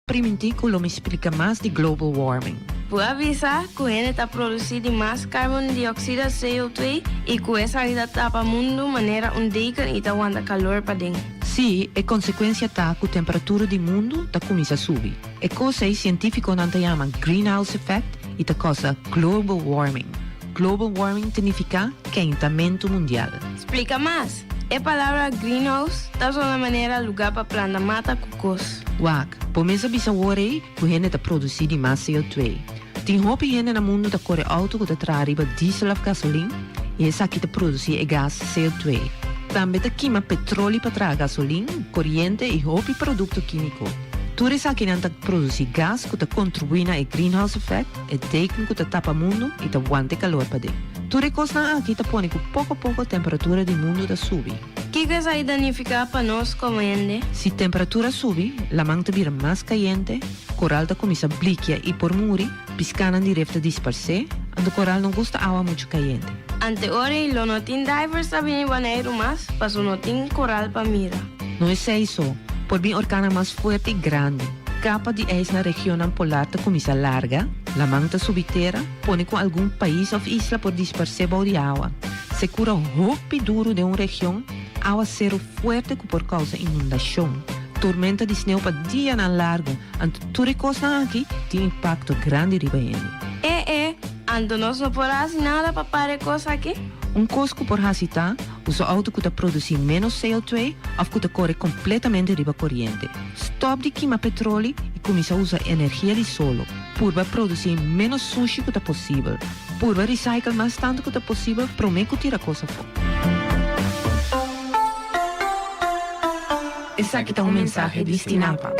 Primintí ku lo mi splika mas di global warming. Bo a bisa ku hende ta produsí di mas karbon dioksida, CO2, i ku esaki ta tapa mundu manera un deken i ta wanta kalor paden. Sí, e konsekuensia ta ku temperatura di mundu ta kuminsá subi. E kos ei sientífikonan ta yama greenhouse effect i ta kousa global warming. Global warming ta nifiká keintamentu mundial. Splika mas! E palabra greenhouse ta sona manera lugá pa planta mata ku kos. Wak, bo mes a bisa wor ei ku hende ta produsí di mas CO2. Tin hopi hende na mundu ta kore outo ku ta traha riba diesel òf gasolin i esaki ta produsí e gas CO2. Tambe ta kima petroli pa traha gasolin, koriente i hopi produkto kímiko. Tur esakinan ta produsí gas ku ta kontribuí na e greenhouse effect, e deken ku ta tapa mundu i ta wanta e kalor paden. Tur e kosnan aki ta pone ku poko poko temperatura di mundu ta subi. Kiko esaki ta nifiká pa nos komo hende? Si temperatura subi, laman ta bira mas kayente, koral ta kuminsá blikia i por muri, piskánan di ref ta disparsé, anto koral no gusta awa muchu kayente. Ante ora ei lo no tin divers ta bini Boneiru mas, paso no tin koral pa mira. No esei so, por bin orkannan mas fuerte i grandi. Kapa di ijs na regionnan polar ta kuminsá larga, laman ta subi tera, pone ku algun pais òf isla por disparsé bou di awa. Sekura hopi duru den un region, awaseru fuerte ku por kousa inundashon, tormenta di sneu pa dianan largu, anto tur e kosnan aki tin impakto grandi riba hende. E e, anto nos no por hasi nada pa para e kos aki? Un kos ku por hasi ta usa outo ku ta produsí ménos CO2 òf ku ta kore kompletamente riba koriente. Stòp di kima petroli i kuminsá usa energia di solo. Purba produsí ménos sushi ku ta posibel. Purba recycle mas tantu ku ta posibel promé ku tira kos afó. Esaki ta un mensahe di Stinapa.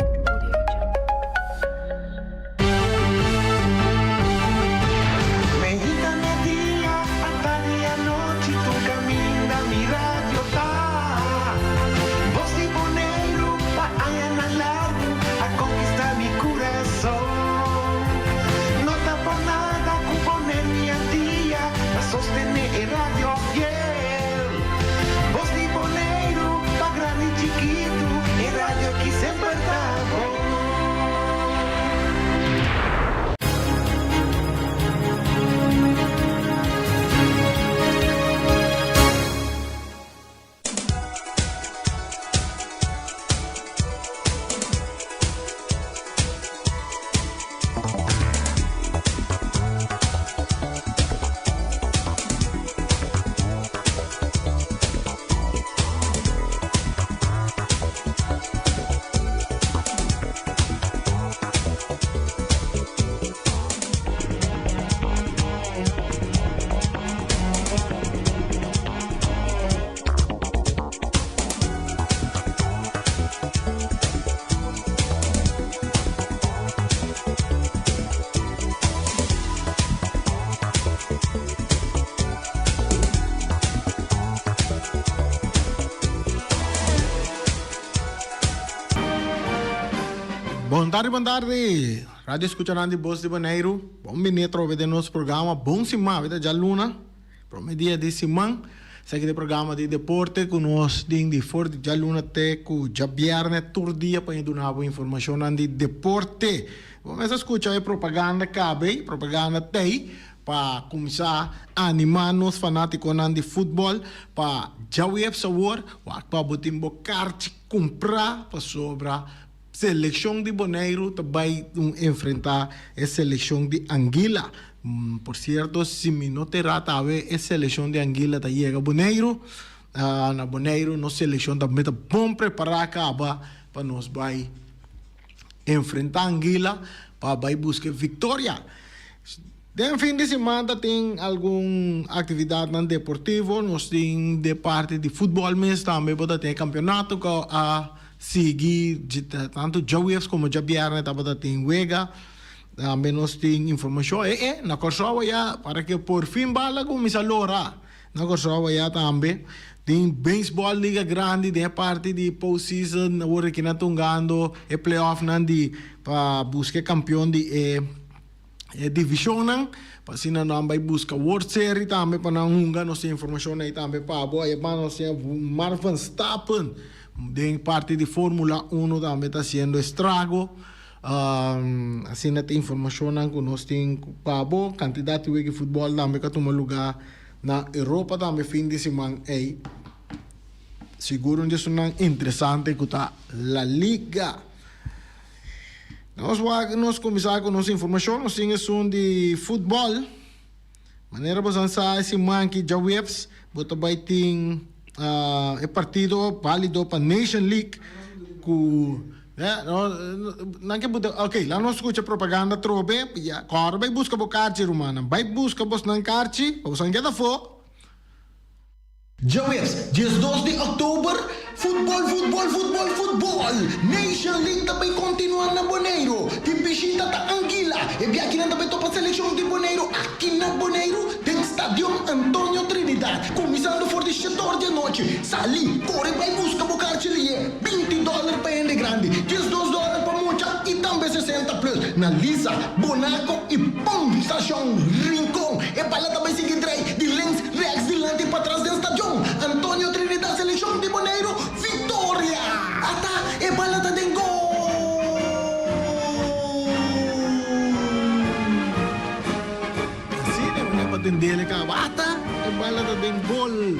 Bon tardi, bon tardi. Radio Escuchanan di Bos di Boneiru. Bon bini atrobe den nos programa Bon Siman. Awita djaluna. Prome dia di siman, esaki ta e programa di deporte ku nos tin di for di djaluna te ku djabièrnè tur dia pa duna bo informashonnan di deporte. Bo mester skucha e propaganda kabe, propaganda tei pa kuminsá animá nos fanátikonan di futbòl pa djaweps awor wak pa bo tin bo karchi kumprá pasobra Selekshon di Boneiru ta bai enfrentá e selekshon di Anguila. Por sierto, si mi no ta erá awe e selekshon di Anguila ta yega Boneiru. Na Boneiru nos selekshon ta meta bon prepará kaba pa nos bai enfrentá Anguila pa bai buska e viktoria. Den fin di siman ta tin algun actividadnan deportivo, nos tin de parti di futbol mes tambe bo ta tin e campeonato cu a sigui tanto djaweps como djabierne tabata tin wega, tambe nos tin informacion e e na Corsou aya para que por fin bal a cuminsa lora na Corsou aya tambe tin baseball liga grandi den e parti di post season awor aki nan ta hungando e playoffnan di pa busca e campeon di e. E divisionnan, pa asina nan bai buska World Series tambe pa nan hunga. Nos tin informacion ei tambe pa bo. Aye banda nos tin Mark Verstappen den parti di Formula Uno tambe ta haciendo estrago. Asina ta informashonnan ku nos tin pa bo. Kantidat di wega di futbòl tambe ku a tuma lugá na Europa tambe fin di siman ei. Sigur un di esunnan interesante ku ta La Liga. Nos wak nos kuminsá ku nos informashon. Nos tin esun di futbòl. Manera bo san sa e siman aki djaweps bo ta bai tin e partido balido pa Nation League ku nan ke buta ok laat nos skucha propaganda atrobe ya kòrda bai buska bo karchi rumannan bai buska bosnan karchi pa bosan keda afó. Djaweps, 12 di òktober, Futbòl, futbòl, futbòl, futbòl! Nation League ta bai kontinuá na Boneiru. Di bishita ta Anguila. E biakinan ta bai topa selekshon di Boneiru aki na Boneiru den Stadion Antonio Trinidad. Kuminsando for di shetor di anochi. Sali, kore bai buska bo karchi lié. 20 dòler pa hende grandi, 12 dòler pa mucha i tambe 60 plus. Na Lisa, Bonaco i Pom Stashon Rincon. E bala ta bai sigui drei di links, rechts, dilanti i patras den stadion. Antonio Trinidad Selekshon di Boneiru, viktoria! Ata e bala ta den gol! Asina e manera pa tendele kaba. Ata e bala ta den gol!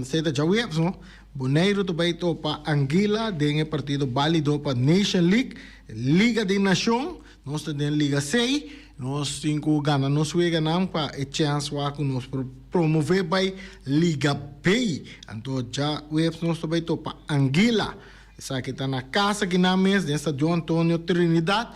Esei ta djaweps, no? Boneiru ta bai topa Anguilla den e partido balido pa Nation League, Liga di Nashon. Nos ta den Liga C. Nos tin ku gana nos weganan pa e chèns wak ku nos por promové bai Liga B. Anto djaweps nos ta bai topa Anguilla. Esaki ta na kas akinan mes den Stadion Antonio Trinidad.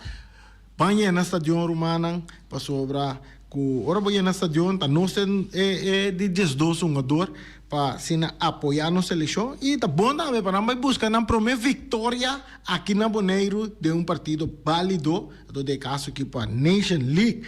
Ban yena stadion rumannan pasobra ku ora bo yena stadion ta nos e e di 12 hungador pa asina apoya nos selekshon i ta bon tambe pa nan bai buska nan prome viktoria aki na Boneiru den un partido balido anto den e kaso aki pa Nation League.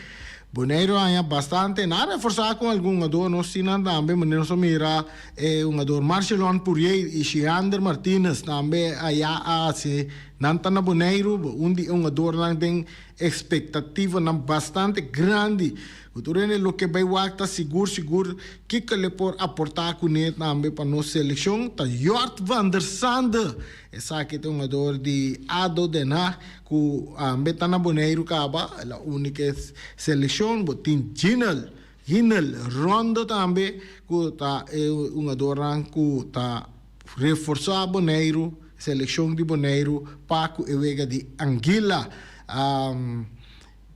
Boneiru a haña bastante nan a reforsa ku algun hungador nos tin nan tambe manera nos a mira e hungador Marcelon Pourier i Shiander Martinez tambe aya a hasi Nan ta na Boneiru, un di e hungadornan den ekspektativanan bastante grandi. Ku tur hende loke bai wak ta sigur sigur kiko le por aportá kuné tambe pa nos selekshon ta Jort van der Sande. Esaki ta hungador di ado Den Haag ku ambe ta na Boneiru kaba. El a uni ku e selekshon. Bo tin Ginel, Ginel Rondo tambe ku ta e hungadornan ku ta Reforsá Boneiru, selekshon di Boneiru pa ku e wega di Anguilla.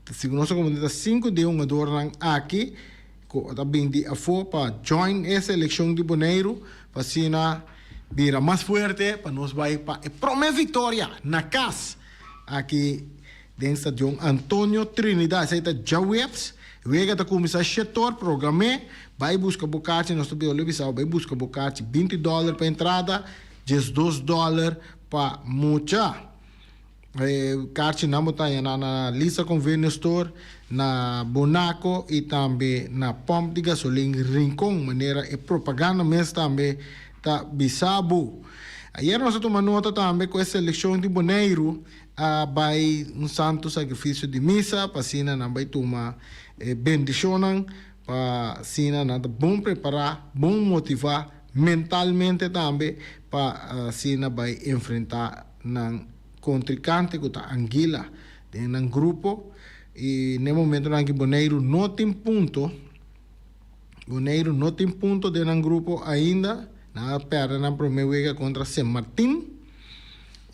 Segun nos a komprendé ta sinku di e hungadornan aki ku ta bin di afó pa join e selekshon di Boneiru pa asina bira mas fuerte pa nos bai pa e promé viktoria na kas aki den Stadion Antonio Trinidad. Esei ta djaweps. Wega ta kuminsá shetor, program'é. Bai buska bo karchi, nos ta bira bisa bo bai buska bo karchi. 20 dòler pa entrada, 12 dòler pa mucha. E karchinan bo ta haña nan na Lisa Convenience Store, na Bonaco i tambe na Pòmp di Gasolin Rincon, manera e propaganda mes tambe ta bisa bo. Ayer nos a tuma nota tambe ku e selekshon di Boneiru a bai un santu sakrifisio di misa pa asina nan bai tuma e bendishonnan pa asina nan ta bon prepará, bon motivá mentalmente tambe pa asina bai enfrentá nan kontrinkante ku ta Anguilla den nan grupo i n'e momentonan aki Boneiru no tin punto, Boneiru no tin punto den nan grupo ainda, nan a pèrdè nan promé wega kontra Sint Martin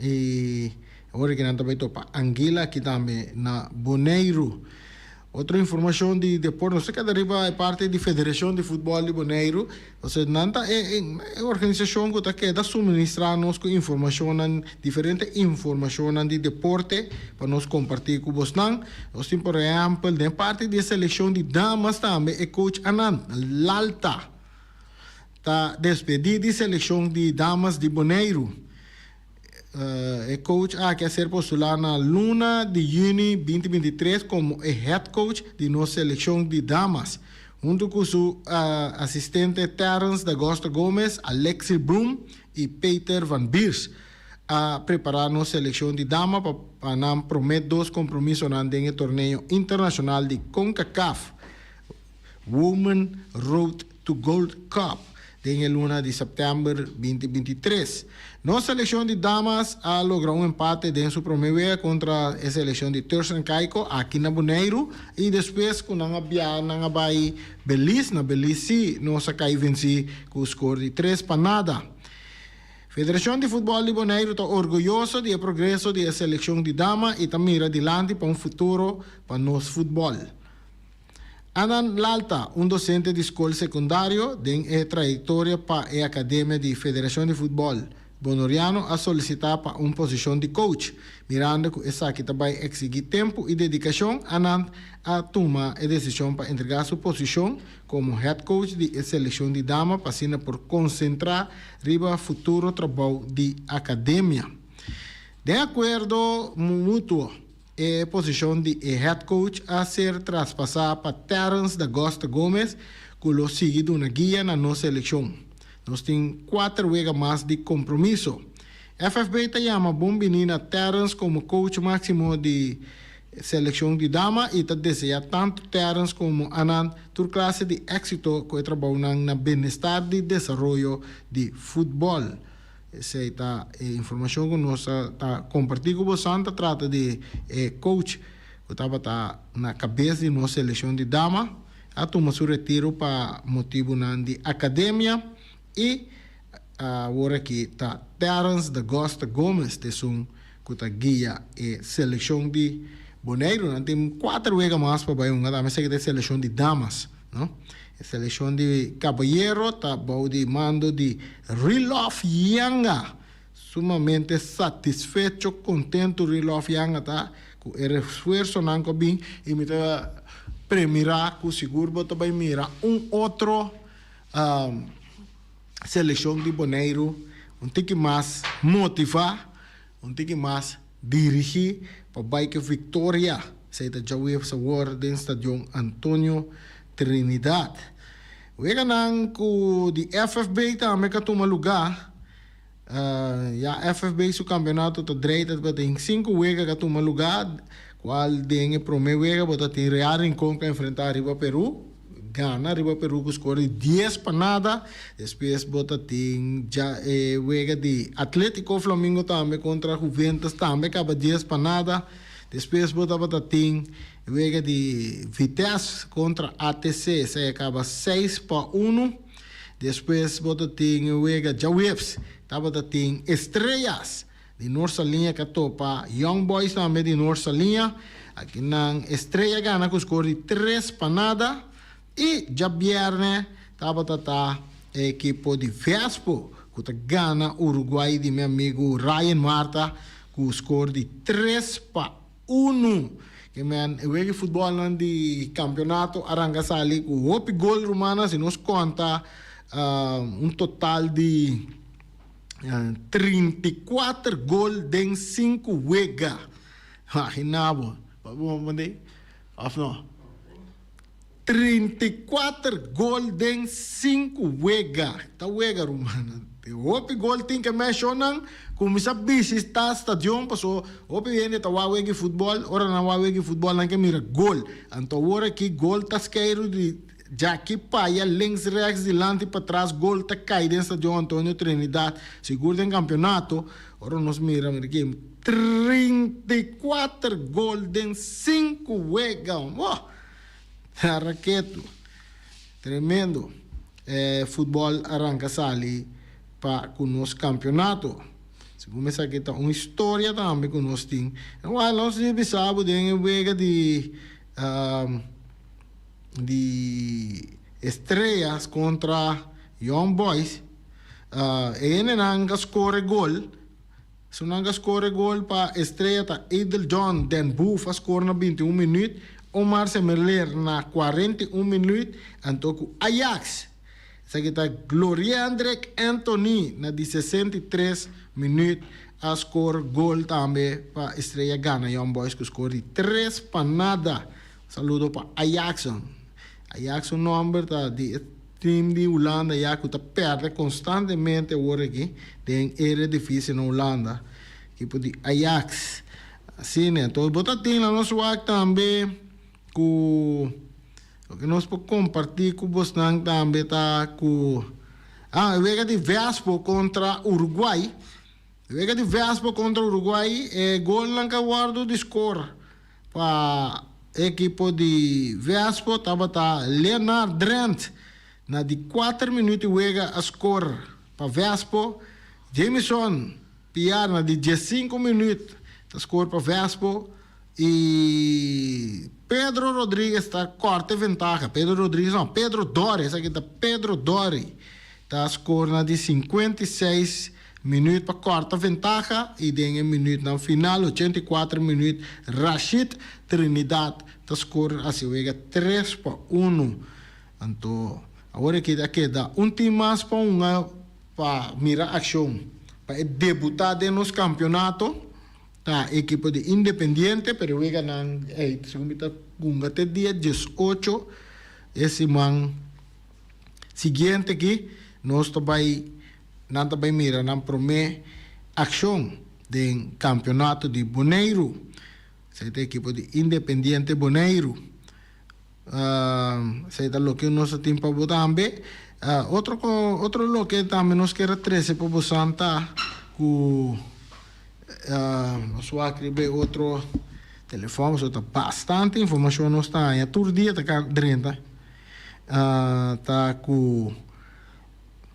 i awor ki nan ta bai topa Anguilla aki tambe na Boneiru. Otro informashon di deporte, nos ta keda riba e parti di Federashon di Futbòl di Boneiru, pasobra nan ta e e organisashon ku ta keda suministrá nos ku informashonnan, diferente informashonnan di deporte pa nos kompartí ku bosnan. Nos tin por ehèmpel den parti di e selekshon di damas tambe e coach Anand Lalta ta despedí di selekshon di damas di Boneiru. E coach aki a ser postulá na luna di yüni 2023 komo e head coach di nos selekshon di damas, huntu ku su asistente Terrence D'Agosto Gomez, Alexi Broom i Peter van Beers. A prepará nos selekshon di dama pa nan promé dos kompromisonan den e torneo internashonal di Concacaf Women Road to Gold Cup. Den e luna di sèptèmber 2023, nos selekshon di damas a logra un empate den su promé wega kontra e selekshon di Turks and Caicos aki na Boneiru i despues ku nan a bia nan a bai Belize. Na Belize sí nos a kai vensí ku skor di 3 pa nada. Federashon di Futbòl di Boneiru ta orguyoso di e progreso di e selekshon di dama i ta mira dilanti pa un futuro pa nos futbòl. Anan Lalta, un dosente di skol sekundario den e trayektoria pa e Akademia di Federashon di Futbòl Boneriano, a solisitá pa un posishon di coach. Mirando ku esaki ta bai eksigí tempu i dedikashon, Anand a tuma e desishon pa entregá su posishon komo head coach di e selekshon di dama pa asina por konsentrá riba futuro trabou di akademia. Den akuerdo mutuo, e posishon di e head coach a ser traspasá pa Terence D'Agosta Gomez, ku lo sigui duna guia na nos selekshon. Nos tin kuater wega mas di kompromiso. FFB ta yama bon biní na Terence komo coach máksimo di selekshon di dama i ta deseá tantu Terence komo Anand tur klase di éksito ku e trabounan na bienestar di desaroyo di futbòl. Esei ta e informashon ku nos ta kompartí ku boso. Ta trata di e coach ku tabata na kabes di nos selekshon di dama, a tuma su retiro pa motibunan di akademia i awor aki ta Terence D'Agosta Gomez t'esun ku ta guia e selekshon di Boneiru. Nan tin kuater wega mas pa bai hunga tambe. Esaki ta e selekshon di damas, no? E selekshon di kabayero ta bou di mando di Rilof Yanga. Sumamente satisfecho, kontentu Rilof Yanga ta ku e refuersonan ku a bin i mi ta premirá ku sigur bo ta bai mira un otro selekshon di Boneiru un tiki mas motivá, un tiki mas dirigí pa bai ku viktoria. Esei ta djaweps awor den Stadion Antonio Trinidad. Weganan ku di FFB tambe ka tuma lugá. Ya FFB su kampeonato ta drei ta tin sinku wega ka tuma lugá, kual den e promé wega bo ta tin Real Rincon ka enfrentá riba Peru, gana riba Peru ku skor di 10 pa nada. Despues bo ta tin ja e wega di Atletico Flamingo tambe kontra Juventus, tambe kaba 10 pa nada. Despues bo tabata tin wega di Vitesse kontra ATC, esei a kaba 6 pa 1. Despues bo ta tin wega djaweps, tabata tin Estrellas di Noord Saliña ka topa Young Boys tambe di Noord Saliña. Akinan Estrella gana ku skor di 3 pa nada. I djabièrnè tabata ta e ekipo di Vespo ku ta gana Uruguay di mi amigu Ryan Marta ku skor di 3 pa 1. Ke men e wega di futbòlnan di kampeonato a ranka sali ku hopi gol, rumannan. Si nos konta, un total di 34 gol den sinku wega. Imaginá bo, òf no? 34 gol den sinku wega. Ta wega, rumannan. Hopi gol tin. Ke menshonan kuminsá bisitá stadion, paso hopi hende ta wak wega di futbòl. Ora nan wak wega di futbòl, nan ke mira gol. Anto awor aki gol ta skeiru di djaki paya, links, rechts, dilanti, patras, gol ta kai den Stadion Antonio Trinidad, sigur den kampeonato. Ora nos mira, mira aki, 34 gol den sinku wega. Oh, raketu. Tremendo. Futbòl a ranka sali pa ku nos kampeonato. Segun esaki ta un historia tambe ku nos tin. Well, nos bisa bo den e wega di Estrellas kontra Young Boys, e hendenan a skore gol. Esunnan a skore gol pa Estrella ta Edel John Den Boef a skor na 21 minüt, Omar Semerler na 41 minüt, anto ku Ajax esaki ta Gloriandrek Anthony na di 63 minüt a skor gol tambe pa Estrella gana Young Boys ku skor di 3 pa nada. Saludo pa Ajax. Ajax su nòmber ta di e team di Hulanda ya ku ta pèrdè konstantemente awor aki den Eredivisie na Hulanda. Ekipo di Ajax. Asina, anto bo ta tin na nos wak tambe ku loke nos por kompartí ku bosnan tambe ta ku. Ah, e wega di Vespo kontra Uruguay. E wega di Vespo kontra Uruguay, e golnan ku a wòrdu di skor pa e ekipo di Vespo tabata Leonard Drent na di kuater minüt di wega a skor pa Vespo, Jamison Piar na di diesinku minüt ta skor pa Vespo i Pedro Rodriguez ta kòrta e ventaha. Pedro Rodriguez no, Pedro Dori, esaki ta Pedro Dori ta skor na di 56 minüt pa kòrta ventaha i den e minütnan final, 84 minüt, Rashid Trinidad ta skor hasi wega 3-1. Anto awor aki ta keda un tim mas pa hunga. Pa mira accion pa e debuta den nos campeonato ta ekipo di Independiente, pero e weganan ey segun mi ta hunga te dia 18 e siman siguiente aki nos ta bay nan ta bay mira nan prome accion den campeonato di Boneiru. Esey ta ekipo di Independiente Boneiru. Esei ta loke nos a tin pa bo tambe. Otro otro loke tambe nos kier a trese pa bosan ta ku nos wak riba e otro telefòn pasobra ta bastante informashon nos ta haña tur dia ta drenta ta ku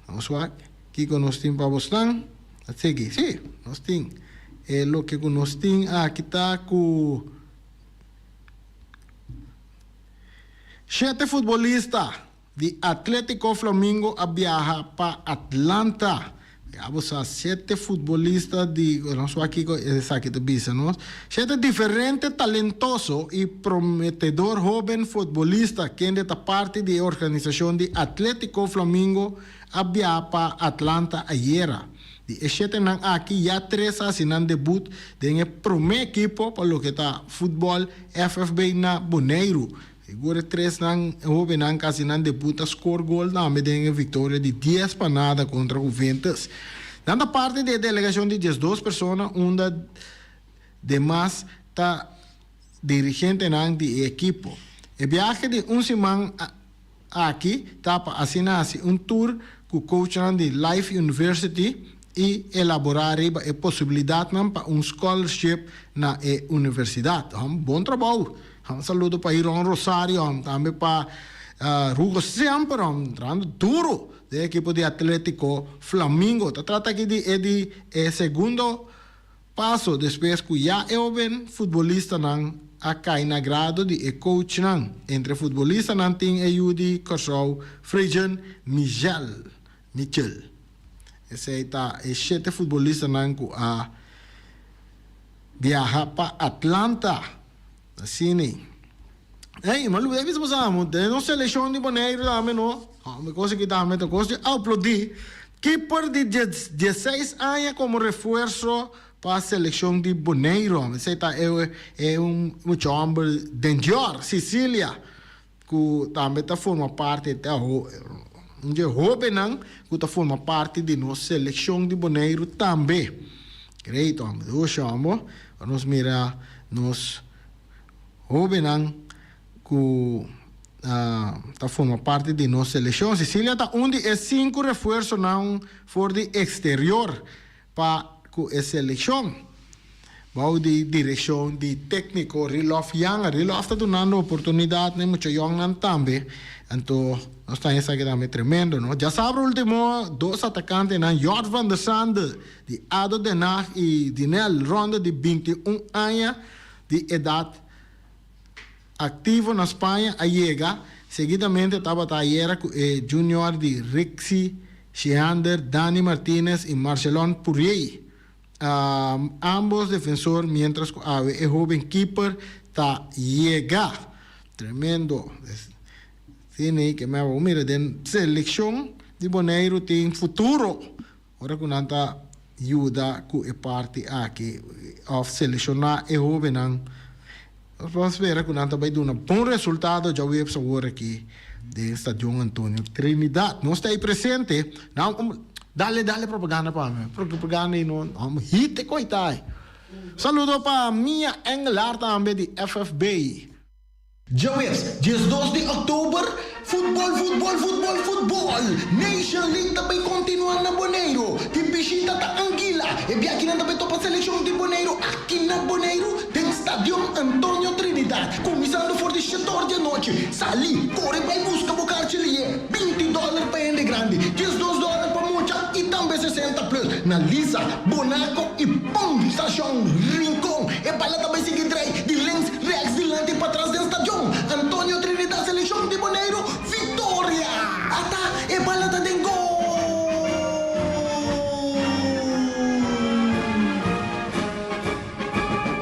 nos wak kiko nos tin pa bosnan a sigui si nos tin e loke ku nos tin aki ta ku. Shete futbolista di Atletico Flamingo a biaha pa Atlanta. Ya bo sa, shete futbolista di, nos wak kiko esaki ta bisa nos. Shete diferente talentoso i prometedor hoben futbolista kende ta parti di e organisashon di Atletico Flamingo a biaha pa Atlanta ayera. Di e shetenan aki ya tres a hasi nan debut den e promé ekipo pa loke ta futbòl FFB na Boneiru. Sigur e tresnan hóbennan ku hasi nan debut a skor gol tambe den e viktoria di 10-0 kontra Juventus. Nan ta parti di e delegashon di 12 persona unda demas ta dirigentenan di e ekipo. E biahe di un siman Aki ta pa asina hasi un tour ku coachnan di Life University i elaborá riba e posibilidatnan pa un scholarship na e universidat. Bon trabou! Un saludo pa Hiron Rosario, tambe pa Hugo Semper, trahando duro den ekipo di Atletico Flamingo. Ta trata aki di e di e segundo Paso despues ku ya e hoben futbolistanan a kai na grado di e coachnan. Entre futbolistanan tin e yu di Kòrsou Frejen Michel. Michel. Esei ta e shete futbolistanan ku a biaha pa Atlanta. Asina. Ey, ma Luis bisa boso amo, den nos selekshon di Boneiru tambe no, mi kos aki tambe ta kos di aplodí. Keeper di diesseis aña komo refuerso pa selekshon di Boneiru. Esei ta e e un mucha hòmber den Dior, Sicilia, ku tambe ta forma parti ta un dje hóbennan ku ta forma parti di nos selekshon di Boneiru tambe. Great hòmber, dushi hòmber. Nos mira nos. Hóbennan ku ta forma parti di nos selekshon. Cecilia ta un di e sinku refuersonan for di eksterior pa ku e selekshon. Bou di direkshon di tékniko Rilof Janga. Rilof ta dunando oportunidat na e mucha yòngnan tambe. Anto nos ta haña esaki tambe tremendo, no? Djasabra último dos atakantenan Jort van der Sande di ado Den Haag i Dinel Ronde di 21 aña di edat aktivo na Spaña a yega, seguidamente tabata ayera ku e junior di Rixi Sheander, Dani Martinez i Marcelon Puriey, ambos defensor, mientras ku awe e hoben keeper ta yega. Tremendo. Sini ke meba bo mira den selekshon di Boneiru tin futuro. Ora ku nan ta yuda ku e parti aki òf seleshoná e hóbennan, nos por spera ku nan ta bai duna bon resultado djaweps awor aki den Stadion Antonio Trinidad. Nos ta ei presente. Nan dale dale propaganda pa mi. Propaganda ei no hit e koita ei. Saludo pa Mia Engelaar tambe di FFB. Djaweps 12 di òktober. Futbol, futbol, futbol, futbol! Nation League ta bay continua na Boneiro. Di bishita ta Anguila. E biakinan ta bay topa seleccion di Boneiro aki na Boneiro den Stadion Antonio Trinidad. Cuminsando for di shetor di anochi. Sali, core bay busca bo carchi liye. 20 dollar pa hende grandi, 12 dollar pa mucha y tambe 60 plus na Lisa, Bonaco y Pom Station Rincon. E bala ta bay sigui drai di links, rechts, dilanti y patras den stadion Antonio Trinidad Seleccion di Boneiru, Victoria! Ata e bala ta den gol!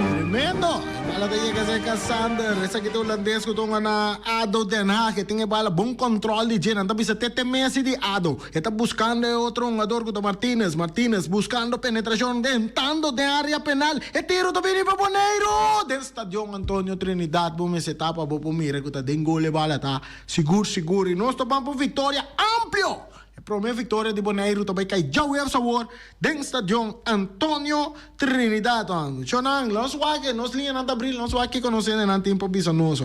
Tremendo! E bala ta yega cerca Sander. Esaki ta hulandes cu ta hunga na ADO Den Haag. E tin e bala bon control di dje. Nan ta bisa Tete Messi di ADO. E ta buscando e otro hungador cu ta Martinez. Martinez buscando penetracion dentando den area penal. E tiro ta bini pa Boneiru! Den Stadion Antonio Trinidad bo mester ta pa bo por mira cu ta den gol e bala ta sigur sigur. Y nos ta ban pa un victoria amplio! E prome victoria di Boneiru ta bay cay djaweps awor den Stadion Antonio Trinidad. Muchonan, nos wak nos liñanan ta abril, nos wak kico nos hendenan tin pa bisa nos.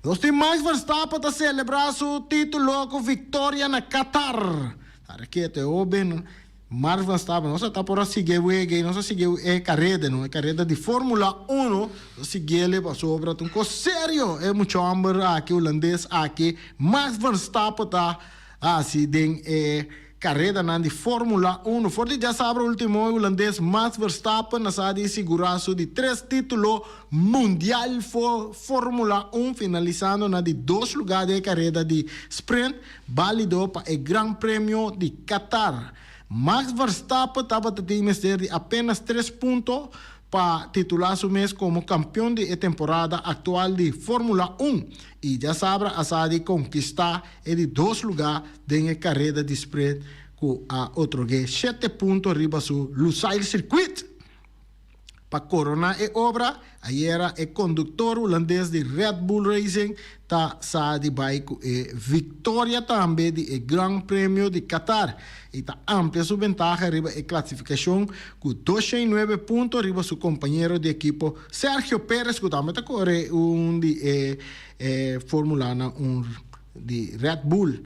Nos tin Max Verstappen ta celebra su titulo cu victoria na Qatar. Tara keto e hoben Max Verstappen nos a ta por a sigui e wega y nos a sigui e careda no, e careda di Formula Uno, nos a siguiele pasobra ta un cos serio e mucha homber aki hulandes aki Max Verstappen ta haci den e Karedanan di Formula Uno. For di djasabra ultimo e hulandes Max Verstappen a sa di sigurá su di tres título mundial for Formula Un finalisando na di dos lugá den e kareda di sprint bálido pa e Gran Premio di Qatar. Max Verstappen tabata tin mester di apenas tres punto pa titulá su mes komo kampion di e temporada aktual di Formula Un i djasabra a sa di konkistá e di dos lugá den e kareda di sprint ku a otorg'é shete punto riba su Lusail Circuit. Pa koroná e obra, ayera e konduktor hulandes di Red Bull Racing ta sa di bai ku e viktoria tambe di e Gran Premio di Qatar i ta amplia su bentaha riba e klasifikashon ku 209 punto riba su kompañero di ekipo Sergio Perez ku tambe ta kore un di e formulanan un di Red Bull.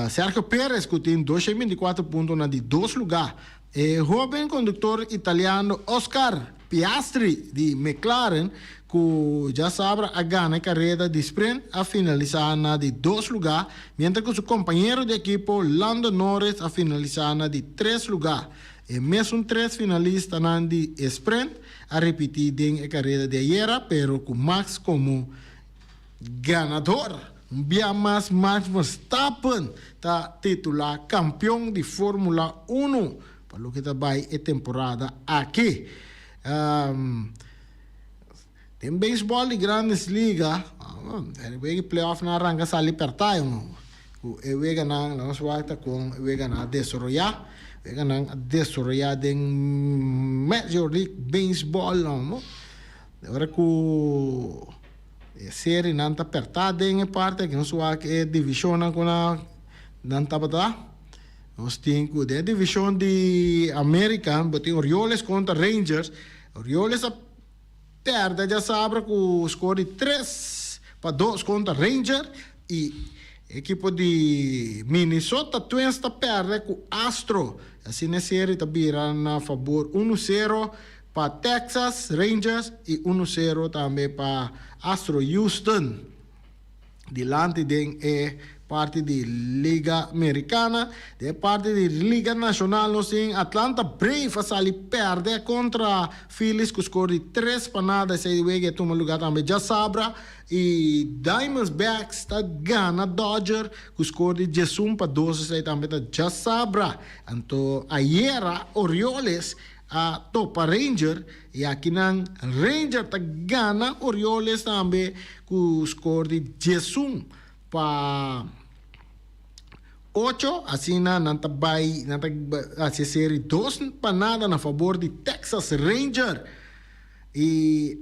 Sergio Perez ku tin 224 punto na di dos lugá. E hoben konduktor italiano Oscar Piastri di McLaren ku djasabra a gana e kareda di sprint a finalisá na di dos lugá, miéntras ku su kompañero di ekipo Lando Norris a finalisá na di tres lugá. E mesun tres finalistanan di e sprint a ripití den e kareda di ayera, pero ku Max komo Ganador! Un bia mas Max Verstappen ta titula kampion di Formula Uno pa loke ta bai e temporada aki. Den beisbòl di Grandes Liga, e wega di playoff nan a ranka sali pèrtá ku e weganan, nos wak ta kon e weganan a desaroyá. Weganan a desaroyá den Major League Baseball. Ora ku e serinan ta pèrtá den e parti aki, nos wak e divishonnan ku nan tabata. Nos tin ku den e divishon di Amerika bo tin Orioles kontra Rangers. Orioles a pèrdè djasabra ku skor di 3-2 kontra Ranger i ekipo di Minnesota Twins ta pèrdè ku Astro. Asina e seri ta bira na fabor 1-0 Pa Texas Rangers y uno sero tambe pa Astro Houston. Dilanti den e parti di Liga Americana. Den e parti di Liga Nacional nos tin Atlanta Brave a sali perde contra Phillies cu score di 3-0. Esey wega e tuma lugar tambe djasabra. Y Diamondbacks ta gana Dodger cu score di 11-2. Esey tambe ta djasabra. Anto ayera Orioles a topa Ranger y akinan Ranger ta gana Orioles tambe cu score di 11-8, asina nan ta bay nan ta haci e serie 2-0 na fabor di Texas Ranger. Y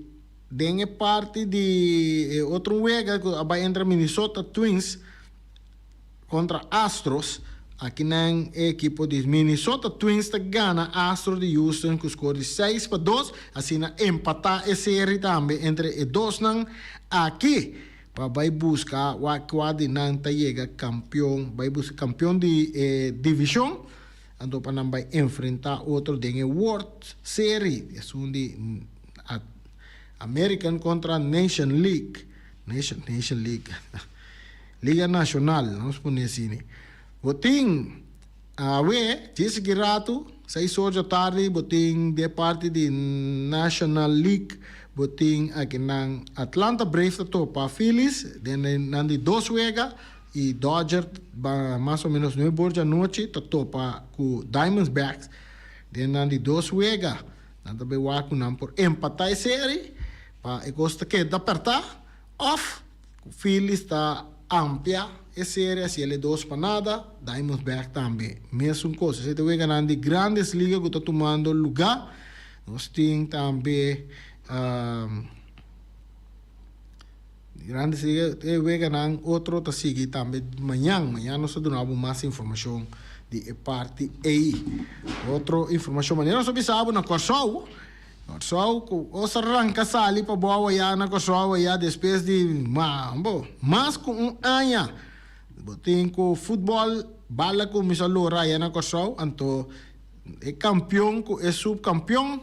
den e parti di e otro wega cu a bay entre Minnesota Twins Kontra Astros, akinan e ekipo di Minnesota Twins ta gana Astros di Houston ku skor di 6-2, asina empatá e seri tambe entre e dosnan aki. pa bai buska wak kua di nan ta yega kampion, bai buska kampion di e divishon, anto pa nan bai enfrentá otro den e World Series, esun di American kontra Nation League, Nation Nation League, Liga Nashonal, nos pone asina. Bo tin awe, djis aki ratu, seis or djatardi, bo tin den parti di National League, bo tin akinan Atlanta Braves ta topa Phillies den nan di dos wega i Dodger mas o menos nuebe or djanochi ta topa ku Diamondbacks den nan di dos wega. Nan ta bay wak ku nan por empatá e seri pa e kos ta keda pèrtá òf Ku Phillies ta amplia e serie hasiel e dos pa nada, Diamondback tambe mesun kos. Esei ta weganan di Grandes Liga ku ta tumando lugá. Nos tin tambe Grandes Liga e weganan otro ta sigui tambe mañan. Mañan nos ta duna bo mas informashon di e parti ei. Otro informashon manera nos a bisa bo na Kòrsou. Kòrsou ku os a ranka sali pa bo awayá na Kòrsou awayá despues di bo mas ku un aña bo tin ku futbòl bala kuminsá lora aya na Kòrsou anto e kampion ku e supkampion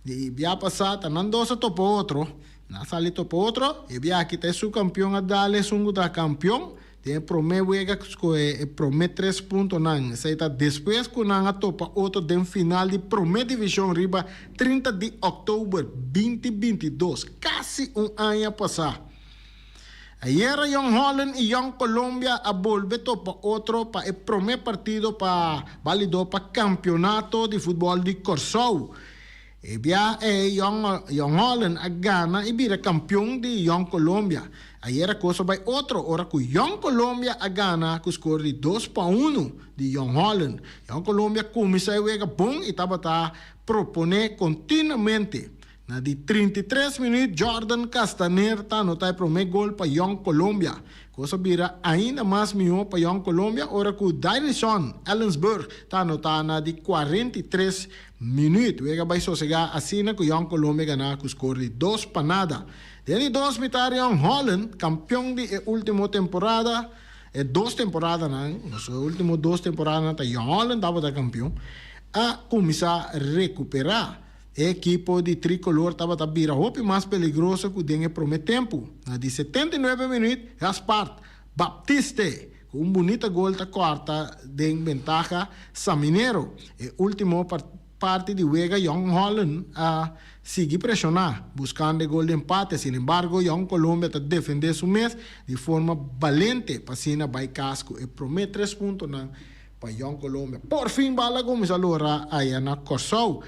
di bia pasá ta nan dos a topa otro nan a sali topa otro e bia aki ta e supkampion a dal esun ku ta kampion. Den e promé wega skohe e promé tres puntonan. Esei ta despues ku nan a topa otro den final di promé divishon riba 30 di òktober 2022, kasi un aña pasá. Ayera Jong Holland i Jong Colombia a bolbe topa otro pa e promé partido pa balido pa kampionato di futbòl di Kòrsou. E bia ei Jong Holland a gana i bira kampion di Jong Colombia. Ayera kos a bai otro ora ku Jong Colombia a gana ku skor di 2-1 di Jong Holland. Jong Colombia kuminsá e wega bon i tabata proponé kontinuamente. Na di 33 minüt Jordan Castaner ta anotá e promé gol pa Jong Colombia. Kos a bira ainda mas mihó pa Jong Colombia ora ku Dairison Ellensburg ta anotá na di 43 Minuut, wega bai sosegá asina ku Jong Colombia ganá ku skor di 2-0. Den di dos mitar Jong Holland, kampion di e último temporada, e dos temporadanan, nos e último dos temporadanan ta Jong Holland tabata kampion, a kuminsá rekuperá. E ekipo di trikolor tabata bira hopi mas peligroso ku den e promé tempu. Na di 79 minuut, Gaspard Baptiste ku un bunita gol ta kòrta den bentaha Saminero. E último parti di wega Jong Holland a sigui preshoná buskando e gol di empate. Sin embargo Jong Colombia ta defendé su mes di forma balente pa asina bai kas ku e promé tres puntonan pa Jong Colombia. Porfin bal a kuminsá lora aya na Kòrsou.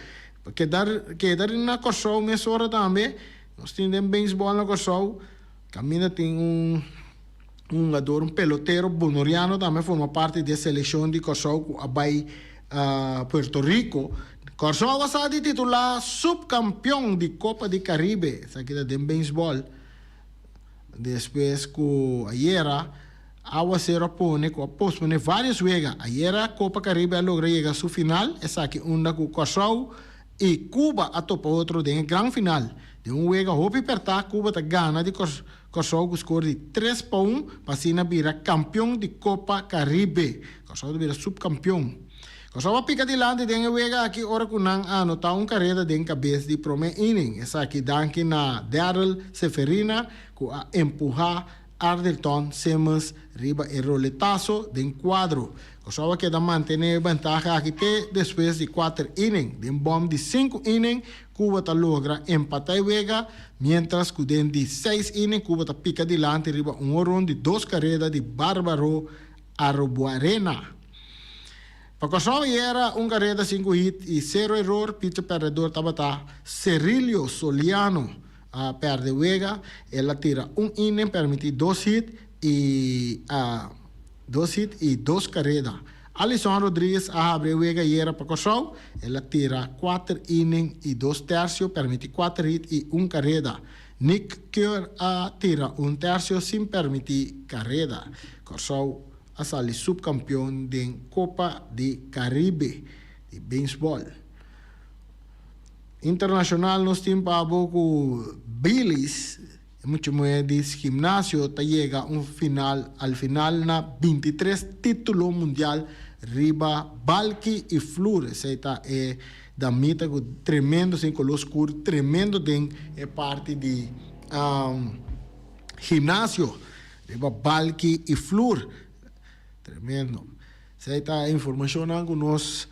Keda keda na Kòrsou mesora tambe. Nos tin den beisbòl na Kòrsou kaminda tin un. Un hungador, un pelotero bonoriano tambe forma parti di e selekshon di Kòrsou ku a bai Puerto Rico. Kòrsou a sa di titulá supkampion di Kopa di Karibe, esaki ta den beisbòl, despues ku ayera awasero a pone ku a posponé vários wega. Ayera Kopa Karibe a logra yega su final, esaki unda ku Kòrsou i Cuba a topa otro den e gran final. Den un wega hopi pèrtá Cuba ta gana di Kòrsou ku skor di 3-1 pa asina bira kampion di Kopa Karibe. Kòrsou ta bira supkampion. Kòrsou a pika dilanti den e wega aki ora ku nan a anotá un kareda den kabes di promé inning. Esaki danki na Darryl Seferina ku a empuhá Ardelton Simmons riba e roletaso den kuadro. Kòrsou a keda mantené e bentaha aki te despues di kuater inning. Den bòm di sinku inning Cuba ta logra empatá e wega, miéntras ku den di seis inning Cuba ta pika dilanti riba un horon di dos kareda di Bárbaro Arroboarena. Pa Kòrsou ayera un kareda sinku hit i sero eror, picher pèrdedor tabata Cerilio Soliano a pèrdè wega, el a tira un inning, pèrmití dos hit i a dos hit i dos kareda. Alison Rodriguez a habri e wega ayera pa Kòrsou. El a tira kuater inning i dos tèrsio, pèrmití kuater hit i un kareda. Nick Keur a tira un tèrsio sin pèrmití kareda. Kòrsou a sali supkampion den Kopa di Karibe di beisbòl. Internashonal nos tin pa bo ku Billy's. E mucha muhé di gimnasio ta yega un final al final na bintitres título mundial riba balki i flur. Esei ta e damita ku tremendo sin koló skur tremendo den e parti di gimnasio riba balki i flur. Tremendo. Esei ta e informashonnan ku nos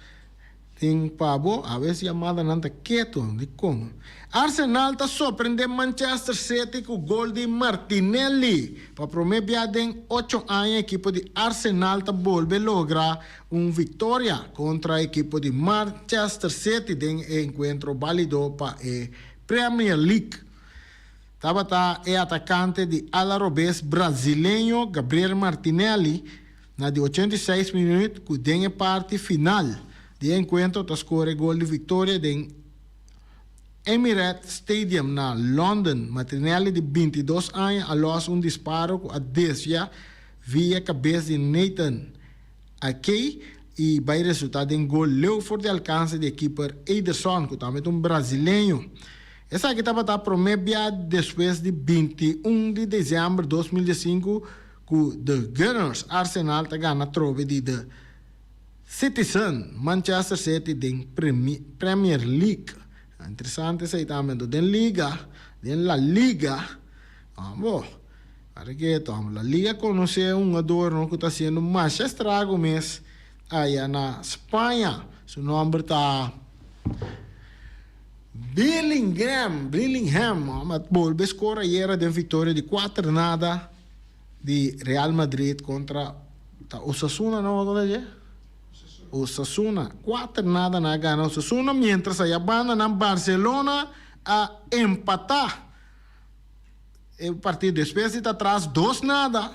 Tin pa bo, aves yamadanan ta ketu, dikon? Arsenal ta sorprende Manchester City ku gol di Martinelli. Pa prome bia den ocho aña ekipo di Arsenal ta bolbe logra un viktoria kontra ekipo di Manchester City den e enkuentro balido pa e Premier League. Tabata e atakante di ala robes brazileño Gabriel Martinelli Na di 86 minuut cu den e parti final di e encuentro ta score e gol di victoria den Emirates Stadium na London. Martinelli di 22 aña a los un disparo cu a desvia via cabes di Nathan Ake y bay resulta den gol leu for di alcance di e keeper Ederson cu tambe ta un brasileño. Esaki tabata prome bia despues di 21 di december 2015 Ku The Gunners, Arsenal ta gana trobe di The Citizen, Manchester City den Premier League. Interesante esei tambe anto den liga, den La Liga, bo, para ke to, La Liga konosé un hungador no ku ta hasiendo masha estrago mes aya na Spaña. Su nomber ta Bellingham, Bellingham, a bolbe skor ayera den viktoria di kuater nada. di Real Madrid kontra ta Osasuna no kontra dje? Osasuna. Kuater nada nan a gana Osasuna mientras aya banda nan Barcelona a empatá e partido despues di ta tras dos nada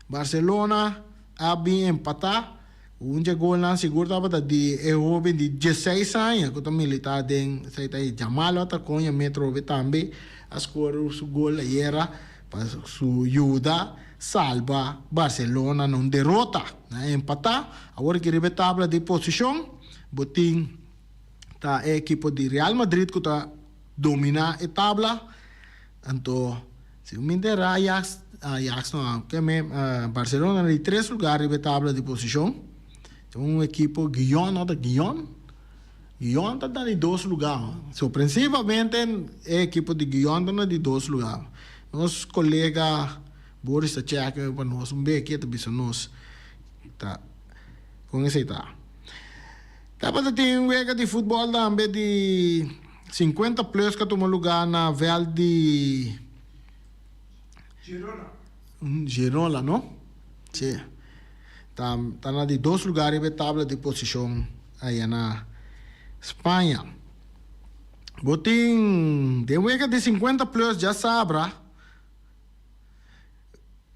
Barcelona a bin empatá un dje golnan sigur tabata di e hoben di dieseis aña ku ta militá den esei ta Yamal a ta koña Metrobe tambe a skor su gol ayera. Pa su yuda salba Barcelona na un derota. Nan a empatá. Awor aki riba e tabla di posishon bo tin ta e ekipo di Real Madrid ku ta dominá e tabla. Anto si bo minta era Ajax, Ajax no, ke me Barcelona na di tres lugar riba e tabla di posishon. Tin un ekipo Guion, no ta Guion? Guion ta na di dos lugá. Sorprensivamente e ekipo di Guion ta na di dos lugá. Nos kolega Boris ta chèk pa nos un beki e ta bisa nos ta kon esei ta. Tabata tin un wega di futbòl tambe di sinkuenta plus ku a tuma lugá na vèlt di Girona. Girona no? Si. Ta ta na di dos lugá riba e tabla di posishon aya na Spaña. Bo tin den wega di sinkuenta plus djasabra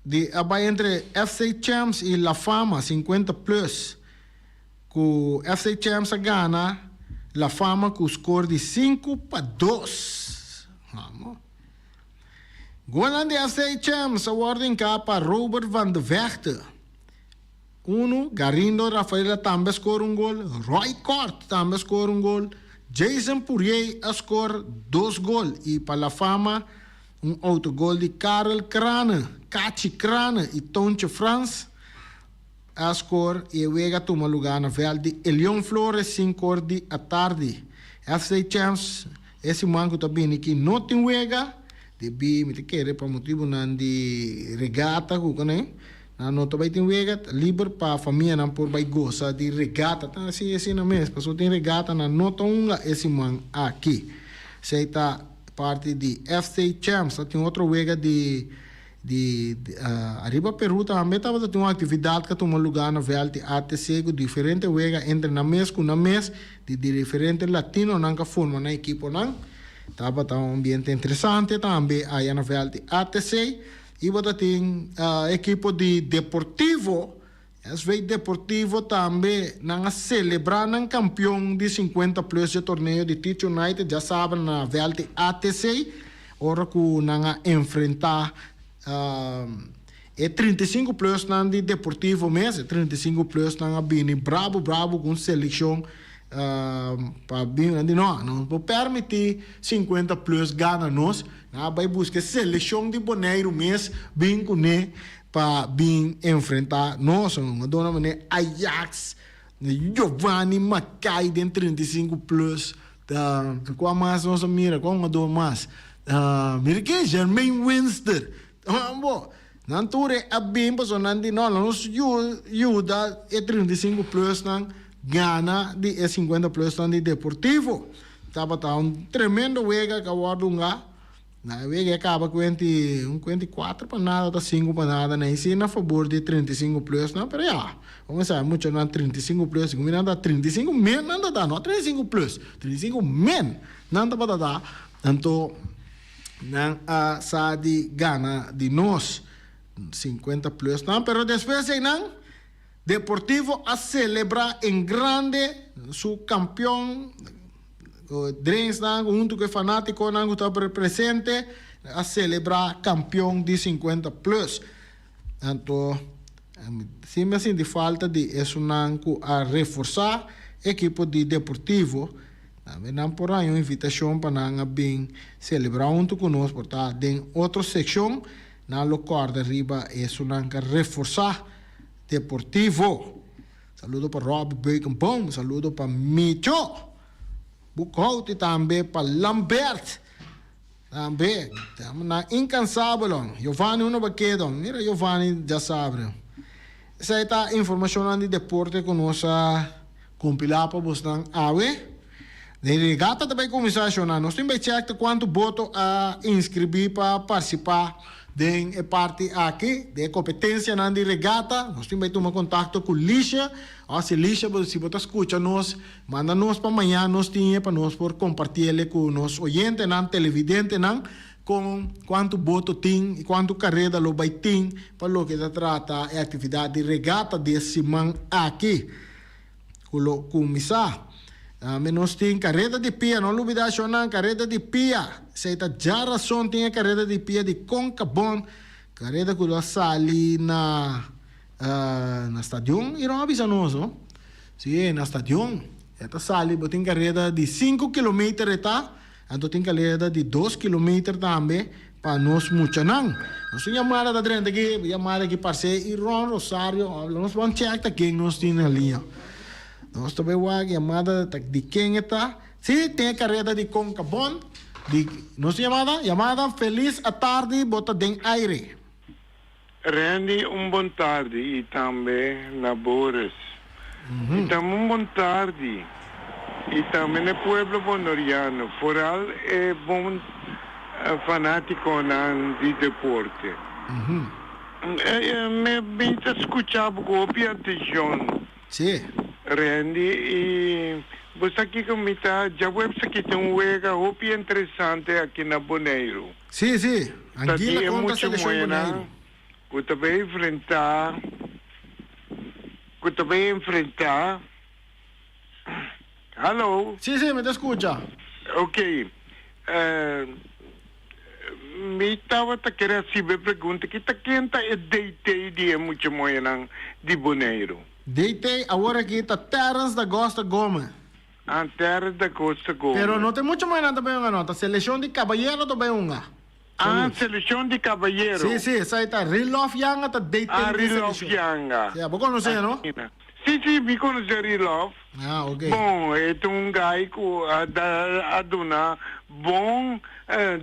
di a bai entre FC Champs i La Fama sinkuenta plus ku FC Champs a gana La Fama ku skor di 5-2. Amo. Golnan di FC Champs a wòrdu hinká pa Robert van de Vegte, unu, Garindo Rafaela tambe a skor un gol, Roy Kort tambe a skor un gol, Jason Pourier a skor dos gol i pa La Fama un outogol di Karel Krane, Kachi Krane i Toontje Frans a skor i e wega a tuma lugá na vèlt di Elion Flores sinkor di atardi. FC Champs E siman ku ta bini ki no tin wega, debí mi ta kere pa motibunan di regata ku kuné, nan no ta bai tin wega, ta liber pa famianan por bai gosa di regata. Ta hasi asina mes, pasobra tin regata nan no ta hunga e siman aki. Esei ta parti di FC Champs. Ta tin otro wega di di ariba Peru tambe tabata tin un actividad cu a tuma lugar na veld di ATC cu diferente wega entre nan mes cu nan mes di diferente latinonan cu a forma nan ekiponan. Tabata un ambiente interesante tambe aya na veld di ATC y bo ta tin ekipo di Deportivo, SV Deportivo tambe nan a celebra nan campeon di 50 plus dje torneo di Teach United djasabra na veld di ATC ora cu nan a enfrenta e 35 plus nan di Deportivo mes. E 35 plus nan a bini brabo brabo cu un seleccion pa bin nan di no, nos por permiti 50 plus gana nos. Nan a bai buska e selekshon di Boneiru mes bin kuné pa bin enfrentá nos. Nan a duna manera Ajax, Giovanni Mackay den 35 plus. Kua mas nos a mira? Kua hungador mas? Mira ke Jermaine Winster. Bo, nan tur e a bin pasobra nan di no, nos yuda e 35 plus nan gana di e 50 plus nan di Deportivo. Tabata un tremendo wega ku a wòrdu hungá. Na e wega e kaba ku enti un kuenta i kuater pa nada ta sinku pa nada na esi na fabor di 35 plus nan, pero ya, bo sa muchanan 35 plus, segun mi nan ta 35 men nan ta da, no 35 plus, 35 men nan tabata da, anto Nan a sa di gana di nos 50 plus nan, pero despues ei nan Deportivo a celebra en grande su campeon Drensnan hunto cu e fanaticonan cu tabata presente a celebra campeon di 50 plus. Anto si mi a sinti falta di esunnan cu a reforsa ekipo di Deportivo. Tambe nan por haña un invitashon pa nan a bin selebrá huntu ku nos, por ta den otro sekshon. Nan lo kòrda riba esunnan ku a reforsá Deportivo. Saludo pa Robbie Beukenboom, saludo pa Micho Boekhout i tambe pa Lambert. Tambe nan inkansabel. Giovanni uno bakedo. Mira Giovanni djasabra. Esei ta informashonnan di deporte ku nos a kompilá pa bosnan awe. Den regata ta bai kuminsá shona. Nos tin bai chèk ta kuantu boto a inskribí pa partisipá den e parti aki, den e kompetensianan di regata. Nos tin bai tuma kontakto ku Lisha. Òf si Lisha bo si bo ta skucha nos, manda nos pa maña nos tin e pa nos por kompartí el ku nos oyentenan, televidentenan. Kon kuantu boto tin i kuantu kareda lo bai tin pa loke ta trata e aktividat di regata di e siman aki ku lo kuminsá. Tambe nos tin kareda di pia, no lubidá shonnan, kareda di pia. Esei ta djarason tin e kareda di pia di Concabon, kareda ku lo a sali na na stadion i Robi bisa nos no. Si, na stadion. E ta sali, bo tin kareda di sinku kilometer e ta. Anto tin kaleda di dos kilometer tambe pa nos muchanan. Nos tin yamada ta drenta aki, yamada aki parce Iron Rosario, nos ban check ta ken nos tin na liña. Nos ta bay wak yamada ta di ken e ta. Si, tin e kareda di Concabon, di, nos tin yamada? Yamada, Felis atardi, bo ta den aire. Randy un bon tardi y tambe na Boris y tambe un bon tardi y tambe na e pueblo Bonoriano foral e bon fanaticonan di deporte. Mi ta scucha bo cu hopi atencion Randy y bo sa kico mi ta djaweps aki tin un wega hopi interesante aki na Boneiru. Sí, sí. Ta di Anguila e kontra mucha Seleshon muhénan Boneiru. ku ta bai enfrentá, ku ta bai enfrentá. Hallo? Sí, sí, mi ta skucha. Ok. Mi tabata kere hasi bo e pregunta aki, ta ken ta e DT di e mucha muhénan di Boneiru? DT awor aki ta Terrence da Gosta Gomez. Anterra da Costa Gomez. Pero no ta mucho mai nan ta bay hunga no, ta seleccion di cabayero ta bay hunga. Ah, seleccion di cabayero. Si, si, esai ta Rilov Yanga ta DT Ah, di Rilov seleccion. Yanga. Si, abo conoce no? Asina. Si, si, mi conoce Rilov. Ah, ok. Bon, e ta un guy cu a da, a duna bon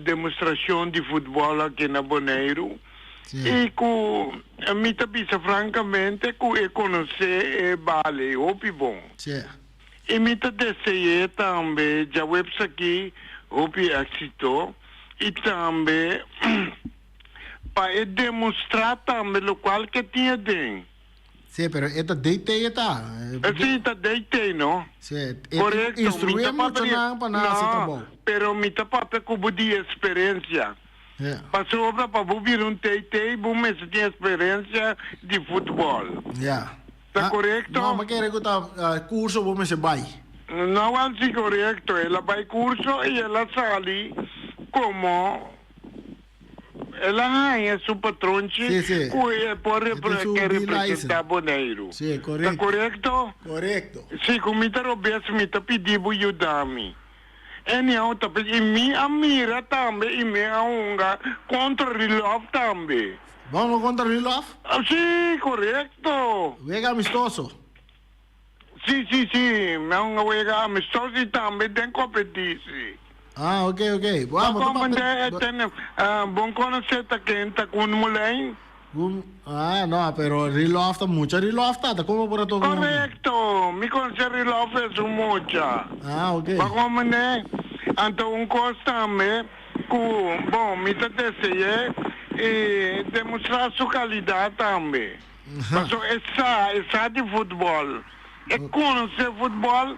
demostracion di futbol aki na Boneiru. Si. Y cu mi ta bisa francamente cu e conoce e bale hopi bon. Si. I mi ta dese'é tambe djaweps aki hopi éxito i tambe pa e demostrá tambe lokual ke tin aden. Sí, pero e ta DT e ta. Sí, ta DT, no? Sí, e tin Korekto, mi instruí ta papia di, muchanan pa nan hasi no, trabou. pero mi ta papia ku bo di eksperensia. Sí. Pasobra pa bo bira un TT bo mester tin eksperensia di futbòl. Ya. Ta korekto? No, mi kere ku ta kurso bo mester bai. No, wel si korekto. El a bai kurso i el a sali komo el a haña su patronchi Sí, sí. ku e por E tin su ke B representá license. Boneiru. Sí, Ta korekto. korekto? Korekto. Si ku mi ta robes mi ta pidi bo yuda mi. Anyhow ta p'es i mi a mira tambe i mi a hunga kontra Rilòf tambe. Bo a hunga kontra Rilòf? Si, korekto. Wega amistoso? Si, si, si. Mi a hunga wega amistoso i tambe den kompetisi. Ah, ok, ok. Bo a komprendé e tene bon konosé ta ken ta Koen Moulijn? Ah, no, pero Rilòf ta mucha Rilòf ta, ta como por a toca un. Correcto, mi conoce Rilòf es un mucha. Ah, ok. Bo a comprende? Anto un cos tambe cu, bon, mi ta dese'é e demostra su calidad tambe. Paso e sa, e sa di futbol. E conoce futbol,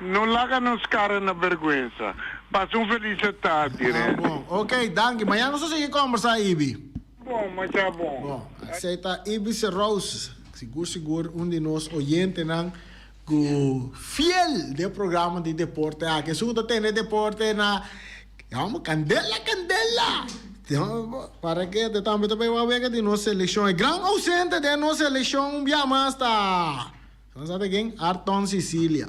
no laga nos cara na berguensa. Pasa un feliz tardi, Ah, Randy. bon. Ok, danki. Mañana nos ta sigui combersa, Ibi. Bon, masha bon. Bon, esei ta Ibi Serous, sigur sigur un di nos oyentenan ku fiel den programa di deporte aki. Esun ku ta tene deporte na, yama kandela kandela! Para ke te tambe ta bai wak wega di nos selekshon. E gran ausente den nos selekshon un bia mas ta, nos sa ta ken? Arton Cicilia.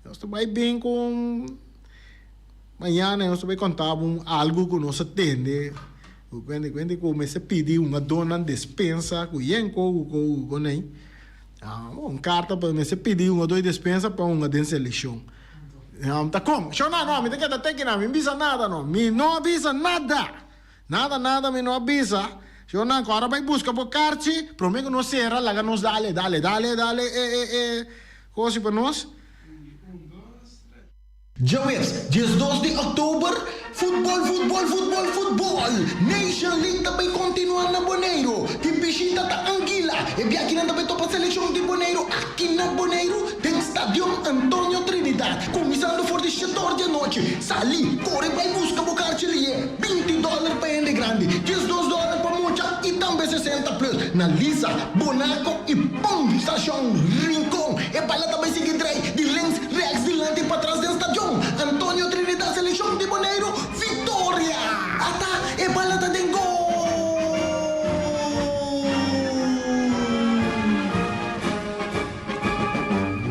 Nos ta bai bin ku un. Mañana nos ta bay conta bo un algo cu nos a tende cu cuende cuende cu mester pidi un adornan despensa cu yen co cu co cu co ney un carta pa mester pidi un ador despensa pa hunga den seleccion ta con shona no mi ta keda teki nan mi no bisa nada no mi no a bisa nada nada nada mi no a bisa shona cu ora bay busca bo carchi prome cu nos cera laga nos dale dale dale dale e e e cosi pa nos. Djaweps, 12 di òktober, Futbòl, futbòl, futbòl, futbòl! Nation League ta bai kontinuá na Boneiru. Di bishita ta Anguila. E biakinan ta bai topa selekshon di Boneiru aki na Boneiru den Stadion Antonio Trinidad. Kuminsando for di shetor di anochi. Sali, kore bai buska bo karchi lié. 20 dòler pa hende grandi, 12 dòler pa mucha i tambe 60 plus na Lisa, Bonaco i Pon Stashon Rincon. E bala ta bai sigui drai di links, rechts, dilanti i patras den stadion. Antonio Trinidad Selekshon di Boneiru, viktoria! Ata e bala ta den gol!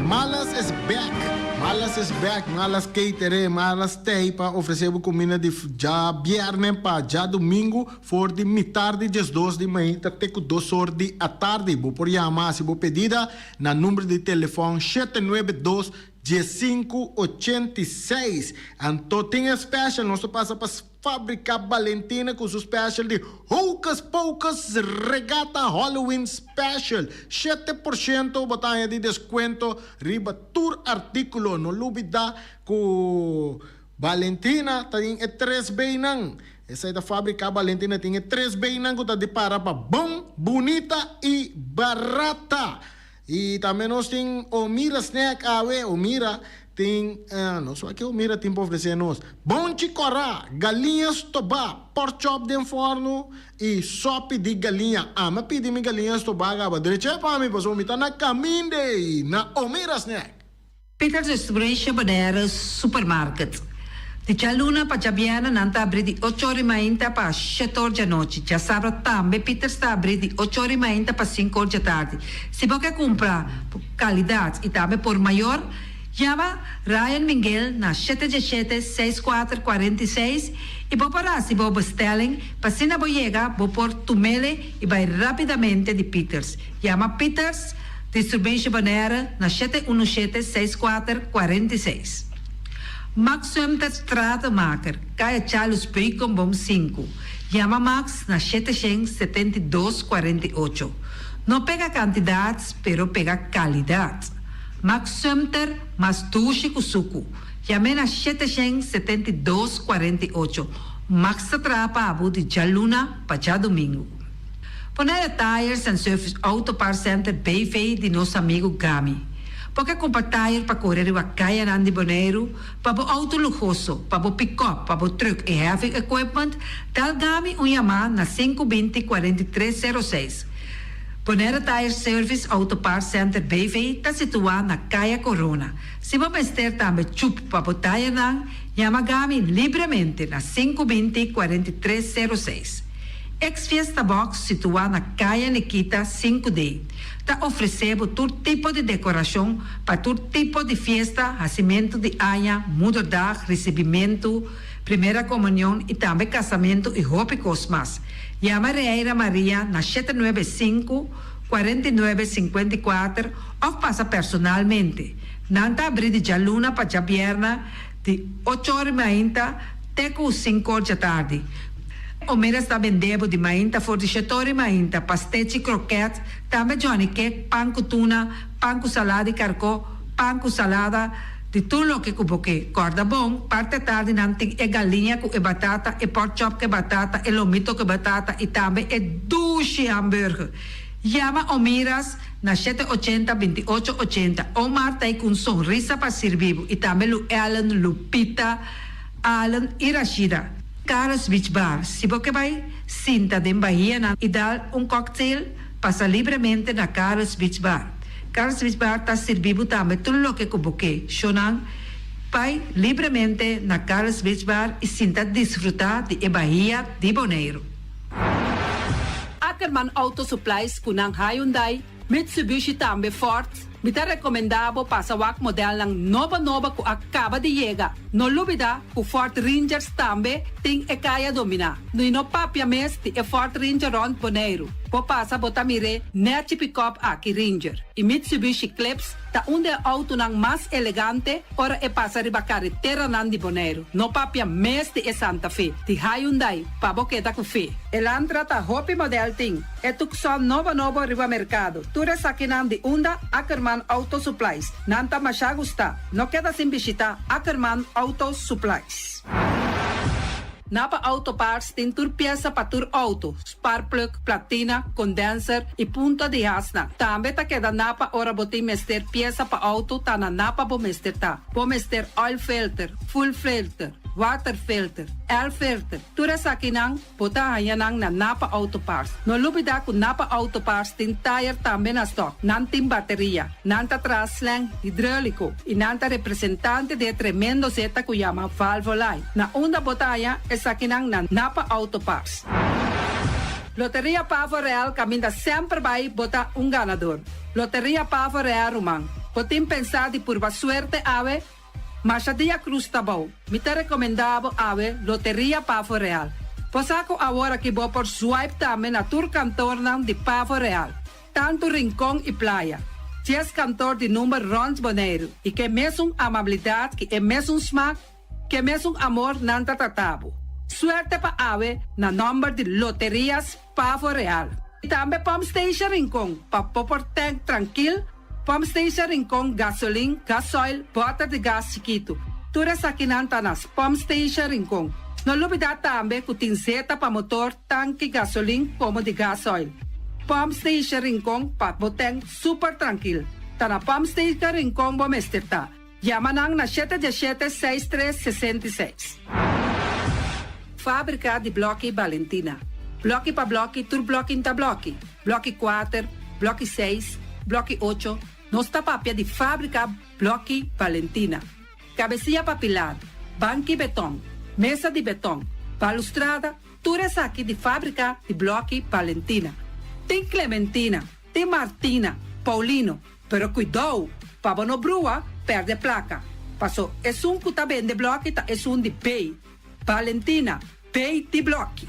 Malas is back! Malas is back! Malas Catering, Malas tei pa ofresé bo kuminda di djabièrnè pa djadumingu for di mitar di 12 di mainta te ku dos or di atardi. Bo por yama hasi bo pedida Na number di telefòn shete nuebe dos diesinku ochenta i seis. Anto tin e special, nos ta pasa pa Fabrica Balentina ku su special di Hocus Pocus Regatta Halloween Special. 7% bo ta haña di deskuento riba tur artíkulo. No lubidá ku Balentina ta tin e tres Bnan. Esei ta Fabrica Balentina tin e tres Bnan ku ta di para pa bon, bunita i barata. I tambe nos tin Omira Snack awe. Omira tin, nos wak ke Omira tin pa ofresé nos. Bonchi kòrá, galiña stobá, pork chop den fòrnu i sòpi di galiña. Ami a pidi mi galiña stobá kaba drecha pa mi pasobra mi ta na kaminda ei na Omira Snack. Peter Distribution Bonaire Supermarket. Di djaluna pa djabièrnè nan ta abrí di ocho or i mainta pa shete or djanochi. Djasabra tambe Peters ta abrí di ocho or i mainta pa sinku or djatardi. Si bo ke kumpra ku kalidat i tambe por mayor, yama Ryan Minguel na shete djeshete seis kuater 46 i bo por hasi bo bestelling pa asina bo yega bo por tumele i bai rapidamente di Peters. Yama Peters Distribution Bonaire na shete unu shete seis kuater 46. Max Sumter Stratenmaker, Kaya Charles Beukenboom sinku. Yama Max na 772 48. No pega kantidat, pero pega kalidat. Max Sumter mas dushi ku suku. Yam'é na 772 48. Max ta traha pa abo di djaluna pa djadumingu. Bonaire Tires and Service Auto Parts Center BV di nos amigu Gami. Bo ke kumpra tire pa kore riba kayanan di Boneiru, pa bo outo luhoso, pa bo pikòp, pa bo trùk i heavy equipment, dal Gami un yamá na sinku 20 43 06. Bonaire Tire Service Auto Parts Center BV ta situá na Kaya Corona. Si bo mester tambe chup pa bo tirenan, yama Gami libremente na sinku 20 43 06. Ex Fiesta Box situá na Kaya Nikita 5D ta ofresé bo tur tipo di dekorashon pa tur tipo di fiesta, hasimentu di aña, moederdag, risibimentu, primera komunion i tambe kasamentu i hopi kos mas. Yama Reira Maria na 795 49 54 òf pasa personalmente. Nan ta abrí di djaluna pa djabièrnè di ocho or mainta te ku sinku or djatardi. Omeras ta bende bo di mainta for di shetor i mainta, pastechi, kroket, tambe johnny cake, pan ku tuna, pan ku salada di karkó, pan ku salada, di tur loke ku bo ke. Kòrda bon, parti atardi nan tin e galiña ku e batata, e pork chop ku e batata, e lomito ku e batata i tambe e dushi hamburger. Yama Omiras na 780 28 80. Omar ta ei ku un sonrisa pa sirbi bo i tambe Lu Ellen, Lupita, Allen i Rashida. Carlos Beach Bar, Si bo ke bai sinta den bahianan i dal un cocktail, pasa libremente na Carlos Beach Bar. Carlos Beach Bar ta sirbi bo tambe tur loke ku bo ke. Shownan, bai libremente na Carlos Beach Bar i sinta disfrutá di e bahia di Boneiru. Ackerman Auto Supplies ku nan Hyundai, Mitsubishi tambe Ford, mi ta rekomendá bo pasa wak modelnan nobo nobo ku a kaba di yega. No lubidá ku Ford Rangers tambe tin e kaya dominá. I no papia mes di e Ford Ranger rònt Boneiru. Bo pasa bo ta mir'é nèchi pikòp aki Ranger. I Mitsubishi Eclipse ta un di e outonan mas elegante ora e pasa riba kareteranan di Boneiru. No papia mes di e Santa Fe di Hyundai pa bo keda ku fe. Elantra ta hopi modèl tin. E Tucson nobo nobo riba merkado. Tur esakinan di unda Ackerman Auto Supplies. Nan ta masha gustá. No keda sin bishitá Ackerman Auto Supplies. Napa Auto Parts tin tur piesa pa tur outo, sparkplug, platina, condenser i punta di hasnan. Tambe ta keda Napa ora bo tin mester piesa pa outo ta na Napa bo mester ta. Bo mester oil filter, fuel filter, water filter, air filter, tur esakinan Bo ta haña nan na Napa Auto Parts. No lubidá ku Napa Auto Parts tin tayer tambe na stòk. Nan tin bateria. Nan ta traha slang hidróliko i nan ta representante di e tremendo zeta ku yama Valvoline. Na unda bo ta haña esakinan na Napa Auto Parts. Loteria Pavo Real kaminda semper bai bo ta un ganador. Loteria Pavo Real ruman. Bo tin pensá di purba suerte awe? Masha dia cruz ta bou. Mi ta recomenda bo awe Loteria Pavo Real. Bo sa cu awor aki bo por swipe tambe na tur kantornan di Pavo Real, tanto Rincon y Playa. Dies kantor di number rond Boneiru y ke mesun amabilidad ki e mesun smaak, ke mesun amor nan ta trata bo. Suerte pa awe na nomber di Loterias Pavo Real. Y tambe Pump Station Rincon pa bo por tank trankil, Pump Station Rincon gasolin, gasoil, bòter di gas chikitu. Tur esakinan ta na Pump Station Rincon. No lubidá tambe ku tin zeta pa motor, tanki gasolin komo di gasoil. Pump Station Rincon pa bo tank super trankil. Ta na Pump Station Rincon bo mester ta. Yama nan na 717 63 66. Fábrika di blòki Balentina. Blòki pa blòki, tur blòki n'ta blòki. Blòki kuater, blòki seis, blòki ocho, nos ta papia di fábrika blòki Balentina. Kabesia pa pilar, banki betòn, mesa di betòn, balustrada, tur esaki di fábrika di blòki Balentina. Tin Clementina, tin Martina, Paulino, Pero kuidou, pa bo no brua, pèrdè plaka. Paso esun ku ta bende blòki ta esun di Bay. Valentina, Bay di blòki.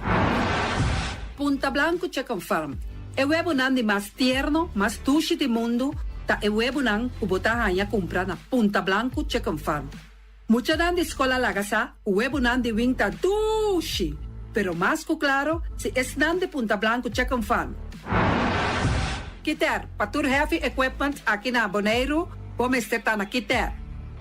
Punta Blanco Chicken Farm, E webonan di mas tierno, mas dushi di mundu ta e webonan ku bo ta haña kumpra na Punta Blanco Chicken Farm. Muchanan di skol a laga sa ku webonan di wing ta dushi, pero mas ku klaro si esnan di Punta Blanco Chicken Farm. Kiter, pa tur heavy equipment aki na Boneiru, bo mester ta na Kiter.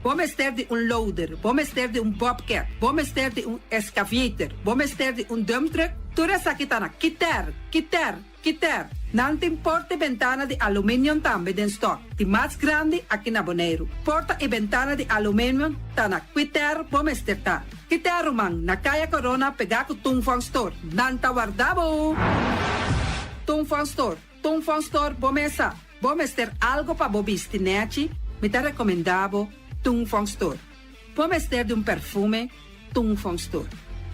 Bo mester di un loader, bo mester di un bobcat, bo mester di un excavator, bo mester di un dump truck, tur esaki ta na Kiter, Kiter. Kiter, Nan tin porta i bentana di aluminium tambe den stock, di mas grandi aki na Boneiru. Porta i bentana di aluminium ta na Kiter bo mester ta. Kiter ruman, na Kaya Corona pegá ku Tung Fong Store. Nan ta warda bo! Tung Fong Store, Tung Fong Store bo mesa. Bo mester algo pa bo bisti nèchi? Mi ta rekomendá bo Tung Fong Store. Bo mester di un perfume? Tung Fong Store.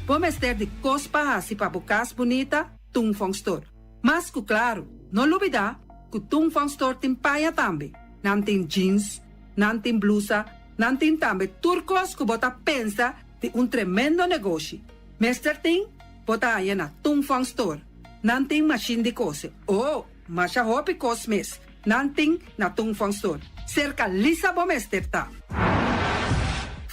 Bo mester di kos pa hasi pa bo kas bunita? Tung Fong Store. Mas ku klaru, no lubidá ku Tung Fong Store tin paña tambe. Nan tin jeans, nan tin blusa, nan tin tambe tur kos ku bo ta pensa di un tremendo negoshi. Mester tin, bo ta haña na Tung Fong Store. Nan tin mashin di kose. Oh, masha hopi kos mes nan tin na Tung Fong Store. Serka Lisa bo mester ta.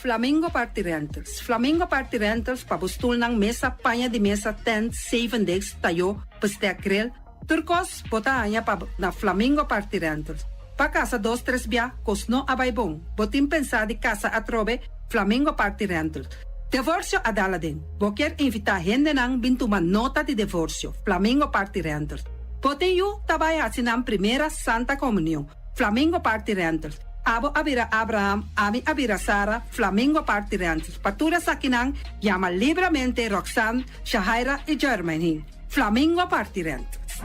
Flamingo Party Rentals Flamingo Party Rentals pa bo stulnan, mesa, paña di mesa, tent, zeven desk, tayó, bestek, grill, tur kos bo ta haña pa na Flamingo Party Rentals. Pa kasa dos tres bia, kos no a bai bon. Bo tin pensá di kasa atrobe? Flamingo Party Rentals. Devorsio a dal aden. Bo kier invitá hendenan bin tuma nota di devorsio? Flamingo Party Rentals. Bo tin yu ta bai hasi nan primera Santa Comunion? Flamingo Party Rentals. Abo a bira Abraham, ami a bira Sara, Flamingo Party Rentals. Pa tur esakinan, yama libramente Roxanne, Shahaira i Jermaine. Flamingo Party Rentals.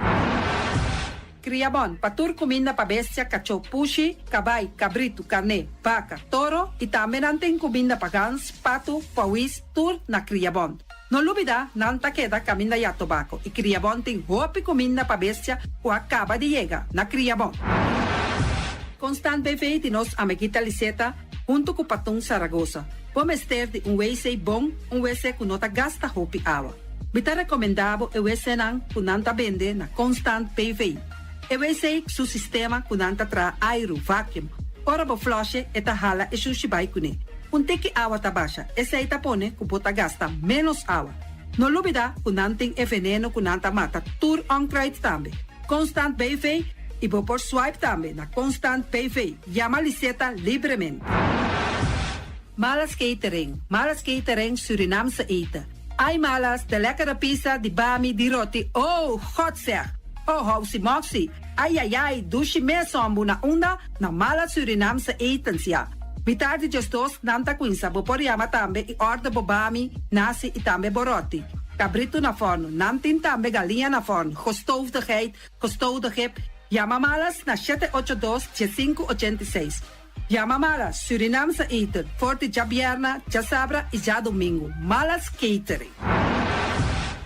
Kriabon, pa tur kuminda pa bestia, kachó, pushi, kabai, kabritu, karné, baka, toro i tambe nan tin kuminda pa gans, patu, pawis, tur na Kriabon. No lubidá, nan ta keda kaminda ya tobako i Kriabon tin hopi kuminda pa bestia ku a kaba di yega na Kriabon. Constant BV di nos amiguita Liseta huntu ku Patun Saragosa. Bo mester di un wc bon, un wc ku no ta gasta hopi awa. Mi ta rekomendá bo e wcnan ku nan ta bende na Constant BV. E wc su sistema ku nan ta traha airu, vacuum. Ora bo flush'e e ta hala e shushi bai kuné. Un tiki awa ta basha, esei ta pone ku bo ta gasta ménos awa. No lubidá ku nan tin e veneno ku nan ta mata tur onkruid tambe. Constant BV i bo por swipe tambe na Constant BV. Yama Liseta libremente. Malas Catering, Malas Catering Surinaamse eten. Ai Malas, de lekkere pizza, di bami, di roti, oh, God zeg! Oh, housi moxi, ai ai ai, dushi mes hombu na unda? Na Malas Surinaamse etens ya. Mitar di djesdos nan ta cuinsa, bo por yama tambe y order bo bami, nasi y tambe bo roti. Cabrito na forno, nan tin tambe galiña na forno, gestoofde geit, gestoofde kip. Yama Malas na shete ocho dos, diesinku ochenta i seis. Yama Malas, Surinaamse eten, for di djabierna, djasabra y djadomingo. Malas Catering.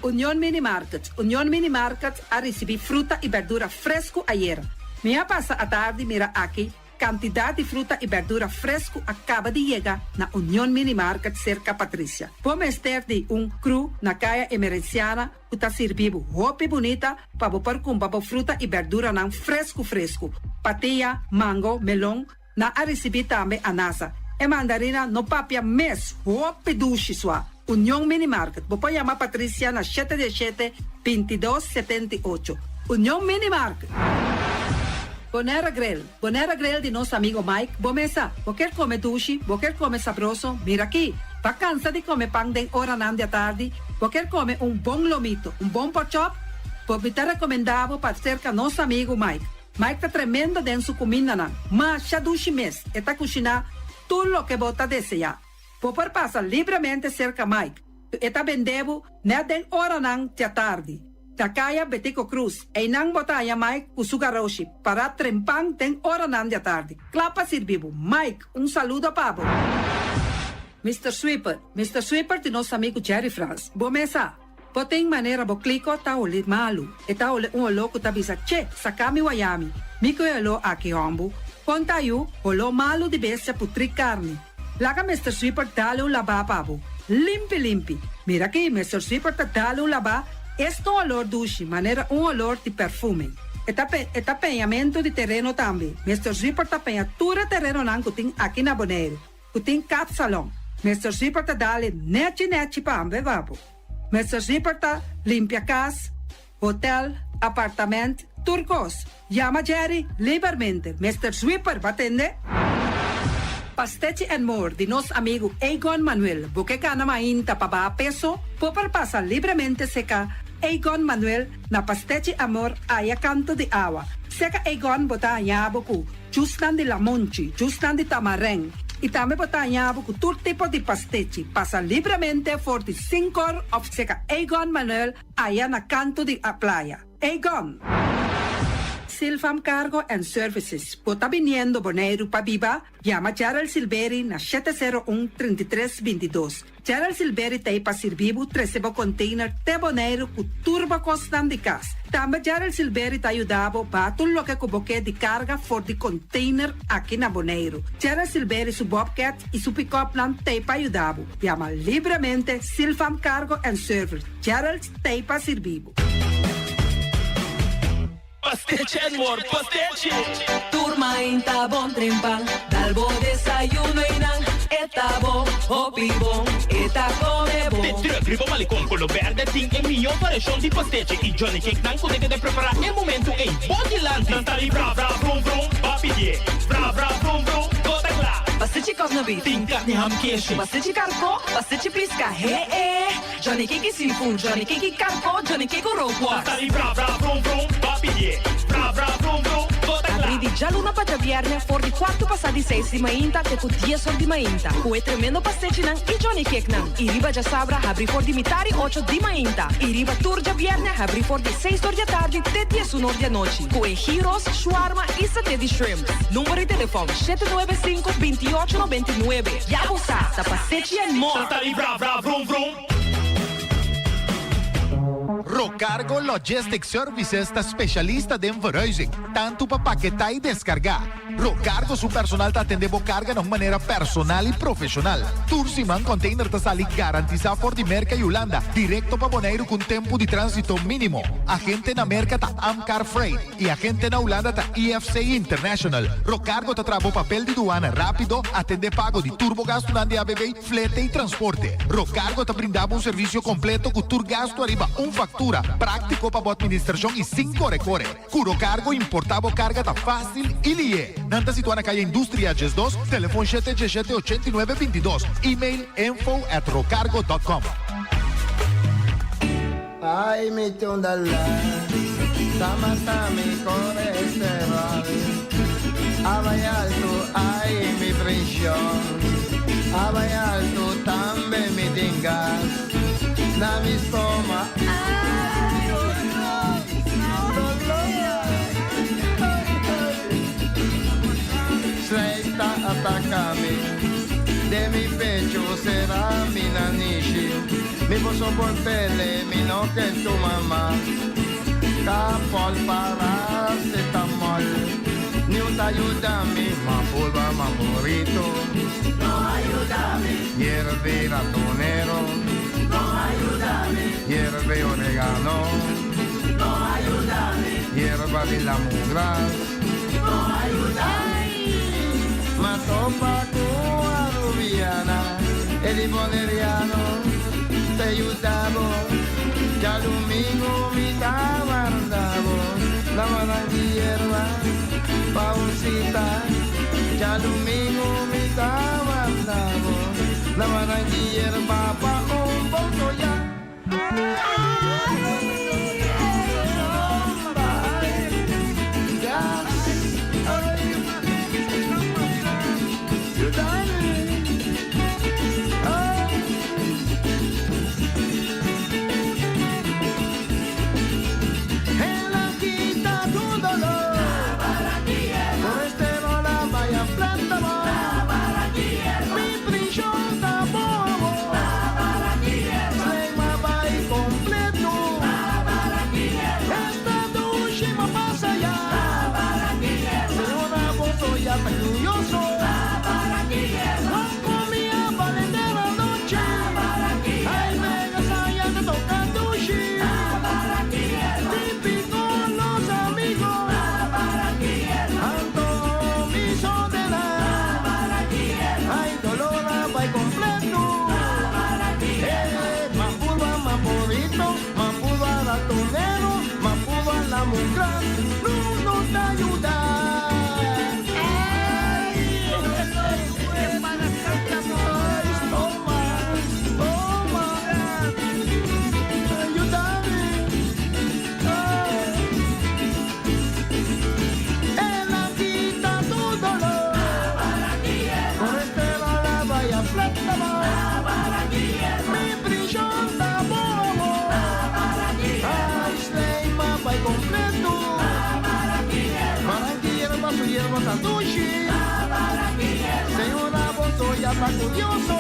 Union Mini Market, Union Mini Market a ricibi fruta y berdura fresco ayera. Mi a pasa atardi mira aki cantidad di fruta y berdura fresco a caba di yega na Union Mini Market cerca Patricia. Bo mester di un crew na Caya Emerenciana ku ta sirbi bo hopi bunita pa bo por kumpra bo fruta i berduranan fresku fresku. Patia, mango, melon, nan a risibí tambe anasa. E mandarina no papia mes, hopi dushi sua. Union Mini Market, bo por yama Patricia na shete diesshete, bintidos, setenta i ocho. Union Mini Market. Bonaire Grill, Bonaire Grill di nos amigo Mike, bo mesa, bo kier come dushi, bo kier come sabroso, mira aki. Bo a cansa di come pan den oranan di atardi, bo kier come un bon lomito, un bon porkchop, bo mi ta recomenda bo pa cerca nos amigo Mike. Mike ta tremendo den su cumindanan, masha dushi mes, e ta cushina tur loke bo ta desea. Bo por pasa libremente cerca Mike, e ta bende bo net den oranan di atardi. Na Caya Betico Croes, einan bo ta haya Mike cu su garoshi, para trempan den oranan di atardi. Cla pa sirbi bo. Mike, un saludo pa bo. Mr. Sweeper, Mr. Sweeper di nos amigo Jerry Frans. Bo mesa, bo tin manera bo kliko ta hole malu. E ta hole un oló ku ta bisa, Che, saka mi wayami. Mi ku e oló aki hombu. Konta yu, oló malu di bestia putri karni. Laga Mr. Sweeper dale un labá pa bo. Limpi limpi. Mira aki, Mr. Sweeper ta dale un labá, esta un olor dushi, manera un olor di perfume. E ta pe, e ta peñamentu di tereno tambe. Mr. Sweeper ta peña tur e terenonan ku tin aki na Boneiru, ku tin kapsalon. Mr. Sweeper ta dale nechi nechi pa bo. Mr. Sweeper ta limpia kas, hotel, apartamento, tur kos. Yama Jerry libermente. Mr. Sweeper, bo a tende? Pastechi and More di nos amigo Egon Manuel. Bo ke kana mainta pa baha peso, bo por pasa libremente serka Egon Manuel na Pastechi Amor aya kanto di awa. Serka Egon bo ta haña bo ku jusnan di lamunchi, jusnan di tamarijn. I tambe bo ta haña bo ku tur tipo di pastechi. Pasa libremente for di 5 òf serka Egon Manuel aya na kanto di playa. Egon. Silfam Cargo and Services. Bo ta biniendo Boneiru pa biba? Yama Gerald Silberi na 701 33 22. Gerald Silberi ta ei pa sirbi bo trese bo container te Boneiru ku tur bo kosnan di kas. Tambe Gerald Silberi ta yuda bo baha tur loke ku bo ke di karga for di container aki na Boneiru. Gerald Silberi su bobcat i su pick-upnan ta ei pa yuda bo. Yama libremente Silfam Cargo and Service. Gerald ta ei pa sirbi bo. Pastechi and more, pastechi! Tur mainta bon trempan, dal bo desayuno y nan e ta bo hopi bon, e ta come bon. De truck riba malecon color berde tin e miyo variacion di pastechi y johnny cake nan cu ta keda prepara e momento ey bo dilanti. Nan ta di bra bra vrum vrum, ba pidie bra bra vrum vrum, bo ta cla. Pastechi cosna beef. Tin carni ham keshi. Pastechi carco, pastechi pisca, he e. Johnny Cake i seafood, Johnny Cake i karko, Johnny Cake ku rookworst. Ta di bra bra vrum vrum, ba pidié. Bra bra vrum vrum, bo ta kla. Abrí di djaluna pa djabièrnè for di kuartu pasá di seis di mainta te ku dies or di mainta, ku e tremendo pastechinan i Johnny Cakenan. I riba djasabra habrí for di mitar i ocho di mainta. I riba tur djabièrnè habrí for di seis or di atardi te diesun or di anochi, ku e gyros, shawarma i saté di shrimp. Number di telefòn, 795 28 99. Ya bo sa, ta pastechi and more! Ta di bra bra vrum vrum. Rocargo Logistic Services ta specialista den verhuizing, tanto pa paketá y descargá. Rocargo su personal ta atendé bo carga na un manera personal y profesional. Tur siman container ta sali garantisa for di Merca y Hulanda directo pa Boneiru cu un tempo di transito minimo. Agente na Merca ta Amcar Freight. Y agente na Hulanda ta IFC International. Rocargo ta traha bo papel di duana rapido, atende pago di tur bo gastunan di ABV, flete y transporte. Rocargo ta brinda bo un servicio completo cu tur gastu ariba un factura, practico pa bo administracion y sin core core. Cu Rocargo importa bo carga ta facil y lihe. Nan ta situa na Calle Industria 12, telefon shete diesshete ochenta i nuebe bintidos, email info at rocargo dot com. Ay mi tundala, ta mata mi colesterol. A bai alto, ay mi preshon. A bai alto, tambe mi tin gas na mi stoma. Ay dolor, dolor, ay ay. Slijt ta ataka mi, den mi pecho sera mi nanishi. Mi por soportele, mi no ke tuma mas. Kapol paracetamol, niun ta yuda mi. Ma pulva, ma burrito, no a yuda mi. Yerbe ratonero, no a yuda mi. Yerbe oregano, no a yuda mi. Yerba di lamugras, no a yuda mi. Ma topa ku arubiana, e di boneriano te yuda bo. Djadumingu mi ta warda bo, na manan di yerba pa un sita. Djadumingu mi ta warda bo, na manan di yerba pa un boto ya. ta dushi. Señora boso ya ta curioso.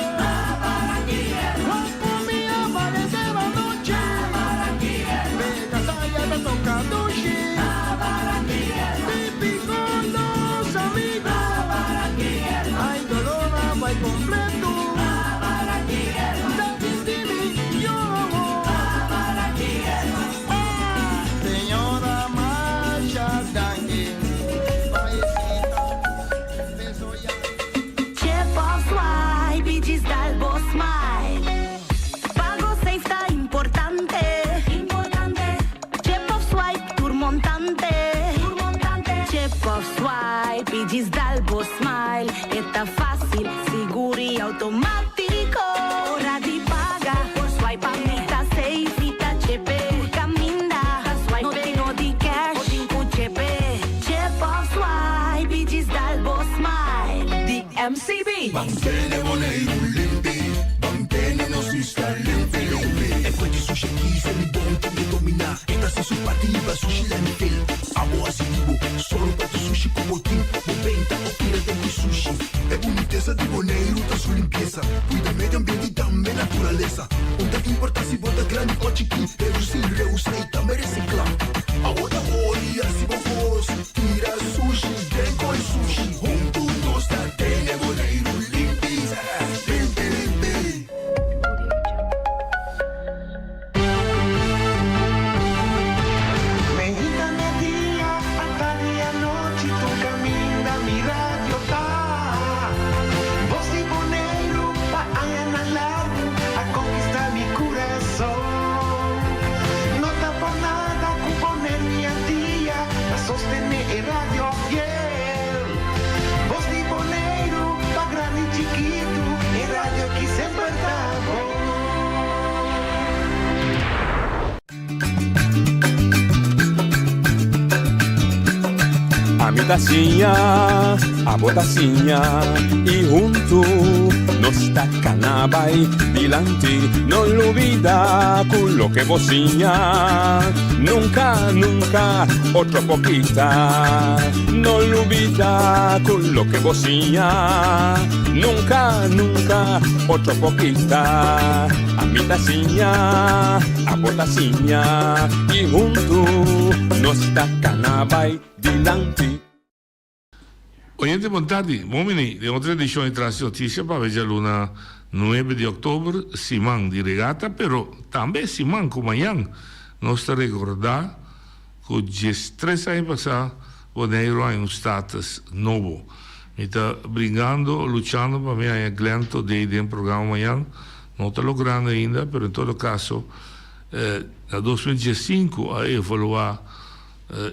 La comida vale de la noche. Vega ya ta toca dushi. Típico los amigos. Ay dolor bai completo. Señora masha danki pa e sita beso ya. Chip of swipe i djis dal bo smile. Pago safe ta importante. Chip of swipe tur montante. Chip of swipe i djis dal bo smile. E ta fácil, sigur i automátiko. Ora di paga, por swipe pa mi ta safe. Mi ta chepe, tur kaminda. No tin no di cash, bo tin ku chepe. Chip of swipe i djis dal bo smile. Di MCB. Ban tene Boneiru limpi, ban tene nos isla limpi limpi. E fuente sushi aki se mi bon tin ke dominá. E ta hasi su parti hiba sushi landfill. Abo hasi di bo, solo pa tu sushi ku bo tin. Bo benta o tira den ki sushi. E bunitesa di Boneiru ta su limpiesa. Kuida medio ambiente i tambe naturalesa. Un ta importa si bo ta grandi o chikí. Redusí, reusá i tambe resiklá. Abo ta hori hasi bo kos. Tira sushi den koi sushi. Huntu nos ta tene Boneiru limpi. Limpi limpi. Meinta media, atardi anochi tur caminda mi radio ta. Bos di Boneiru pa añanan largu a conquista mi curason. No ta por nada cu Boneiru y Antia ta sostene e radio fiel. Bos di Boneiru pa grandi y chikitu e radio aki semper ta bon. Ami ta siña, abo ta siña y huntu nos ta cana bay dilanti. No lubida cu loke bo siña nunca, nunca otro por kita. No lubida cu loke bo siña nunca, nunca otro por kita. Ami ta siña, abo ta siña i huntu nos ta kana bai dilanti. Oyente bon tardi, bon bini den otro edicion di Tras di Noticia pa awe djaluna nuebe di october, siman di regata, pero tambe siman cu mañan nos ta recorda Ku diestres aña pasá Boneiru haña un status nobo. Mi ta bringando, luchando pa mi haña Glenn Thodé den programa mañan. No ta logrando ainda, pero en todo caso na 2015 a evaluá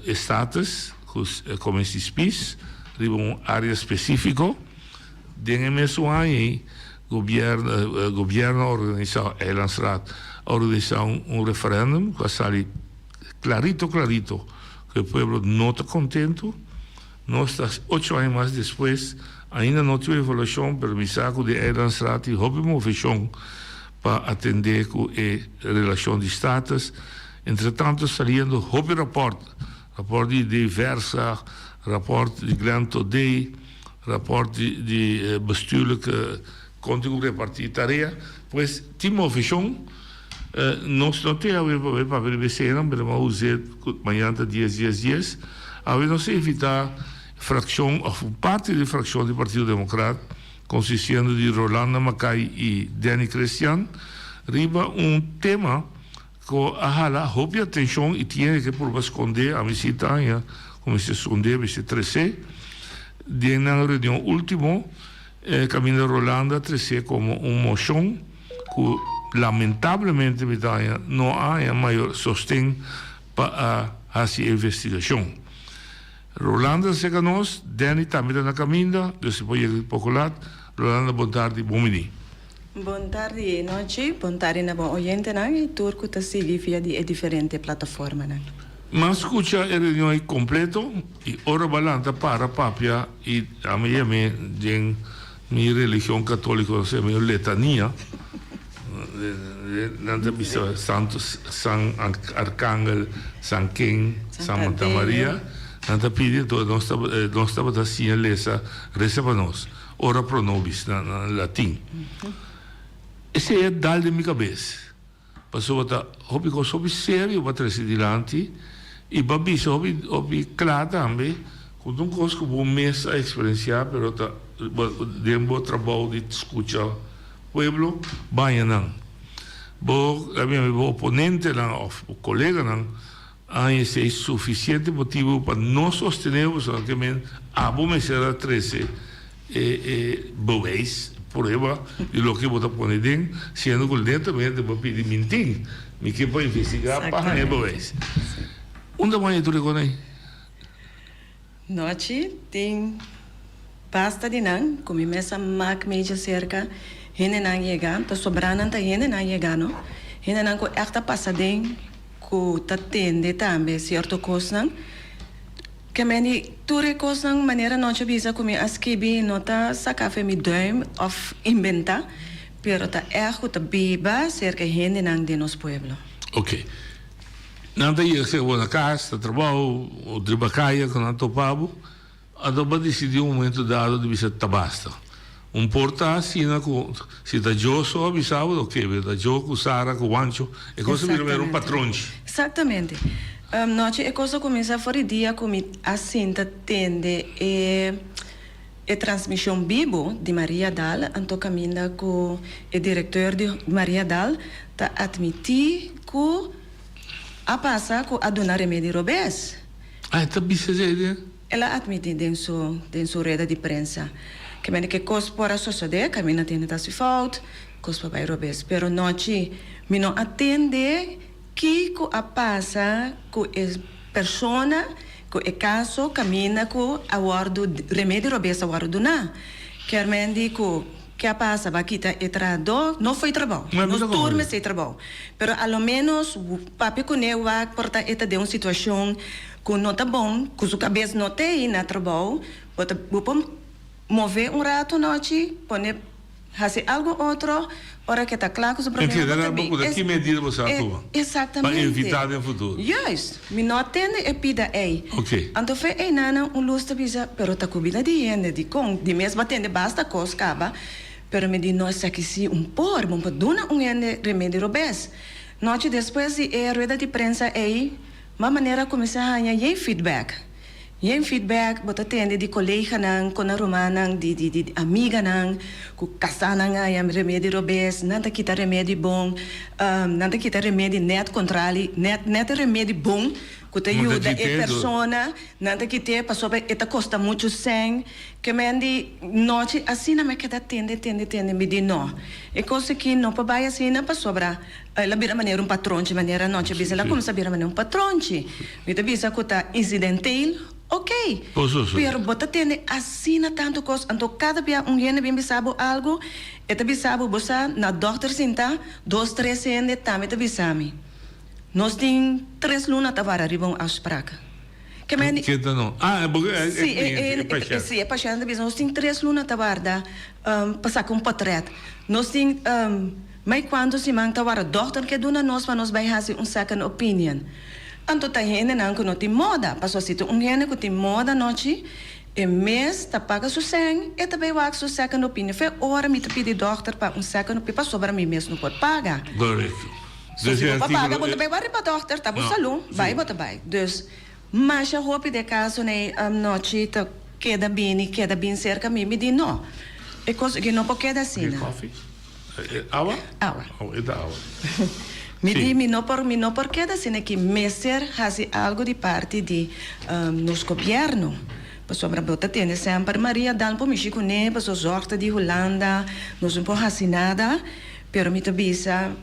e status ku Commissie Spies riba un área spesífiko. Den e mesun aña ei gobièrnu gobièrnu a organisá, Eilandsraad a organisá un referèndum ku a sali. Clarito clarito cu e pueblo no ta contento, nos ta ocho aña mas despues ainda no tin un evaluacion pero mi sa cu den Eilandsraad tin hopi movecion pa atende cu e relacion di status, entretanto saliendo hopi rapport, rapport di Diversa, rapport di Glenn Thodé, rapport di bestuurlijke con tin cu reparti tarea, pues tin movecion. Nos no tin awe pa bay papia di becenan, pero m'a us'é cu mañan ta dies dies dies. Awe nos a invita fraccion of un parti di fraccion di Partido Democrat, consistiendo di Rolanda Mackay y Danny Christian, riba un tema cu a hala hopi atencion y tin hende ke purba sconde, ami si ta haña cu mester sconde, mester trece den nan reunion ultimo, caminda Rolanda a trece como un mocion. ku lamentablemente mi ta haña no a haña mayor sosten pa a hasi e investigashon. Rolanda ta serka nos, Danny tambe ta na kaminda, dus e por yega poko lat. Rolanda bon tardi, bon bini. Bon tardi nochi, bon tardi na bon oyentenan i tur ku ta sigui via di e diferente plataformanan. M'a skucha e reunion ei kompleto i ora bo a lanta para papia i ami yam'é den Mi religion católico ta sema un letania, nan ta bisa Santo, San Arcangel, San ken, San Manta Maria. Nan ta pidi anto nos nos tabata siña lesa Resa pa nos, Ora pro nobis na latin. Esei a dal den mi kabes. Pasobra ta hopi kos hopi serio bo a trese dilanti i bo a bisa hopi hopi kla tambe ku ta un kos ku bo mes a eksperensiá pero ta den bo trabou di skucha pueblo baña nan. Bo bo oponentenan òf bo koleganan a haña esei sufisiente motibu pa no sostené bo pasobra ke men abo mester a trese e e bewijs, prueba, di loke bo ta pone den, siendo ku netamente bo a pidi mintin, mi ke pa investigá pa haña bewijs. Unda bo haña tur e kos ei? Nochi tin basta di nan ku mi mes a mak medio serka hendenan yega, ta sobrá nan ta hendenan yega no, hendenan ku ègt a pasa den ku ta tende tambe sierto kosnan. Ke men di tur e kosnan manera nochi a bisa ku mi a skibi no ta saka afe mi duim òf imbentá, pero ta ègt ku ta biba serka hendenan den nos pueblo. Oke. Nan ta yega serka bo na kas, na trabou, o riba kaya ku nan topa bo. Anto bo a disidí un momento dado di bisa ta basta. Un por ta asina ku si ta Djo so a bisa bo, oke, pero ta Djo ku Sara ku Wancho, e kos a bira mera un patronchi. Exactamente. Nochi e kos a kuminsá for di dia ku mi a sinta tende e e transmishon bibu di Maria Dal, anto kaminda ku e direkteur di Maria Dal ta atmití ku A pasa ku a duna remedi robes. Ah, e ta bisa esei den? El a atmití den su den su rueda di prensa. Ke mende ke kos por a sosodé, kaminda tende ta hasi fout, kos por bai robes. Pero nochi mi no a tende kiko a pasa ku e persona, ku e kaso kaminda ku a wòrdu remedi robes a wòrdu duná. Kier mendi ku. Ke a pasa? Ba kita e trahadó? No fo'i trabou. Nos tur mester trabou. Pero a lo ménos papia kuné wak por ta e ta den un situashon ku no ta bon, ku su kabes no ta ei na trabou. Bo ta bo por mov'é un ratu nochi, pone hasi algu otro, ora ke ta kla ku su problema bo ta bin. Ki medida bo sa tuma pa evitá den futuro? Juist. Mi no a tende e pida ei. Anto fe einanan un lus ta bisa, pero ta ku bida di hende, dikon? Di mes bo a tende basta kos kaba, pero mi di no esaki si un por, bo por duna un hende remedi robes. Nochi despues di e rueda di prensa ei, ma manera a kuminsá haña yen feedback. Yen feedback bo ta tende di koleganan, kon nan rumannan, di di di amiganan ku kasánan haña remedi robes, nan ta kita remedi bon, nan ta kita remedi nèt kontrali, nèt nèt e remedi bon ku ta yuda e persona, nan ta kit'é pasobra e ta kosta muchu sèn. Ke men di nochi asina mi a keda tende tende tende mi di no, e kos aki no por bai asina pasobra El a bira manera un patronchi, manera nochi a bisa, el a cuminsa bira manera un patronchi. Mi ta bisa cu ta incidental, ok, pero bo ta tende asina tanto cos, anto cada bia un hende bin bisa bo algo, e ta bisa bo, bo sa, na dokter sinta, dos, tres hende tambe ta bisa mi. Nos tin tres luna ta wara riba un afspraak. Ke men di. Keda no. Ah, e bo, e Sí, e, cliente, e, e pashent. sí, e pashent ta bisa, nos tin tres luna ta warda pa saca un potret. Nos tin Mai cuanto siman ta wara dokter ke duna nos pa nos bai haci un second opinion. Anto ta hendenan cu no tin moda, pasobra si ta un hende cu tin moda nochi, e mes ta paga su sèn, e ta bai wak su second opinion. Fe ora mi ta pidi dokter pa un second opinion pasobra mi mes no por paga. Correcto. So si bo por paga bo ta bai wak riba dokter, ta bo salú, bai bo ta bai. Dus masha hopi de casonan ei nochi ta keda bini, keda bin cerca mi, mi di no, e cos aki no por keda asina. Awa? Awa. Oh, e ta awa. Mi di mi no por mi no por keda asina ki mester hasi algo di parti di nos gobierno. Pasobra bo ta tende semper Maria dan por mishi kuné paso zorg ta di Hulanda nos no por hasi nada pero mi ta bisa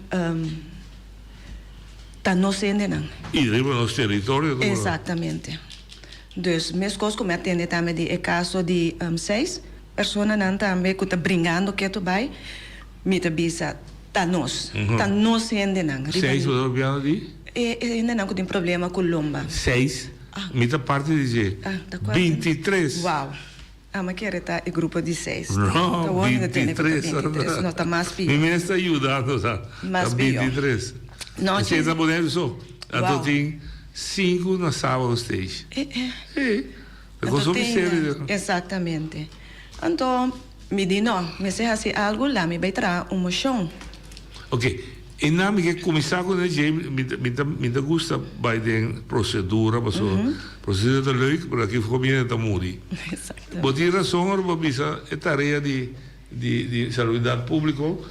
ta nos hendenan. I riba nos teritorio ta. Exactamente. Dus meskos ku mi a tende tambe di e kaso di seis. Personanan tambe ku ta bringando ketu bai, mi ta bisa, ta nos. Ta nos hendenan. Riba Seis, bo ta papiando di? E hendenan ku tin problema ku lomba. Seis? Mi ta parti di dje. Ah, ta kuater. Bintitres. Wow. Ama kere ta e grupo di seis. No, Ta wor mi ta tende ku ta bintitres. bintitres. No, ta mas pió. Mi mes ta yuda nos a. Mas Ta pió. bintitres. No, Esei ta Boneiru so. Anto Wow. tin. Sinku na Sábado Stage. Eh eh. Sí. Ta Anto cosa hopi tin serio. Exactamente. Anto mi di no, mester haci algo, la mi bay traha un mocion. Ok, e nan mi ke kuminsá ku ne dje, mi ta mi ta mi ta gusta bai den prosedura pasobra prosedura ta leuk pero aki for mi ta muri. Bo tin rason ora bo bisa e tarea di di di salubridat públiko,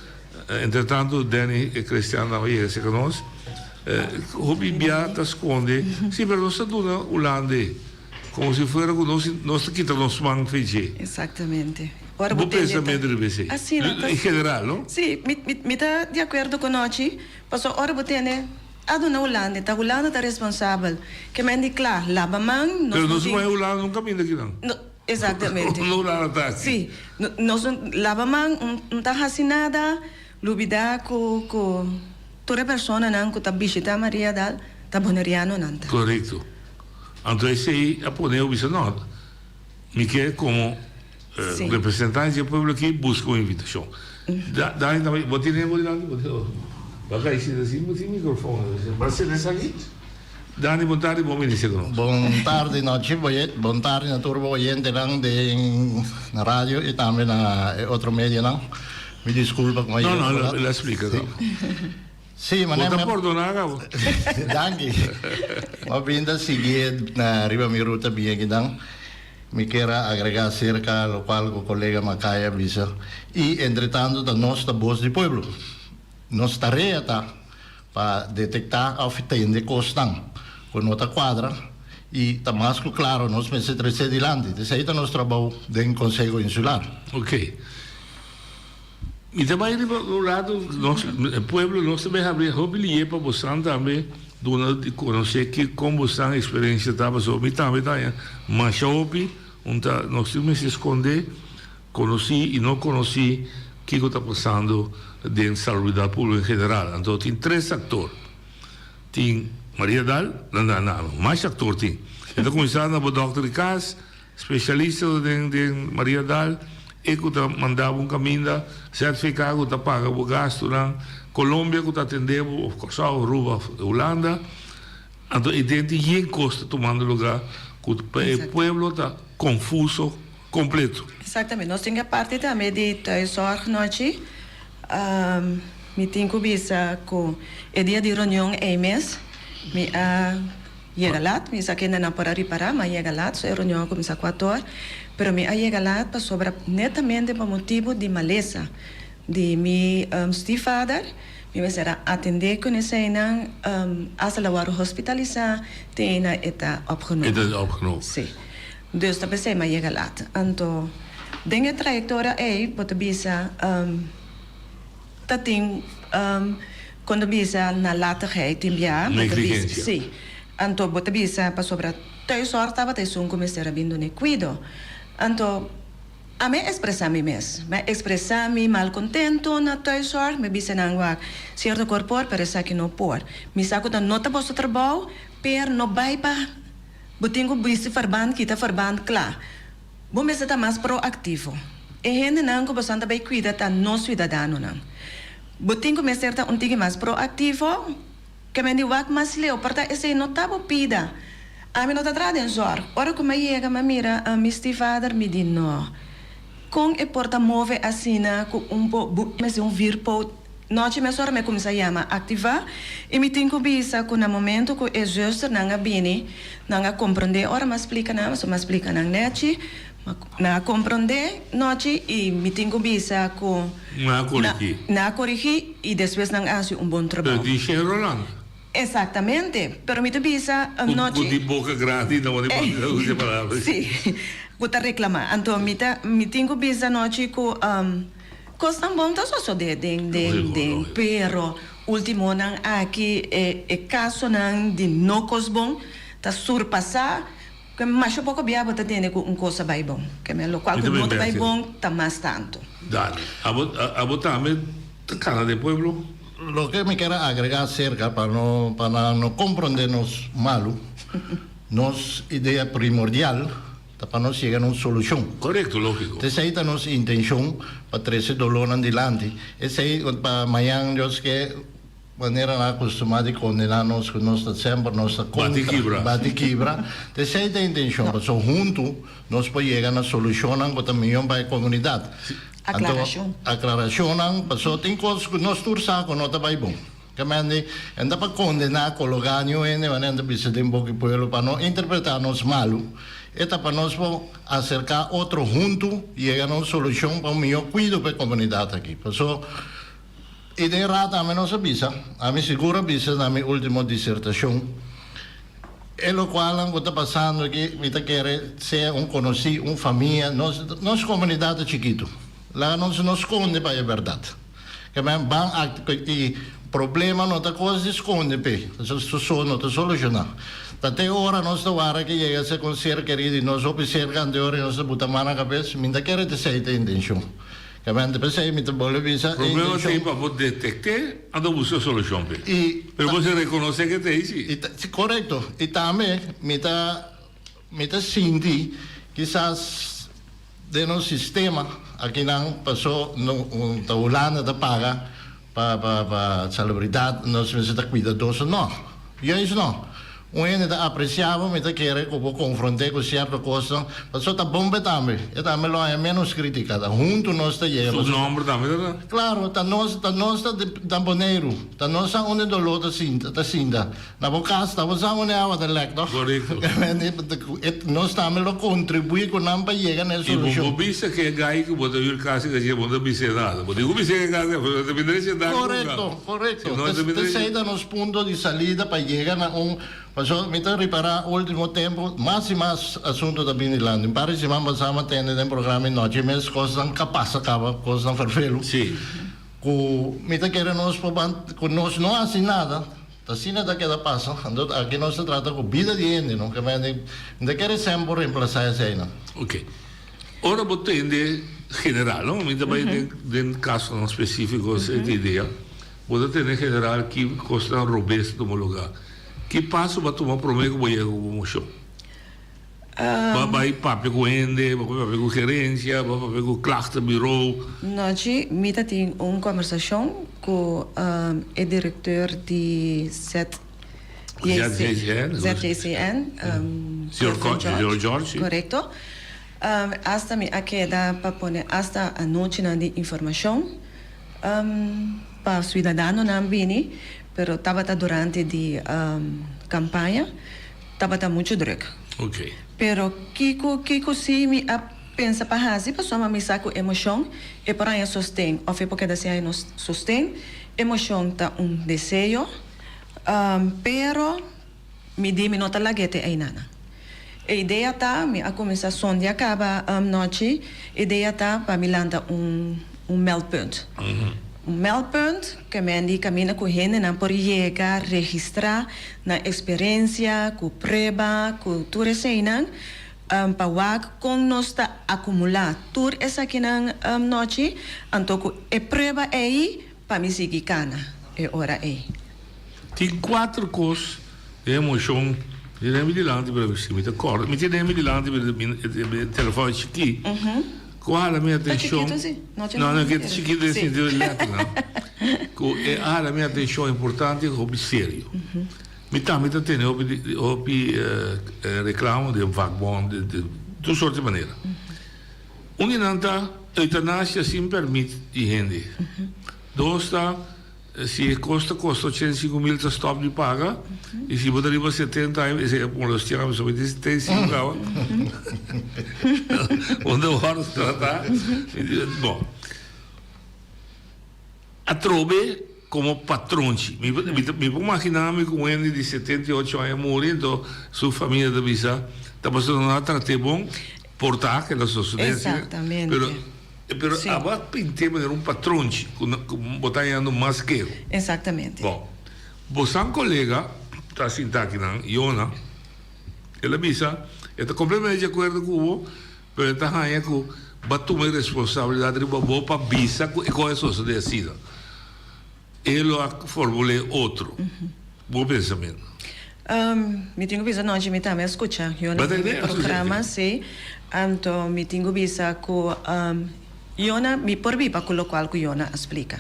entretanto Danny Christian a yega serka nos, hopi bia ta skonde, si pero nos ta duna Hulande. Como si fuera cu nos nos ta kita nos man fe dje. Exactamente. Ora Bo bo tende ta. pensamiento riba esey? Asina ta. En general, no? Sí, mi mi mi ta di acuerdo cu Nochi, pasobra ora bo tende a duna Hulanda, ta Hulanda ta responsabel. Ke men di cla, laba man, nos Pero no nos tin. bay Hulanda nunca minda kinan. No, exactamente. No Hulanda ta aki. Sí, no nos no laba man, no ta haci nada, lubida cu cu tur e personanan cu ta bishita Mariadal ta Bonerianonan ta. Corecto. Anto esei a pone bo bisa, No, mi ke komo representante di e pueblo aki buska un invitashon. Dani tambe, bo tene bo dilanti? Bo tene? Bo a kai sinta asin, bo tin mikrofon. Bo a sende esaki? Dani, bon tardi, bon bini serka nos. Bon tardi nochi, bon tardi na tur bo oyentenan den na radio i tambe na e otro medionan. Mi diskulpa ku mi a yega No, no, laat. el a splika kaba. Sí, mané Bo ta mi a. pordoná kaba. Danki. Mi a bin ta sigui na riba mi ruta bien kinan. Mi kier a agregá aserka lokual ku kolega Makaya a bisa. I entretanto ta nos ta bos di pueblo. Nos tarea ta pa detektá òf tende kosnan ku no ta kuadra i ta mas ku klaro nos mester trese dilanti. Esei ta nos trabou den Konseho Insular. Oké. Mi ta bai riba un rato nos e pueblo nos ta bai habri hopi liye pa bosan tambe duna di conoce ki con bosan experiencia ta pasobra mi tambe ta haña masha hopi un ta nos tin mester sconde conoci y no conoci kico ta pasando den salubridad publico en general anto tin tres actor tin Maria Daal na na na masha actor tin e ta cuminsa na bo dokter di cas. Specialista den den Mariadal, e cu ta manda bo un caminda, ZVK cu ta paga bo gastonan, Colombia cu ta atende bo, of Corsou, Aruba of Hulanda. Anto e den tin yen cos ta tumando lugar cu pa e pueblo ta confuso completo. Exactamente. Nos tin e parti tambe di thuiszorg nochi. Mi tin cu bisa cu e dia di reunion ey mes mi a Yega lat, mi sa kende nan por a ripará, mi a yega lat, so e reunion a kuminsá kuator, pero mi a yega lat pasobra netamente pa motibu di malesa di mi stiefvader, mi mester a atendé ku eseinan asta el a wòrdu hospitalisá te eina e ta opgenomen. E ta opgenomen. Sí. Dus ta p'esei mi a yega lat. Anto den e trayektoria ei bo ta bisa. Ta tin kon ta bisa nalatigheid tin bia bo ta bisa si anto bo ta bisa pasobra thuiszorg tabata esun ku mester a bin duna e kuido anto ami a expresa mi mes mi a expresa mi malkontento na thuiszorg mi bisa nan wak sierto kor por pero esaki no por mi sa ku ta no ta boso trabou per no bai pa bo tin ku bisti verband kita verband kla. Bo mester ta mas proaktivo. E hendenan ku bosan ta bai kuida ta nos siudadanonan. Bo tin ku mester ta un tiki mas proaktivo, ke men di wak mas leu, por ta esei no ta bo pida. Ami no ta traha den zòrg. Ora ku mi a yega mi a mira mi stiefvader, mi di no. Kon e por ta move asina ku un bo mester un vierpoot? Nochi mesora mi a cuminsa yama activa y mi tin cu bisa cu na momento cu e zusternan a bini, nan a comprende ora mi a splica nan, pasobra mi a splica nan nechi, nan a comprende nochi y mi tin cu bisa cu Nan a corigi. Nan a corigi y despues nan a haci un bon trabao. Pero di Shane Roland. Exactamente, pero mi ta bisa nochi. Cu di boca grandi no di papia usa e palabra. Si, cu ta reclama. Anto mi ta, mi tin cu bisa nochi cu. Kosnan bon ta sosodé den den den pero ultimonan aki e e kasonan di no kos bon ta surpasá ke masha poko bia bo ta tende ku un kos a bai bon ke men lokual ku no ta bai bon ta mas tantu. Dale. Abo abo tambe ta kana den pueblo? Loke mi kier a agregá aserka pa no pa nan no komprondé nos malu, nos idea primordial Ta pa nos yega na un solushon. Korekto, lógiko. Esei ta nos intenshon pa trese dolónan dilanti. Esei pa mañan Dios ke. Manera nan a kustumá di kondená nos ku nos ta semper nos ta kontra Bati kibra. bati kibra. Ta esei ta e intenshon, pasobra huntu nos por yega na solushonnan ku ta mihó pa e komunidat. Anto Aklarashon. aklarashonnan, pasobra tin kos ku nos tur sa ku no ta bai bon. Kemende, e no ta pa kondená, kologá niun hende, manera nan ta bisa den boka di pueblo, pa no interpretá nos malu. E ta pa nos por aserká otro huntu, yega na un solushon pa un mihó kuido pa e komunidat aki. Pasobra I den rat ami nos a bisa, ami sigur a bisa na mi ultimo disertashon, e lokualnan ku ta pasando aki mi ta kere sea un konosí, un famia, nos nos komunidat ta chikitu, laga nos no skonde pa e bèrdat. Ke men ban akti i problema no ta kos di skonde p'e, pasobra su so no ta solushoná. Ta te ora nos ta wara ke yega ser ku un ser kerí di nos hopi serka anteor i nos ta buta man na kabes, mi ta kere ta esei ta e intenshon. Kamente p'esei mi ta bolbe bisa e Problema intenshon. t'ei pa bo detekt'é anto buska solushon p'e. I Pero bo si rekonosé ke t'ei si. I ta, si korekto. I tambe mi ta mi ta sinti kisas den nos sistema akinan paso no un ta Hulanda ta paga pa pa pa salubridat nos mester ta kuidadoso. No, juist no. Un hende ta apresiá bo, mi ta kere ku bo konfront'é ku sierto kosnan, pasobra ta bon p'e tambe. E tambe lo haña ménos krítika. Ta huntu nos ta yega. Su nòmber tambe ta ta. Klaro, ta nos, ta nos ta ta Boneiru. Ta nos sa unda e doló ta sinta, ta sinta. Na bo kas ta bo sa unda e awa ta lèk, tòg? Korekto. Nos tambe lo kontribuí ku nan pa yega na e I bo solushon. bo bisa ku e gai ku bo ta hür kas i ka dje bo no ta bis'é nada. Bo tin ku bis'é ku e kas pasobra e ta bini rechentá ku bo kas. Korekto. Korekto. Si no e ta bini Esei ta nos punto di salida pa yega na un, pasobra mi ta ripará ultimo tempu mas i mas asuntu ta bini dilanti. Un par di siman pasá mi a tende den programa di nochi mes kosnan ka pasa kaba, kosnan ferfelu. Sí. Ku mi ta kere nos por ban, ku nos no hasi nada, ta asina ta keda pasa. Anto aki nos ta trata ku bida di hende, no? Ke mende mi ta kere sem por remplasá eseinan. Oke. Ora bo tende general, no? Mi ta bai den den kasonan spesífiko esei ta idea. Bo ta tende general ki kosnan robes ta tuma lugá. Ki paso bo a tuma promé ku bo yega ku bo moshon? Bo a bai papia ku hende, bo a papia ku gerensia, bo a papia ku klachtenbureau? Nochi mi ta tin un kombersashon ku e direkteur di ZJC ZJCN? ZJCN, Señor George. George, si. Korekto. Asta mi a keda pa pone asta anochinan di informashon pa suidadanonan bini, pero tabata durante di kampaña, tabata muchu drùk. Pero kiko kiko si mi a pensa pa hasi pasobra mi sa ku e moshon e por haña sosten òf e por keda sin haña sosten. E moshon ta un deseo, pero. Mi di mi no ta lag'é te einanan. E idea ta, mi a kuminsá sondia kaba nochi, idea ta pa mi lanta un un meldpunt. Un meldpunt ke men di kaminda ku hendenan por yega registrá nan eksperensia, ku prueba, ku tur eseinan, pa wak kon nos ta akumulá tur esakinan nochi, anto ku e prueba ei Pa mi sigui kana e ora ei. Tin kuater kos den emocion mi tin mi dilanti pero si mi ta kòrda mi tin mi dilanti pero mi telefòn e chikí ku a hala mi atenshon no no ke ta chikí den sentido di lèternan ku e a hala mi atenshon importante i hopi serio mi tambe ta tene hopi hopi reklamo den vakbond den tur sort di manera. Un di nan ta eutanasia sin permit di hende. Dos ta si e kos ta kosta 85 mil ta stop di paga i si bo ta riba 70 aña esei a molestia mi somente 75 kaba bo ta wòrdu tratá. Bon. Atrobe komo patronchi. Mi mi por magina mi ku un hende di 78 aña muri enton su famia ta bisa ta pasobra nan a trat'é bon por ta ke ta sosodé asina. Exactamente. Pero pero Sí. abo a pint'é manera un patronchi ku ku bo ta hañando mas keho. Exactamente. Bon, bosan kolega ta sinta akinan, Yona, el a bisa e ta kompletamente di akuerdo ku bo. Pero e ta haña ku bo a tuma e responsabilidat riba bo pa bisa ku e kos a sosodé asina. E lo a formul'é otro. Bo pensamentu? Mi tin ku bisa nochi mi tambe a skucha Yona Bo ta den e kere? programa, sí. Anto mi tin ku bisa ku. Yona, mi por biba ku lokual ku Yona a splika.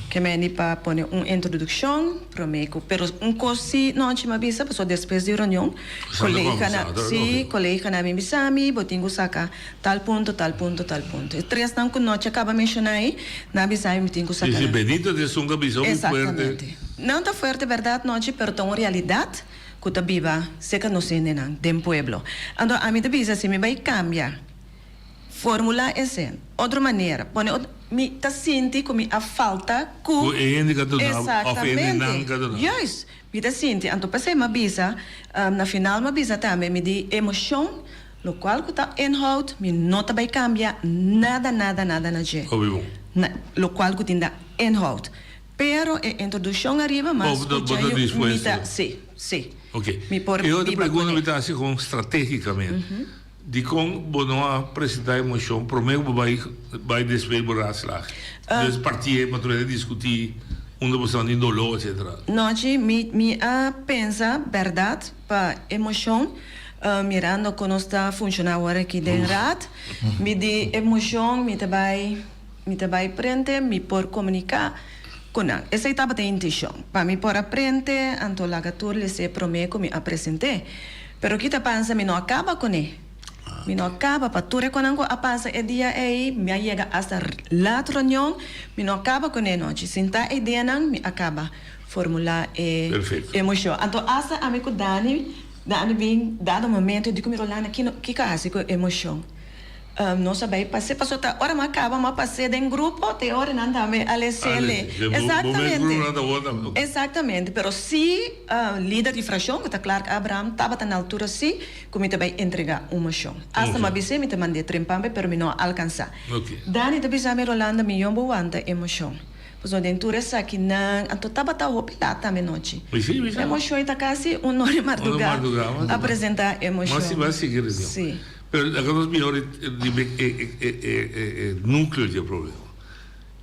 Ke meni pa pone un introdukshon promé ku, pero un kos si nochi mi a bisa, pasobra despues di reunion, koleganan, si, koleganan a bin bisa mi, bo tin ku saka tal punto, tal punto, tal punto. E tresnan ku nochi a kaba menshoná ei, nan a bisa mi, mi tin ku saka nan. Si, si, Benito ta esun ku a bisa hopi fuerte. Exactamente. Nan ta fuerte bèrdat nochi, pero ta un realidat ku ta biba serka nos hendenan den pueblo. Anto ami ta bisa si mi bai kambia. Formula esei otro manera. Pone otro, mi ta sinti ku mi a falta ku. Ku e hende ka duna òf e hendenan ka duna. Juist. Mi ta sinti. Anto p'esei mi a bisa, na final mi a bisa tambe, mi di emoshon, lokual ku ta inhoud, mi no ta bai kambia nada, nada, nada na dje. Hopi bon. Na lokual ku tin da inhoud. Pero e introduccion ariba mas scucha yu mi ta si, si. Ok. Mi por E otro biba pregunta kuné. mi ta hasi kon strategicamente. Dikon bo no a presenta e mocion prome ku bo bai bai despues bo raadslag? Dus parti'e pa tur hende diskuti unda bo sta tin doló etcetera. Nochi mi mi a pensa berdad pa e mocion mirando kon nos ta funciona awor aki den raad mi di e mocion mi ta bai Mi ta bai prente, mi por komuniká ku nan. Esei tabata e intishon, pa mi por a prente, anto laga tur les'é promé ku mi a present'é. Pero ki ta pasa, mi no a kaba kuné. Mi no a kaba, pa tur e konan ku a pasa e dia ei, mi a yega asta lat reunion, mi no a kaba kuné nochi. Sintá e ideanan, mi a kaba formulá e emoshon. Anto asta ami ku Dani, Dani bin dado momento, e di ku mi, Rolanda, kiko a hasi ku e emoshon? Nos a bay pas'é pasobra ta ora m'a caba m'a pas'é den grupo te ora nan tambe a les'é. Exactamente. Exactamente. Pero si lider di fraccion cu ta Clark Abraham tabata na altura si cu mi ta bay entrega un mocion. Hasta m'a bis'é mi ta mand'é trempambe pero mi no a alcansa. Dani ta bisa mi Rolanda mi yon bo wanta e mocion. Pasobra den tur esakinan anto tabata hopi lat tambe nochi. E mocion ta casi un ora marduga a presenta e mocion. Si. Pero laga nos mihor riba e nucleo di e problema.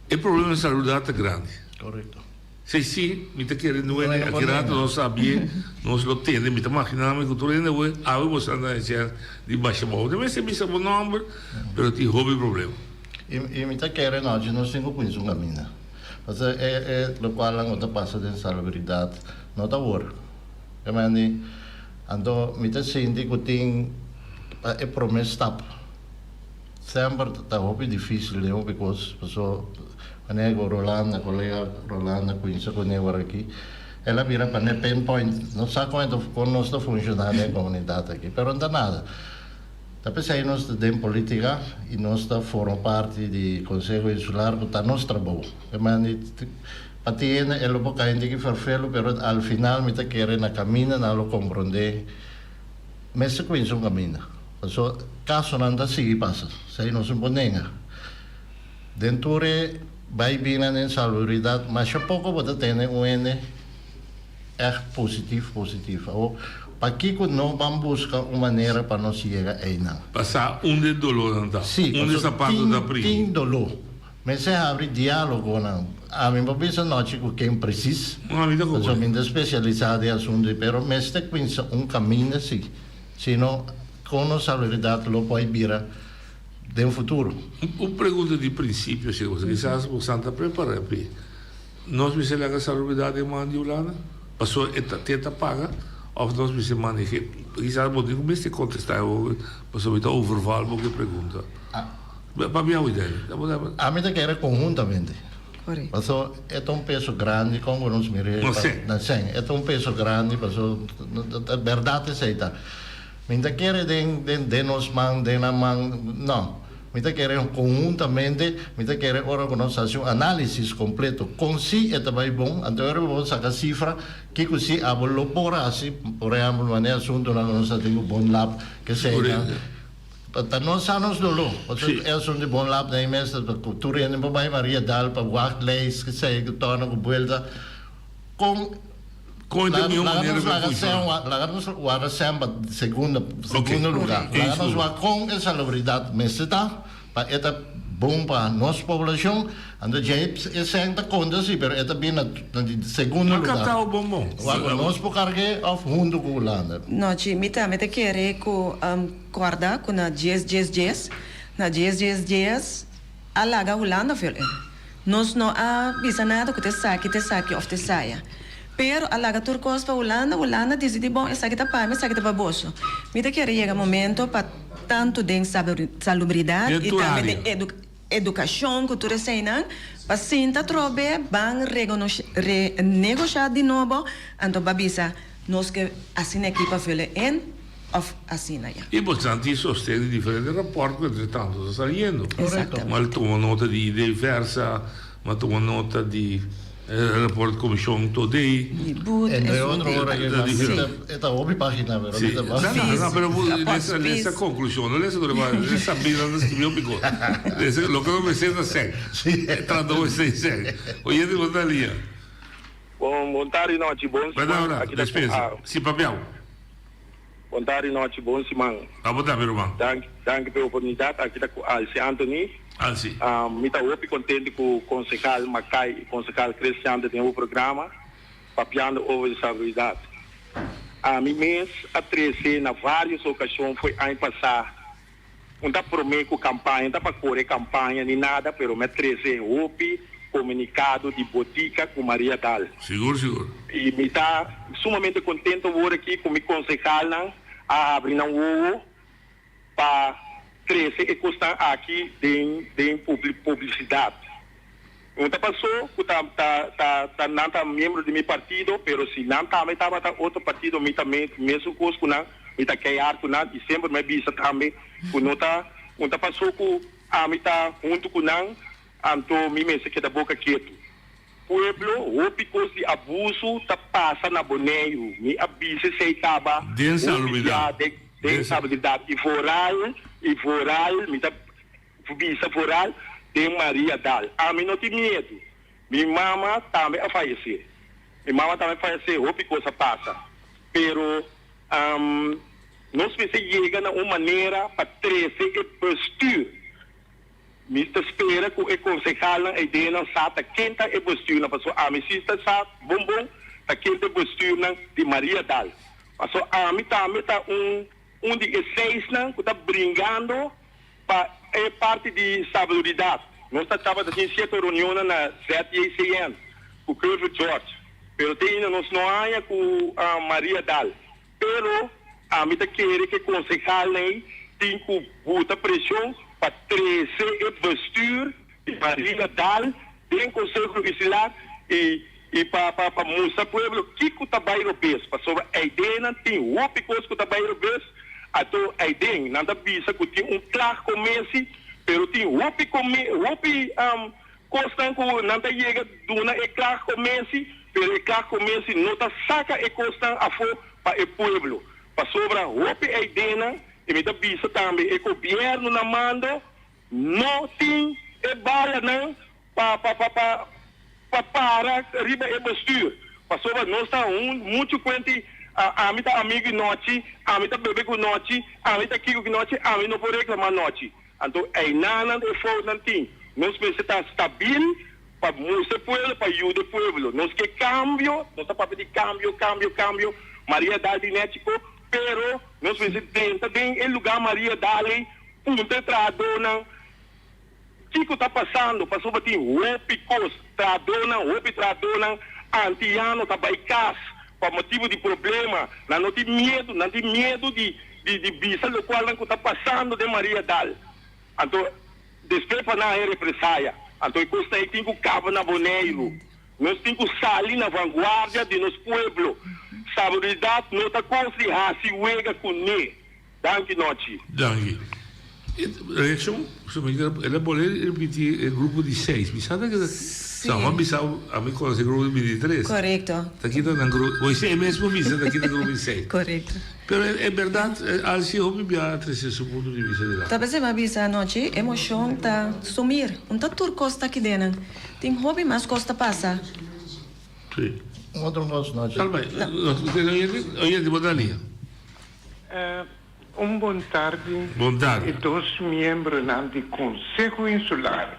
E problema di salubridad ta grandi. Correcto. Si si, mi ta kere nu hende aki rato nos sabie, nos lo tende, mi ta magina mi cu tur hende awe, awe bo sa na e chens di basha bou. Ta mester bisa bo nomber, pero tin hopi problema. Y mi ta kere nochi nos tin cu cuminsa un camina. Pasobra e e locualnan cu ta pasa den salubridad no ta wor. Anto mi ta sinti ku tin pa e promé stap. Semper ta hopi difísil den hopi kos, paso wanneer ku Rolanda, kolega Rolanda kuinsa kuné wor aki, el a bira pa ne pinpoint, no sa kon e ta kon nos ta funshoná den e komunidat aki, pero no ta nada. Ta p'esei nos ta den polítika i nos ta forma parti di Konseho Insular ku ta nos trabou. E mandi Pa ti hende e lo por kai un tiki ferfelu pero al final mi ta kere na kaminda nan lo komprondé mester kuminsa un kaminda paso kasonan ta sigui pasa esei nos no por nenga den tur e bai binnan den salubridat masha poko bo ta tene un hende ègt positif positif awor pakiko no ban buska un manera pa nos yega einan. Pa sa unda e dolónan ta, Sí, unda e paso sapato tin ta primi. tin doló. Mester habri dialogonan. Ami por bisa nochi cu ken precies, pasobra mi no ta specialisa den asunto ei, pero mester cuminsa un caminda si, sino con nos salubridad lo por bira den futuro. Un pregunta di principio si, pasobra kisas bo san ta prepara p'e. Nos mester laga salubridad den man di Hulanda? Pasobra e ta te ta paga of nos mester maneh'e? Kisas bo tin cu mester contesta e hopi, pasobra mi ta overval bo cu e pregunta. Pabia hui dei? Ami ta kere konhuntamente. Paso e ta un peso grandi kon ku nos mira na sèn. E ta un peso grandi paso bèrdat esei ta. Mi ta kere den den nos man den nan man no. Mi ta kere konhuntamente mi ta kere ora ku nos hasi un análisis kompleto kon si e ta bai bon anto ora bo saka sifra kiko si abo lo por hasi por ehèmpel manera asuntunan ku nos ta tin ku bon lab keseinan. Ta nos sa nos doló. Pasobra e asuntu di bon lap den e mes ta ku tur hende por bai Maria Dal pa wachtlijst kesei ku torna ku buelta. Kon Kon e ta mihó manera pa funshoná? Laga nos warda sèn pa segundo segundo lugá. Laga nos wak kon e salubridat mester ta pa e ta bon pa nos poblashon. Anto djei e sèn ta konta si pero e ta bin na di segundo A lugá. kapta bo bon bon. Wak nos por karg'é òf huntu ku Hulanda. Nochi mi tambe ta kere ku Corda cu na djies djies djies, na djies djies djies. a laga Hulanda vul in. Nos no a bisa nada ku ta esaki, ta esaki òf ta esaya. Pero a laga tur kos pa Hulanda, Hulanda disidí bon esaki ta pa mi, esaki ta pa boso. Mi ta kere yega momento pa tantu den salubridat Den i tur tambe área. den edukashon ku tur eseinan pa sinta atrobe ban renegoshá di nobo anto ba bisa nos ke asina aki pa vul in òf asina ya. I bo nan tin sosten di diferente rapòrt ku entre tanto ta saliendo. Exactamente. M'a tuma nota di ID Versa, m'a tuma nota di rapòrt Komishon Todé. Di Boet, Entre esun otro di. ora ke Ta diferente. e ta hopi página pero Sí. mi ta No, no, no, pero bo lesa lesa konklushon, no lesa tur e página. Lesa Sabina ta skirbi hopi kos. Lesa loke no mester ta sèn. Trata bo esei sèn. Oyente bo ta lia. Bon bon tardi nochi bon Buena siman ora, aki ta ku despensa. a. Si papiau. Bon tardi nochi bon siman. Abo tambe ruman. Danki danki pa e oportunidat aki ta ku Alsi Anthony. Alsi. Mi ta hopi kontento ku konsehal Makai i konsehal Christian ta den bo programa papiando over di salubridat. Ami mes a trese na varios okashon fo'i aña pasá Un ta prome ku kampaña, un ta pa kore kampaña ni nada, pero mi a trese hopi komunikado di Botica ku Maria Dal. Sigur, sigur. I mi ta sumamente kontento awor aki ku mi konsehalnan a habri nan wowo pa trese e kosnan aki den den publisidat. Un ta pasó ku ta ta ta ta nan ta miembro di mi partido, pero si nan tambe tabata otro partido mi ta me mesun kos ku nan, mi ta kei hard ku nan i semper mi a bisa tambe ku no ta un ta pasó ku ami ta huntu ku nan anto mi mester keda boka ketu. Pueblo hopi kos di abusu ta pasa na Boneiru, mi a bisa esei kaba Den hopi salubridat. bia den den salubridat i vooral i vooral mi ta Bisa vooral den Maria Dal. Ami no tin miedu. Mi mama tambe a fayece. Mi mama tambe a fayece, hopi cos a pasa. Pero nos mester yega na un manera pa trece e bestuur. Mi ta spera cu e consehalnan ey den nan sa ta ken ta e bestuurnan, pasobra ami si ta sa bon bon ta ken ta e bestuurnan di Maria Dal. Pasobra ami tambe ta un un di e seisnan cu ta bringando Pa e parti di sabiduridad, nos ta tabata tin cierto reunionnan na ZJCN cu Curve George, pero te ainda nos no haña cu Maria Daal. Pero ami ta kere cu e consehalnan ey tin cu buta presion pa trece e bestuur di Maria Daal den Conseho Insular y y pa pa pa mustra pueblo kico ta bay robes, pasobra eydennan tin hopi cos cu ta bay robes, ato eyden nan ta bisa cu tin un klaagcommissie, pero tin hopi comi hopi cosnan cu nan ta yega duna e klaagcommissie, pero e klaagcommissie no ta saca e cosnan afo pa e pueblo, pasobra hopi eydennan, y mi ta bisa tambe e gobierno na mando no tin e balanan pa pa pa pa pa para riba e bestuur pasobra nos ta hun muchu kuenti ami ta amigu i nochi ami ta bebe ku nochi ami ta kiko ku nochi ami no por reklama nochi anto einanan e foutnan tin nos mester ta stabil pa mustra e pueblo pa yuda e pueblo nos ke kambio nos ta papia di kambio kambio kambio Maria dal di nechiko pero nos mester drenta den e luga Maria dal ei puntra e trahadónan Kiko ta pasando? Pasobra tin hopi kos. Trahadónan, hopi trahadónan antiano ta bai kas pa motibu di problema. Nan no tin miedu, nan tin miedu di di di bisa lokualnan ku ta pasando den Mariadal. Anto despues pa nan haña represaya. Anto e kosnan ei tin ku kaba na Boneiru. Nos tin ku sali na vanguardia di nos pueblo. Sabiduridad no ta kos di hasi wega kuné. Danki nochi. Danki. E reaccion, el a bolbe ripiti e grupo di seis. Mi sa ta keda, sa mi a bisa ami conoce e grupo di 23. Correcto. Ta kita nan grupo, bo e mesmo bisa ta kita grupo di seis. Correcto. Pero e berdad Alci hopi bia a trece su punto di vista dilanti. Ta p'esei mi a bisa anochi, e mocion ta sumir. Un ta tur cos ta kidenan. Tin hopi mas cos ta pasa. Si. Un otro cos nochi. Tal bai. Oyente, bo ta lia. Un bon tardi Bon tardi. e dos miembronan di Konseho Insular.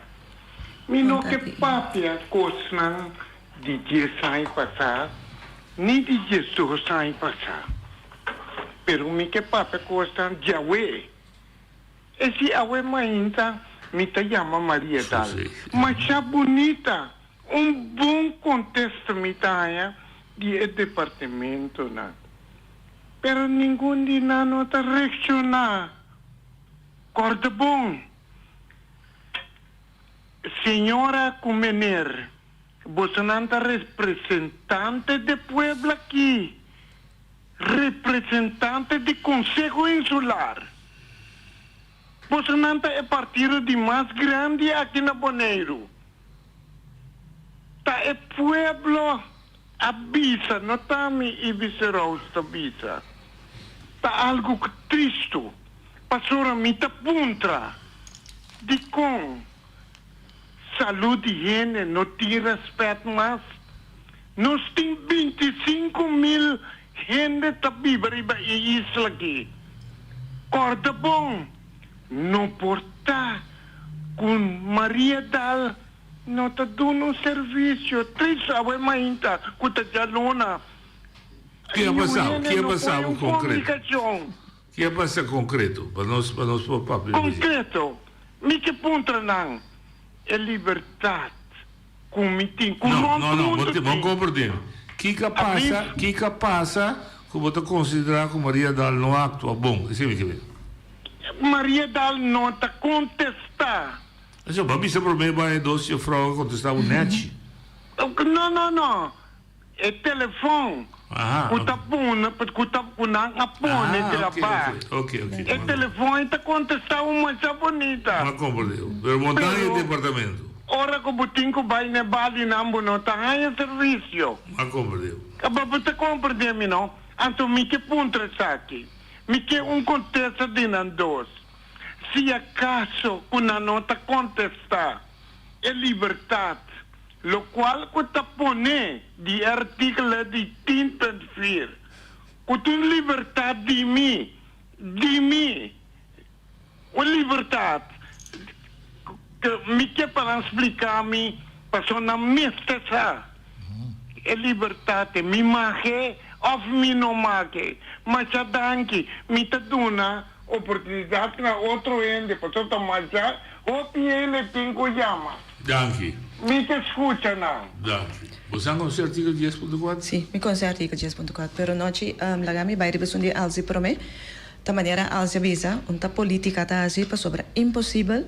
Mi no ke papia kosnan di dies aña pasá ni di diesdos aña pasá, pero mi ke papia kosnan djawe. E si awe mainta. Mi ta yama Mariedal. Masha bunita! Un bon kontesta mi ta haña di e departementonan. Pero ningun di nan no ta reakshoná. Kòrda bon, señora ku meneer, bosonan ta representante de pueblo aki. Representante di Konseho Insular. Bosonan ta e partido di mas grandi aki na Boneiru. Ta e pueblo a bisa, no ta mi Ibis Roos ta bisa. Ta algu tristu, pasobra mi ta puntra dikon salud di hende no tin rèspèt mas. Nos tin 25 mil hende ta biba riba e isla aki. Kòrda bon, no por ta ku Mariadal no ta duna un servisio. Tris awe mainta ku ta djaluna. Ke a Niun pasau? hende Ke a no pone pasau un konkreto? komunikashon. Ke a pasa konkreto? Pa nos pa nos por papia riba dje. Konkreto, mi ke puntra nan e libertat ku mi tin, ku No, rònt no, no, bo mundu te, bo tin. komprendé mi. Kiko a pasa, Alsjeblieft. kiko a pasa ku bo ta konsiderá ku Maria Daal no a aktua bon? Esei mi ke mira. Maria Daal no ta kontestá. Asina, bo a bisa promé bai e dos jefrou a kontestá bo nèchi. No, no, no. E telefon ku ta pone, ku ta, ku nan a pone grabá. E telefon ei ta kontestá un masha bunita. M'a komprendé. Pero bo ta haña e departamento. Ora ku bo tin ku bai n'e balinan bo no ta haña servisio. M'a komprendé. Bo bo ta komprendé mi no? Anto mi ke puntra esaki. Mi ke un kontesta di nan dos. Si akaso ku nan no ta kontestá e libertat Locual cu ta pone di e artículo di 10.4, cu tin libertad di mi, di mi, un libertad cu mi ke pa nan splica mi, pasobra nan mester sa e libertad e mi mahe of mi no mahe. Masha danki, mi ta duna oportunidad na otro hende, pasobra ta masha hopi hende tin cu yama. Danki. Mi ta scucha nan. Danki. Bo sa conoce artikel dies punto kuater? Si, mi conoce artikel dies punto kuater, pero nochi laga mi bai riba esun di Alzi prome. Ta manera Alzi a bisa, un ta politica ta haci pasobra imposibel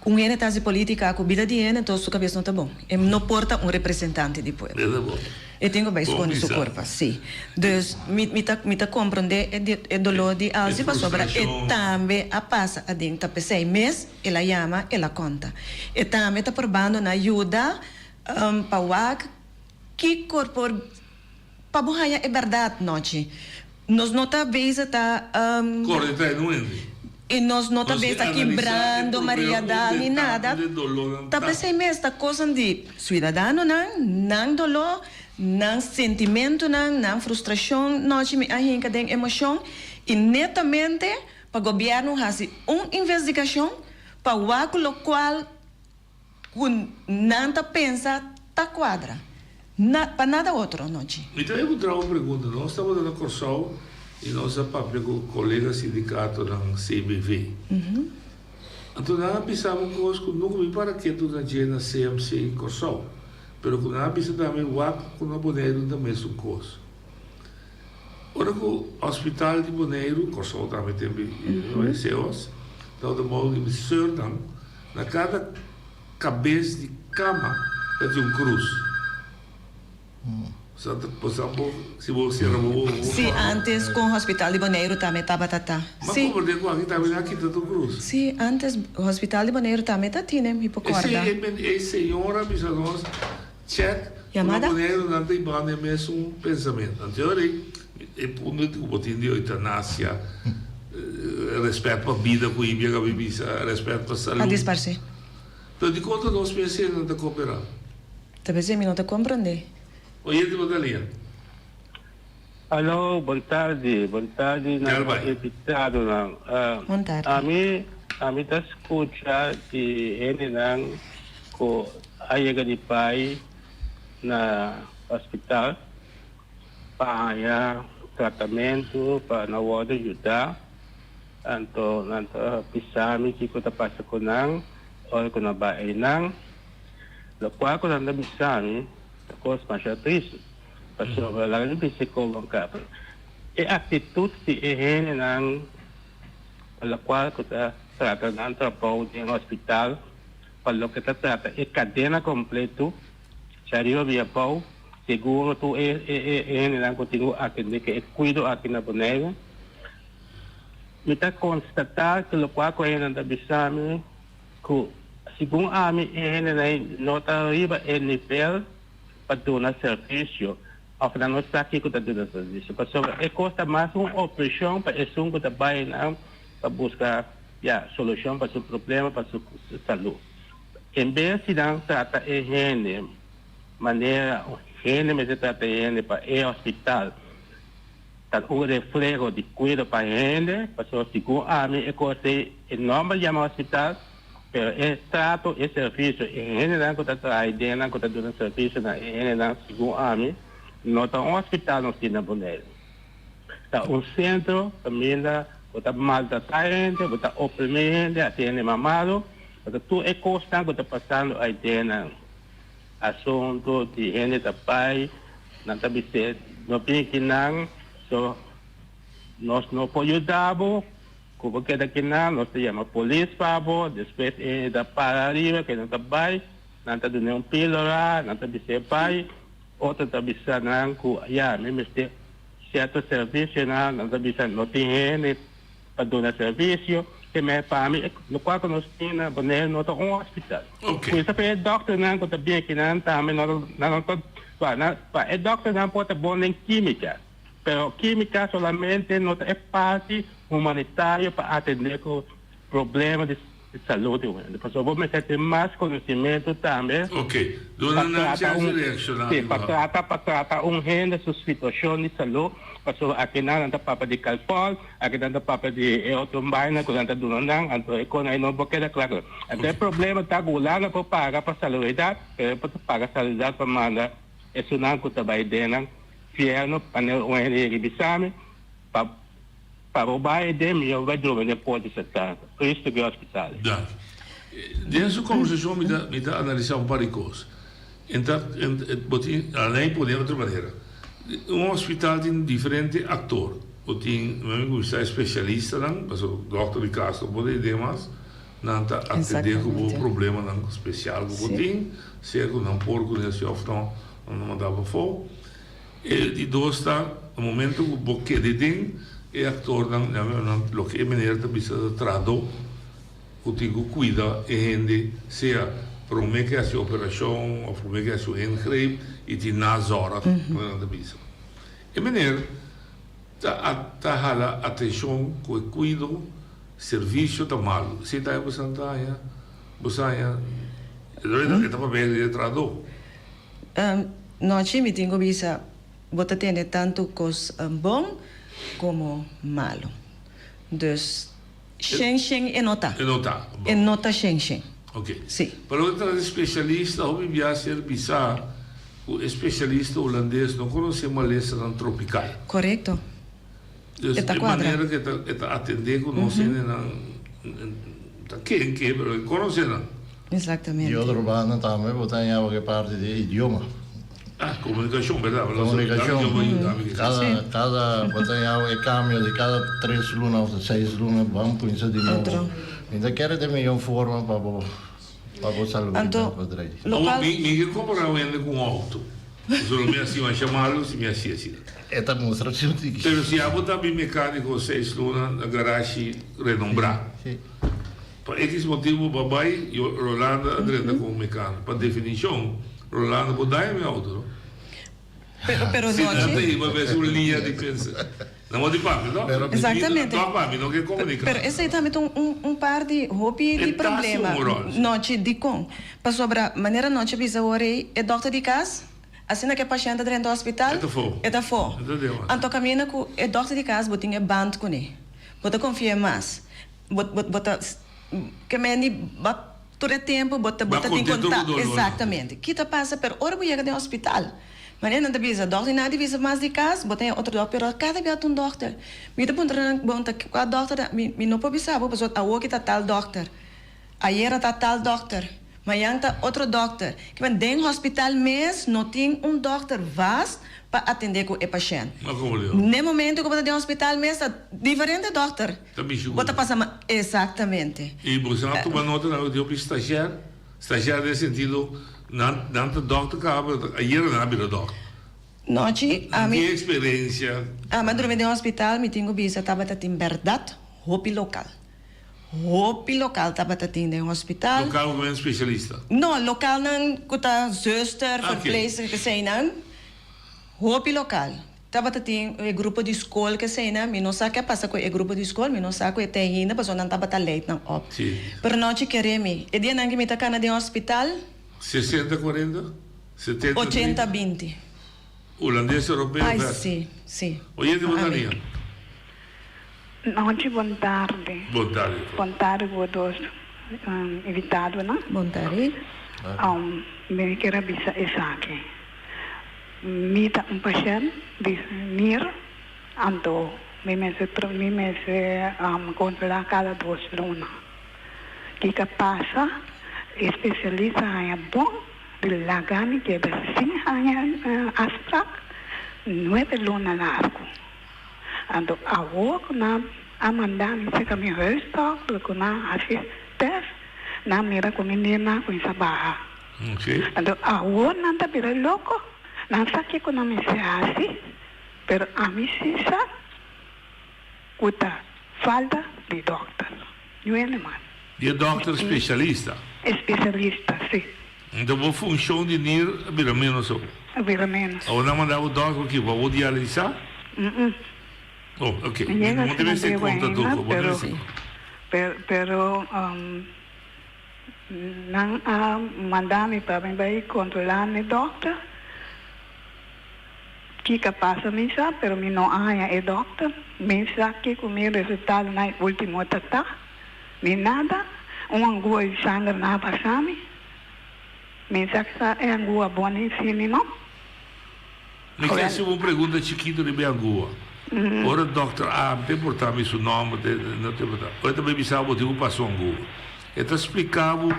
cu un hende ta haci politica cu bida di hende enton su cabes no ta bon. E no por ta un representante di pueblo. Esa bon. E tin cu bai Bon sconde su bisa. curpa, si. Dus mi mi ta mi ta comprende e di e dolor di E Alzi pasobra e frustracion. tambe a pasa aden. Ta pesey mes El a yama, el a konta. E tambe ta probando na yuda pa wak kiko por pa bo haña e bèrdat nochi. Nos no ta bezig ta. Kòrda trae un hende. I nos no ta Nos bezig ke ta analisá e kibrando problema Maria Daal unda ni e ta, nada. unda e dolónan Ta ta. p'esei mes ta kosnan di suidadanonan, nan doló, nan sentimentunan, nan frustrashon nochi mi a hinka den emoshon i netamente Pa gobierno haci un investigacion pa wak locual cu nan ta pensa ta cuadra. Na, pa nada otro, nochi. Mi ta encontra un pregunta. Nos tabata na Corsou y nos a papia cu colega sindicatonan CBV. Anto nan a bisa mi un cos cu nunca mi para ketu na dje na CMC Corsou. Pero cu nan a bisa tambe wak cu na Boneiru ta mesun cos. Ora ku hospital di Boneiru, Kòrsou tambe tin CO's, tabata modo di mi sùrnan, na kada kabes di kama ta tin un krus. Sa ta pasa bo, si bo sera bo wowo bo Sí, antes kon hospital di Boneiru tambe tabata ta. Ma Sí. komprendé ku aki tambe nan a kita tur krus. Sí, antes hospital di Boneiru tambe ta tine, mi por kòrda. Esei e señora bisa nos. Check, Yamada? Ku na Boneiru nan ta ibando e mesun pensamentu. Anto ora e punto di ku bo tin di eutanasia, respet pa bida ku Ibia kabi bisa, respet pa A salud. disparsé. Pero dikon ta nos mes hende nan ta koperá? Ta p'esei mi no ta komprondé. Oyente bo ta lia. Alo, bon tardi, bon tardi na Dal bai. invitadonan. Bon tardi. Ami, ami ta skucha di hendenan ku a yega di bai na hospital pa haña tratamentu, pa nan wòrdu yudá. Anto nan ta bisa mi kiko ta pasa ku nan. ora ku nan bai einan. Lokual ku nan ta bisa mi ta kos masha tristu, pasobra laga mi bisa komo kaba e aktitut di e hendenan pa lokual ku ta trata nan trabou den hospital pa loke ta trata e kadena kompletu, Shariba bia abou, seguro tur e hendenan ku tin ku atendé ku e kuido aki na Boneiru. Mi ta konstatá ku lokual ku e hendenan ta bisa mi ku segun ami e hendenan no ta riba e nivel pa duna servisio òf nan no sa kiko ta duna servisio pasobra e kos ta mas un opreshon pa esun ku ta bai nan pa buska ya solushon pa su problema pa su salú. En bes di nan trata e hende manera un hende mester trata e hende pa e hospital ta un refleho di cuido pa hende, pasobra segun ami e cos ei e nomber yama hospital pero e trato, e servicio, e hendenan cu ta traha den nan cu ta duna servicio na e hendenan segun ami no ta un hospital nos tin na Boneiru. Ta un centro caminda bo ta maltrata hende, bo ta oprimi hende, haci hende mamado. Pasobra tur e kosnan ku ta pasando aidenan, asuntu di hende ta bai, nan ta bis'é, No bin kinan, so nos no por yuda bo, ku bo keda kinan, nos ta yama polis pa bo, despues e hende ta para ariba ke nan ta bai, nan ta dun'é un píldora, nan ta bis'é bai, otro ta bisa nan ku ya mi mester sierto servisionan, nan ta bisa no tin hende. Pa duna servisio, te mei pa mi e lokual ku nos tin na Boneiru no ta un hospital. Kuminsa pa e dòkternan ku ta bin akinan tambe no ta nan no ta pa nan pa e dòkternan por ta bon den kímika, pero kímika solamente no ta e parti humanitario pa atendé ku problema di salú di un hende. Pasobra bo mester tin mas konosimentu tambe Duna pa nan trata chèns di un reakshoná sí pa riba. trata pa trata un hende su situashon di salú. Pasobra akinan nan ta papia di Calpol, akinan ta papia di e otro baina ku nan ta duna nan, anto e kon ei no por keda kla. Anto e problema ta ku Hulanda por paga pa salubridat, pero e por ta paga salubridat pa manda esunnan ku ta bai den nan fierno, manera un hende yega bisa mi, pa pa bo bai den mihor bai drumi den port di Santana, Cristo Guia Hospital. Danki. Den su kombersashon mi ta mi ta analisá un par di kos. En ta bo tin alei pone otro manera. Un hospital tin diferente actor. Bo tin mi gusta e specialistanan pasobra dokter di cas no por dede mas. Nan ta atende cu bo problemanan special cu bo tin, sea cu nan por cu nesi of no, nan ta manda bo afo. E di dos ta na momento cu bo kede den e actornan, loke e meneer ta bisa ta trahador. Ku tin ku kuida e hende sea promé ke hasi operashon òf promé ke hasi un ingreep i tin nazorg ku nan ta bisa. E meneer ta ta hala atenshon ku e kuido servisio ta malu. Esei ta bo san ta haña bo sa haña e ta papia di e trahadó. Nochi mi tin ku bisa bo ta tende tantu kos bon komo malu. Dus Shen shen e no ta. E no ta. E no ta shen shen. Ok. Si. Pa loke ta trata di specialista, hopi bia ser bisa cu e specialista Hulandes no conoce malesanan tropical. Corecto. Dus E ta e cuadra. manera cu e ta e ta atende cu nos hendenan ta ken ke pero e conoce nan. Exactamente. Di otro banda tambe bo ta haña bo ke parti di e idioma. Ah, comunicacion, berdad. Comunicacion. Cada, cada, bo ta haña e cambio di cada tres luna of seis luna ban cuminsa di nobo. Mi ta kere ta e miyon forma pa bo, pa bo salubridad por drei. Awor, mi, mi ke compara un hende cu un auto. Pasobra mi haci masha malo si mi haci asina. E ta mustra si un tiki. Pero si abo ta bin mecanico seis luna na garashi renombra. Si. Pa X motibu bo a bai y Rolanda a drenta como mecano. Pa definicion, Rolanda por daña mi auto, no? Pero, pero Si nochi. nan ta hiba bes un liña di pensa. Nan bo di papia, no? Pero Exactamente. Tok pa mi no ke comunica. Pero esey tambe ta un, un, un par di hopi di E ta haci problema. un rol, si. Nochi, dikon? Pasobra manera nochi a bisa awor ey, e dokter di cas, asina ke pashent a drenta hospital, E ta fo. e ta fo. E ta den. Anto caminda cu e dokter di cas bo tin e band cune. Bo ta confia mas. Bo bo bo ta ke men di ba tur e tempo bo ta bo Ba ta tin contento kontak ku dolor. exactamente ki ta pasa pero ora bo yega den hospital manera nan ta bisa dokter nan a di bisa mas di kas bo ta haña otro dokter pero kada bia ta un dokter mi ta puntra nan bon ta kua dokter ta mi mi no por bisa bo pasobra awor ki ta tal dokter. Ayera ta tal dòkter, mañan ta otro dòkter. Kimen den hospital mes no tin un dòkter vast pa atendé ku e pashènt. Ma komo leo? N'e momento ku bo ta den hospital mes ta diferente dòkter. Ta mishi Bo ta pasa ma Exactamente. I bo sa tuma nota nan ku tin hopi stagiair? Stagiair den sentido nan nan ta dòkter kaba pero ayera nan a bira dòkter. Nochi ami. Nan tin eksperensia. Ami a drumi den hospital mi tin ku bisa tabata tin bèrdat hopi lokal. Hopi local tabata tin den hospital. Local ku men specialista? No, localnan ku ta zuster, verpleegster, keseinan. Hopi local. Tabata tin e grupo di skol keseinan. Mi no sa ke a pasa ku e grupo di skol, mi no sa ku e ta ainda pasobra nan tabata leid nan op. Si. Pero nochi kere mi. E dianan ku mi ta kana den hospital. Sesenta kuarenta? Setenta trinta? Ochenta binti. Hulandes europeo Ai best. si, si. Oyente bo ta nia. Nochi bon tardi. Bon tardi. Bon tardi bo dos invitadonan. Bon tardi. Mi kier a bisa esaki. Mi ta un pashent di nir, anto mi mester mi mester controla cada dos luna. Kiko a pasa? E specialista haña bon di laga mi keda sin haña afsprak nuebe luna largu. Anto awor ku nan a manda mi serka mi huisdokter ku nan a hasi test, nan mira ku mi nirnan a kuminsá baha. Anto awor nan ta bira loko, nan sa kiko nan mester hasi, pero ami si sa ku ta falta di dokter. Nuene man. Di e dokter spesialista? E spesialista, si. Anto bo funshon di nir a bira ménos awor? A bira ménos. Awor nan manda bo dòkter ki pa bo dialisá? Mm-mm. Oh, ok. Mi yega Bo debe asina ser bieu konta ainda, dòkter, bo debe pero, ser. pero, pero nan a manda mi pa mi bai kontrolá n'e dòkter. Kiko a pasa mi sa, pero mi no a haña e dòkter. Mi sa kiko mi resultadonan e último ta ta. Ni nada, un angua di sanger no a pasa mi. Mi sa ki e angua bon ni si ni no. Mi ke hasi un pregunta chikitu riba e angua. Ora dòkter a te porta mi su nòmber, te no te porta. Ora e ta bai bisa bo tin ku pasa un angua. E ta splika bo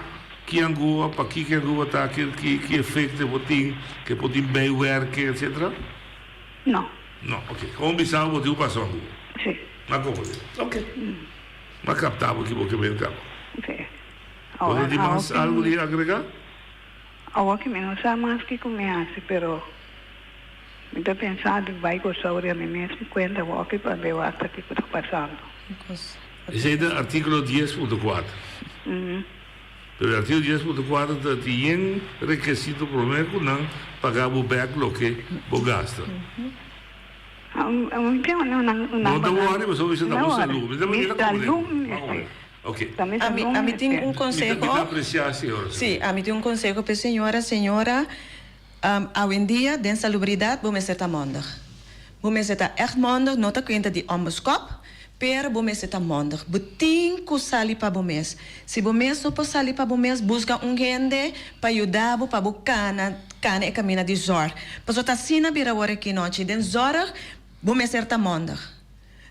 ki angua, pakiko e angua ta, ki ki efekto e por tin, ke por tin bijwerking, etcetera? No. No, oke. Komo bisa bo bo tin ku pasa un angua? Si. Ma komo di? Oke. M'a kapta bo ki bo ke benta bo. Si. Bo no tin mas algu di agrega? Awor ki mi no sa mas kiko mi hasi, pero mi ta pensa di bai Kòrsou di ami mes mi kuenta awor ki pa beu hasta kiko ta pasando. Esei ta artíkulo dies punto kuater. Pero e artíkulo dies punto kuater ta tin yen rekesito promé ku nan paga bo bèk loke bo gasta. No ta worry pasobra mi ta bo salú. Mi ta mi ta komprende. Ok. Ami ami tin un conseho. Mi ta aprecia señora. Si, ami tin un conseho p'e señora. Señora, awendia den salubridad bo mester ta mondig. Bo mester ta echt mondig, no ta cuenta di onbeskop, pero bo mester ta mondig. Bo tin cu sali pa bo mes. Si bo mes no por sali pa bo mes, busca un hende pa yuda bo pa bo cana cana e camina di zorg. Pasobra ta asina bira awor aki nochi. Den zorg bo mester ta mondig.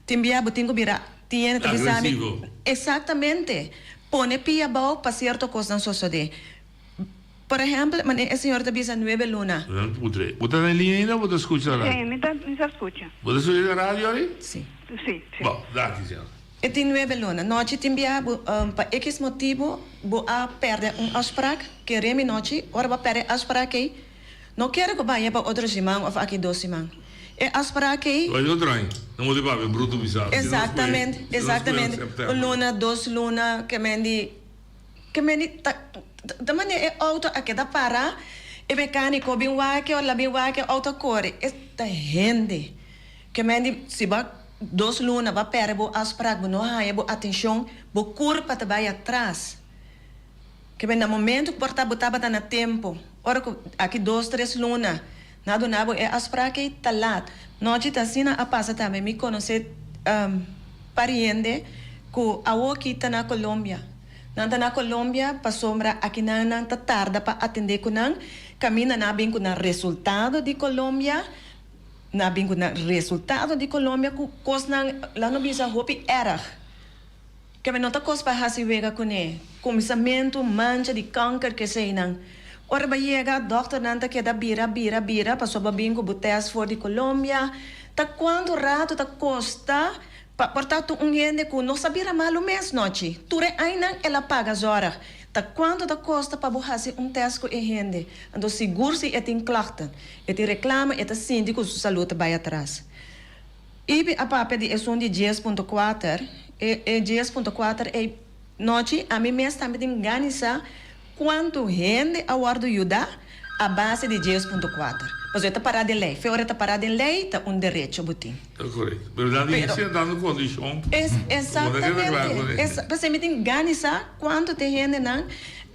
Tin bia bo tin cu bira tin hende ta bisa mi. Agresivo. Exactamente. Pone pia abao pa cierto cosnan sosode. Por ehempel, manera e señor ta bisa nuebe luna. Nan putre. Bo ta na liña ainda o bo ta scucha na radio? Sí, mi ta mi ta scucha. Bo ta scucha na radio ari? Sí. Sí, sí. Bo, danki señor. E tin nuebe luna. Nochi tin biaha bo pa X motibu bo a perde un afspraak, kere mi nochi, ora bo a perde e afspraak ei, no kere ku baña pa otro siman of aki dos siman. E afspraak ei. Bo a otro aña. No bo ta papia brutu bisa. Exactamente, exactamente. Un luna, dos luna, ke men di. Ke meni ta ta manera e auto a keda para, e mecanico bin wak e ora la bin wak e auto a kore, e ta hende. Ke meni si bo a dos luna bo a perde bo afspraak, bo no haña bo atencion, bo curpa ta bai atras. Ke meni na momento ku por ta bo tabata na tempo, ora ku aki dos tres luna nan a duna bo e afspraak ei ta laat. Nochi ta asina a pasa tambe, mi conoce pariente ku awoki ta na Colombia. Nan ta na Colombia pasobra akinan nan ta tarda pa atendé ku nan. Kaminda nan a bin ku nan resultado di Colombia, nan a bin ku nan resultado di Colombia ku kosnan, laat no bisa hopi erg. Keme no ta kos pa hasi wega kuné. Kuminsamentu mancha di kanker ku eseinan. Ora bo yega, dòkternan ta keda bira, bira, bira pasobra bo bin ku bo tèst for di Colombia. Ta kuantu ratu ta kosta pa por ta tur un hende ku no sa bira malu mes nochi? Tur e ainan el a paga zòrg. Ta kuantu ta kosta pa bo hasi un tèst ku e hende? Anto sigur si e tin klachten, e tin reklamo, e ta sinti ku su salú ta bai atras. Ibi a papia di esun di 10.4, e e 10.4 ei nochi ami mes tambe tin gani sa kuantu hende a wòrdu yuda a base di 10.4. Pasobra e ta pará den lei. Fe ora e ta pará den lei ta un derecho bo tin. Ta korekto. Pero nan di Pero hende dando kondishon. Es Bo ta keda kla exactamente. ku Es p'esei mi tin gani sa kuantu te hendenan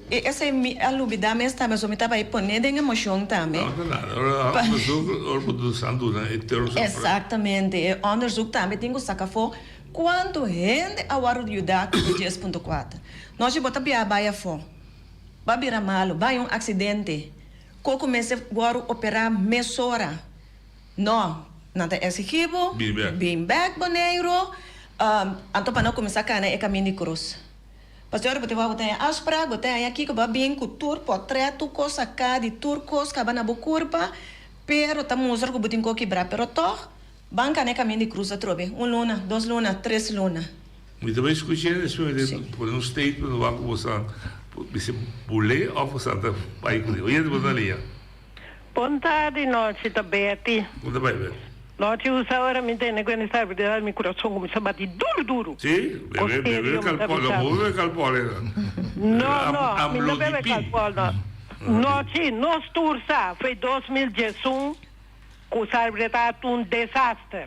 E esei mi a lubida mes tambe, so mi taba e pone den emocion tambe. No ta nada, ora Pa. onderzoek, ora bo ta san duna e terms of. Exactamente, e onderzoek tambe tin cu saca afo cuanto hende a wordo yuda cu e 10.4. Nochi bo ta bia bay afo, bo a bira malo, bay un accidente, cu cu mester wordo opera mesora. No, nan ta exigi bo, Bin bek. bin bek Boneiru, anto pa no cuminsa cana e camin di cruz. Pastor, bo tin wou bo ta haña afsprak, bo ta haña kiko, bo a bin ku tur potrèt, tur kos saká di tur kos kaba na bo kurpa, pero ta mustra ku bo tin kos kibrá. Pero tòg, ban kana e kaminda di krus atrobe, un luna, dos luna, tres luna. Mi ta bai skuch'é, despues mi ta pone un statement wak ku boso a bisa bul'é òf boso a ta bai kuné. Oyente bo ta lia. Bon tardi nochi ta Betty. Kon ta bai Betty? Nochi usa ora mi tende ku e stabilidad mi kurason kuminsa bati duru duru. Si? Bebe bebe kalpol no bo bebe kalpol ena. No no mi no bebe kalpol no. Nochi nos tur sa foi 2011 ku salbredad un desaster.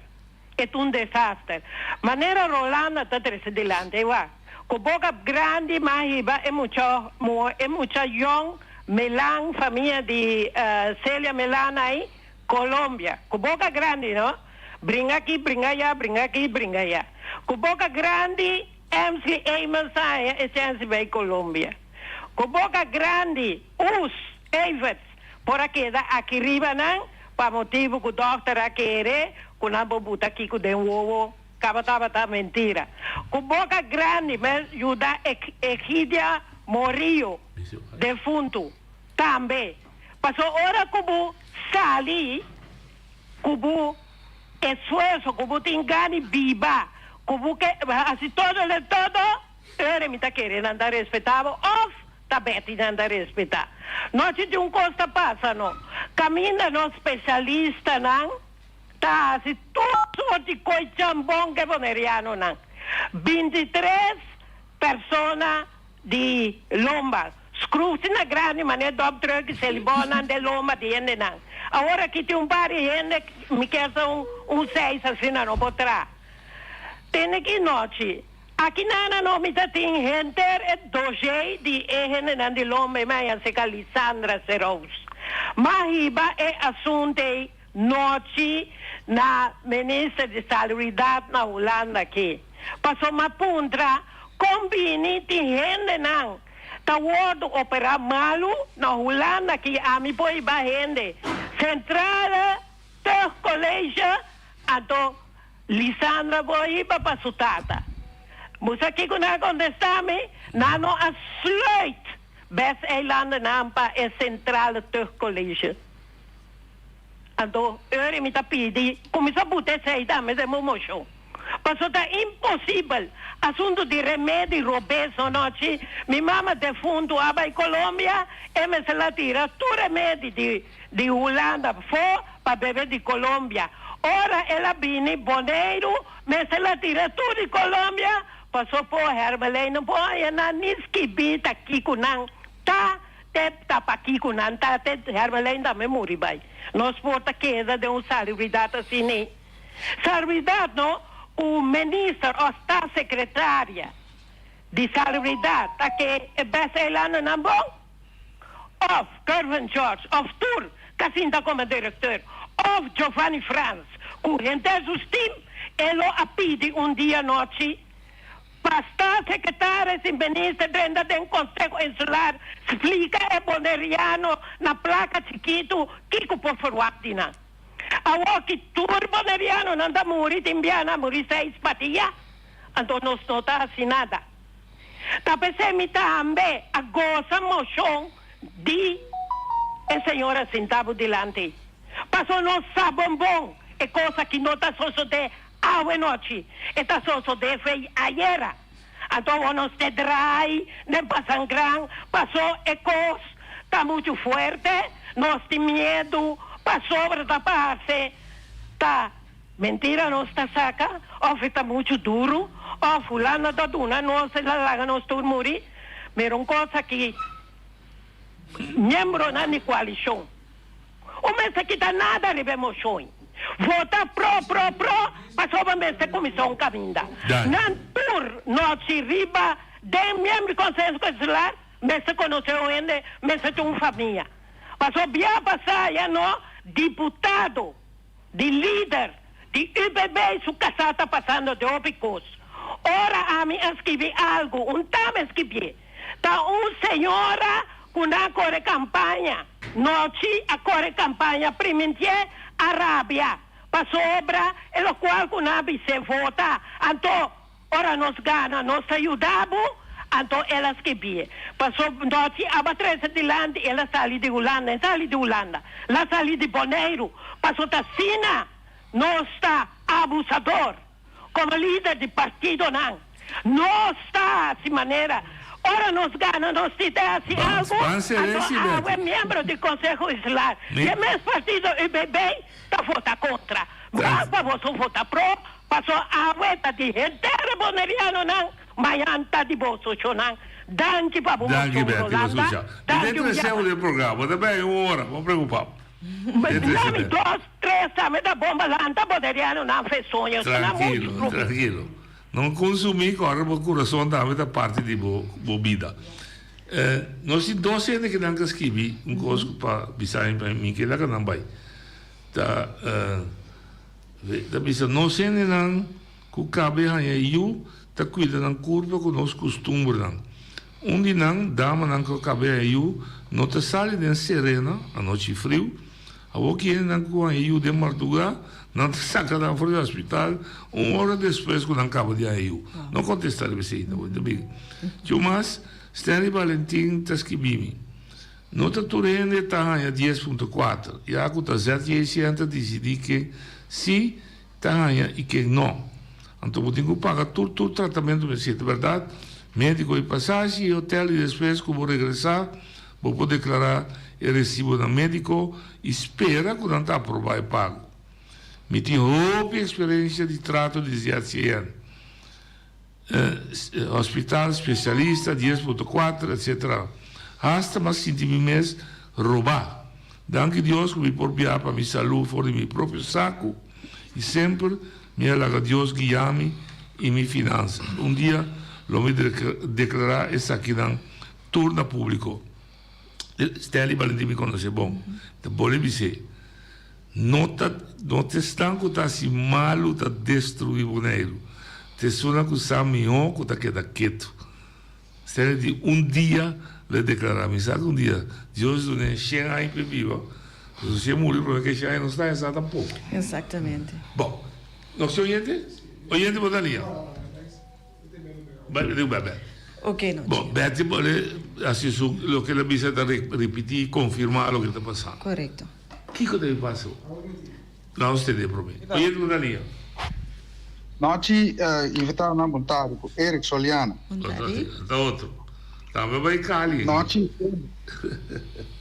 E ta un desaster. Manera Rolanda ta trece dilanti ei wak. Cu boca grandi m'a hiba e mucha muhe e mucha yong Melan famia di Celia Melan ai Colombia. Cu boca grandi no. Bringa aki bringa aya bringa aki bringa aya. Cu boca grandi Emsley Amos a haña e chance bay Colombia. Cu boca grandi Us Everts por a keda aki riba nan pa motibu ku dòkter a kere ku nan por buta kiko den wowo kaba tabata mentira. Ku boka grandi mes yuda Egidia Morillo defuntu tambe. Paso ora ku bo sali ku bo esfuerso ku bo tin gana biba ku bo ke hasi todo le todo ora mi ta kere nan ta respeta bo òf Ta Betty nan ta respetá. Nochi di un kos ta pasa no. Kaminda nos spesialistanan ta hasi tur sort di koi chambon ke bonerianonan. 23 persona di lomba. Skroef na grandi manera dòp drùk i selibònan den lomba di hendenan. Awor aki tin un par di hende mi kier sa un seis asina no por traha. Tene ki nochi Aki nana no mi ta tin henter e dossier di e hendenan di lomba e maya seca Lisandra Serous. Ma hiba e asunto ei nochi na minister di salubridad na Hulanda aki. Paso ma puntra con bini tin hendenan ta wordo opera malu na Hulanda aki ami por hiba hende Centrale Tuchtcollege anto Lisandra bo a hiba pa su tata. Bo sa kiko nan a kontestá mi? Nan no a sluit bes eilandennan pa e Centrale Tuchtcollege. Anto eur mi ta pidi kuminsá buta esei tambe den bo moshon. Paso ta imposibel. Asuntu di remedi robes anochi mi mama defuntu a bai Colombia e mester la tira tur remedi di di Hulanda p'fo pa bebe di Colombia. Ora el a bini Boneiru mester la tira tur di Colombia paso po Hermelijn no por haña nan ni skibi ta kico nan ta te ta pa kico nan ta te Hermelijn tambe muri bai. Nos por ta keda den un salubridad asina. Salubridad no cu minister of staatssecretaria di salubridad ta ke e best eilandennan bon? Of Kervin George of tur ka sinta komo direkteur of Giovanni Frans ku henter su stim e lo a pidi un dia nochi pa staatssecretaris i minister drenta den Konseho Insular splika e boneriano na plaka chikitu kiko por ferwagt di nan. Awor ki tur bonerianonan ta muri tin biaha nan muri seis pa dia anto nos no ta hasi nada. Ta p'esei mi tambe a gosa moshon di e señora sintá bo dilanti. Paso nos sa bon bon e kos aki no ta sosodé awe nochi, e ta sosodé fei ayera. Anto awor nos te drai den pasangran paso e kos ta muchu fuerte, nos tin miedu pasobra ta parse ta mentira nos ta saka of e ta muchu duru of fulano ta duna nos el a laga nos tur muri. Mira un kos aki miembronan di koalishon. Un mester kita nada riba e moshon. Vota pro, pro, pro, pasobra mester kuminsá un kaminda. Nan tur nochi riba den miembro di Konseho Insular mester konosé un hende, mester tin un famia. Pasobra bia pasá ya no diputado di lider di UPB su kasá ta pasando den hopi kos. Ora ami a skibi algu, un tame skibié. Ta un señora cu nan core campaña. Nochi a core campaña primintié a rabia pasobra e locual cu nan a bis'é vota. Anto ora nos gana nos ta yuda bo. Anto el a skibié. Paso nochi aba trece dilanti el a sali di Hulanda. E sali di Hulanda. La sali di Boneiru. Paso ta asina nos ta abusador. Como lider di partidonan nos ta haci manera ora nos gana nos tin ta haci algo, anto awe miembro di Conseho Insular di e mes partido UBB ta vota contra. Mas pa boso vota pro, paso awe ta di henter Bonerianonan, mañan ta di boso chonan. Danki pa bo Danki mocion Betty, bo Rolanda. scucha. Mi Danki den un trece biaha. den programa, ta bay un ora, bo preocupa. Nami dos, tres tambe ta bon balanta boneriano nan fe soño su nan muchu Trankilo, prome. trankilo. No consumi cu ora bo curason tambe ta parti di bo bo bida. Nos tin dos hende cu nan ta skibi un cos cu pa bisa mi pa mi keda cu nan bay. Ta ta bisa nos hendenan cu cabe haña yu ta cuida nan curpa cu nos custumbernan. Un di nan damanan ku a kab'é a yu no ta sali den serena, anochi friu. Awor ki hendenan ku haña yu den mardugá, nan ta saka nan for di hospital un ora despues ku nan kaba di haña yu. No kontestá riba esei ta bo ta bin. Tju mas, Stanley Balentin ta skibí mi, No ta tur hende ta haña dies punto kuater, ya ku ta ZJCN ta disidí ken si Ta haña y ken no. Anto bo tin cu paga tur tur tratamento mester. Ta berdad, medico y pasashi y hotel y despues cu bo regresa bo por declara e recibonan medico y spera cu nan ta aproba e pago. Mi tin hopi experiencia di trato di ZCN. Hospital, specialista, dies punto kuater, etc. Hasta m'a sinti mi mes robá. Danki Dios ku mi por biaha pa mi salú for di mi propio saku i semper mi a laga Dios guia mi i mi finansas. Un dia lo mi deklará esakinan tur na públiko. Stanley Valentin mi konosé bon. Ta bole bis'é. No ta no ta esnan ku ta hasi malu ta destruí Boneiru, ta esunnan ku sa mihó ku ta keda ketu. Stende di un dia lo e deklará, Mi sa ku un dia Dios dun'é shen aña pa e biba, pasobra si e muri promé ku e shen aña no sta esá tampoko. Exactamente. Bon, nos tin oyente? Oyente bo ta lia? Bai, bai, bai. Ok, no. Bon, Betty por hasi su loke el a bisa ta ripití i konfirmá loke ta pasando. Korekto. Kiko ta bin pasa? Laat tende promé. Oye tu Dania. Nochi invitadonan bon tardi ku Eric Soliano. Ta otro. Tambe bai Cali. Nochi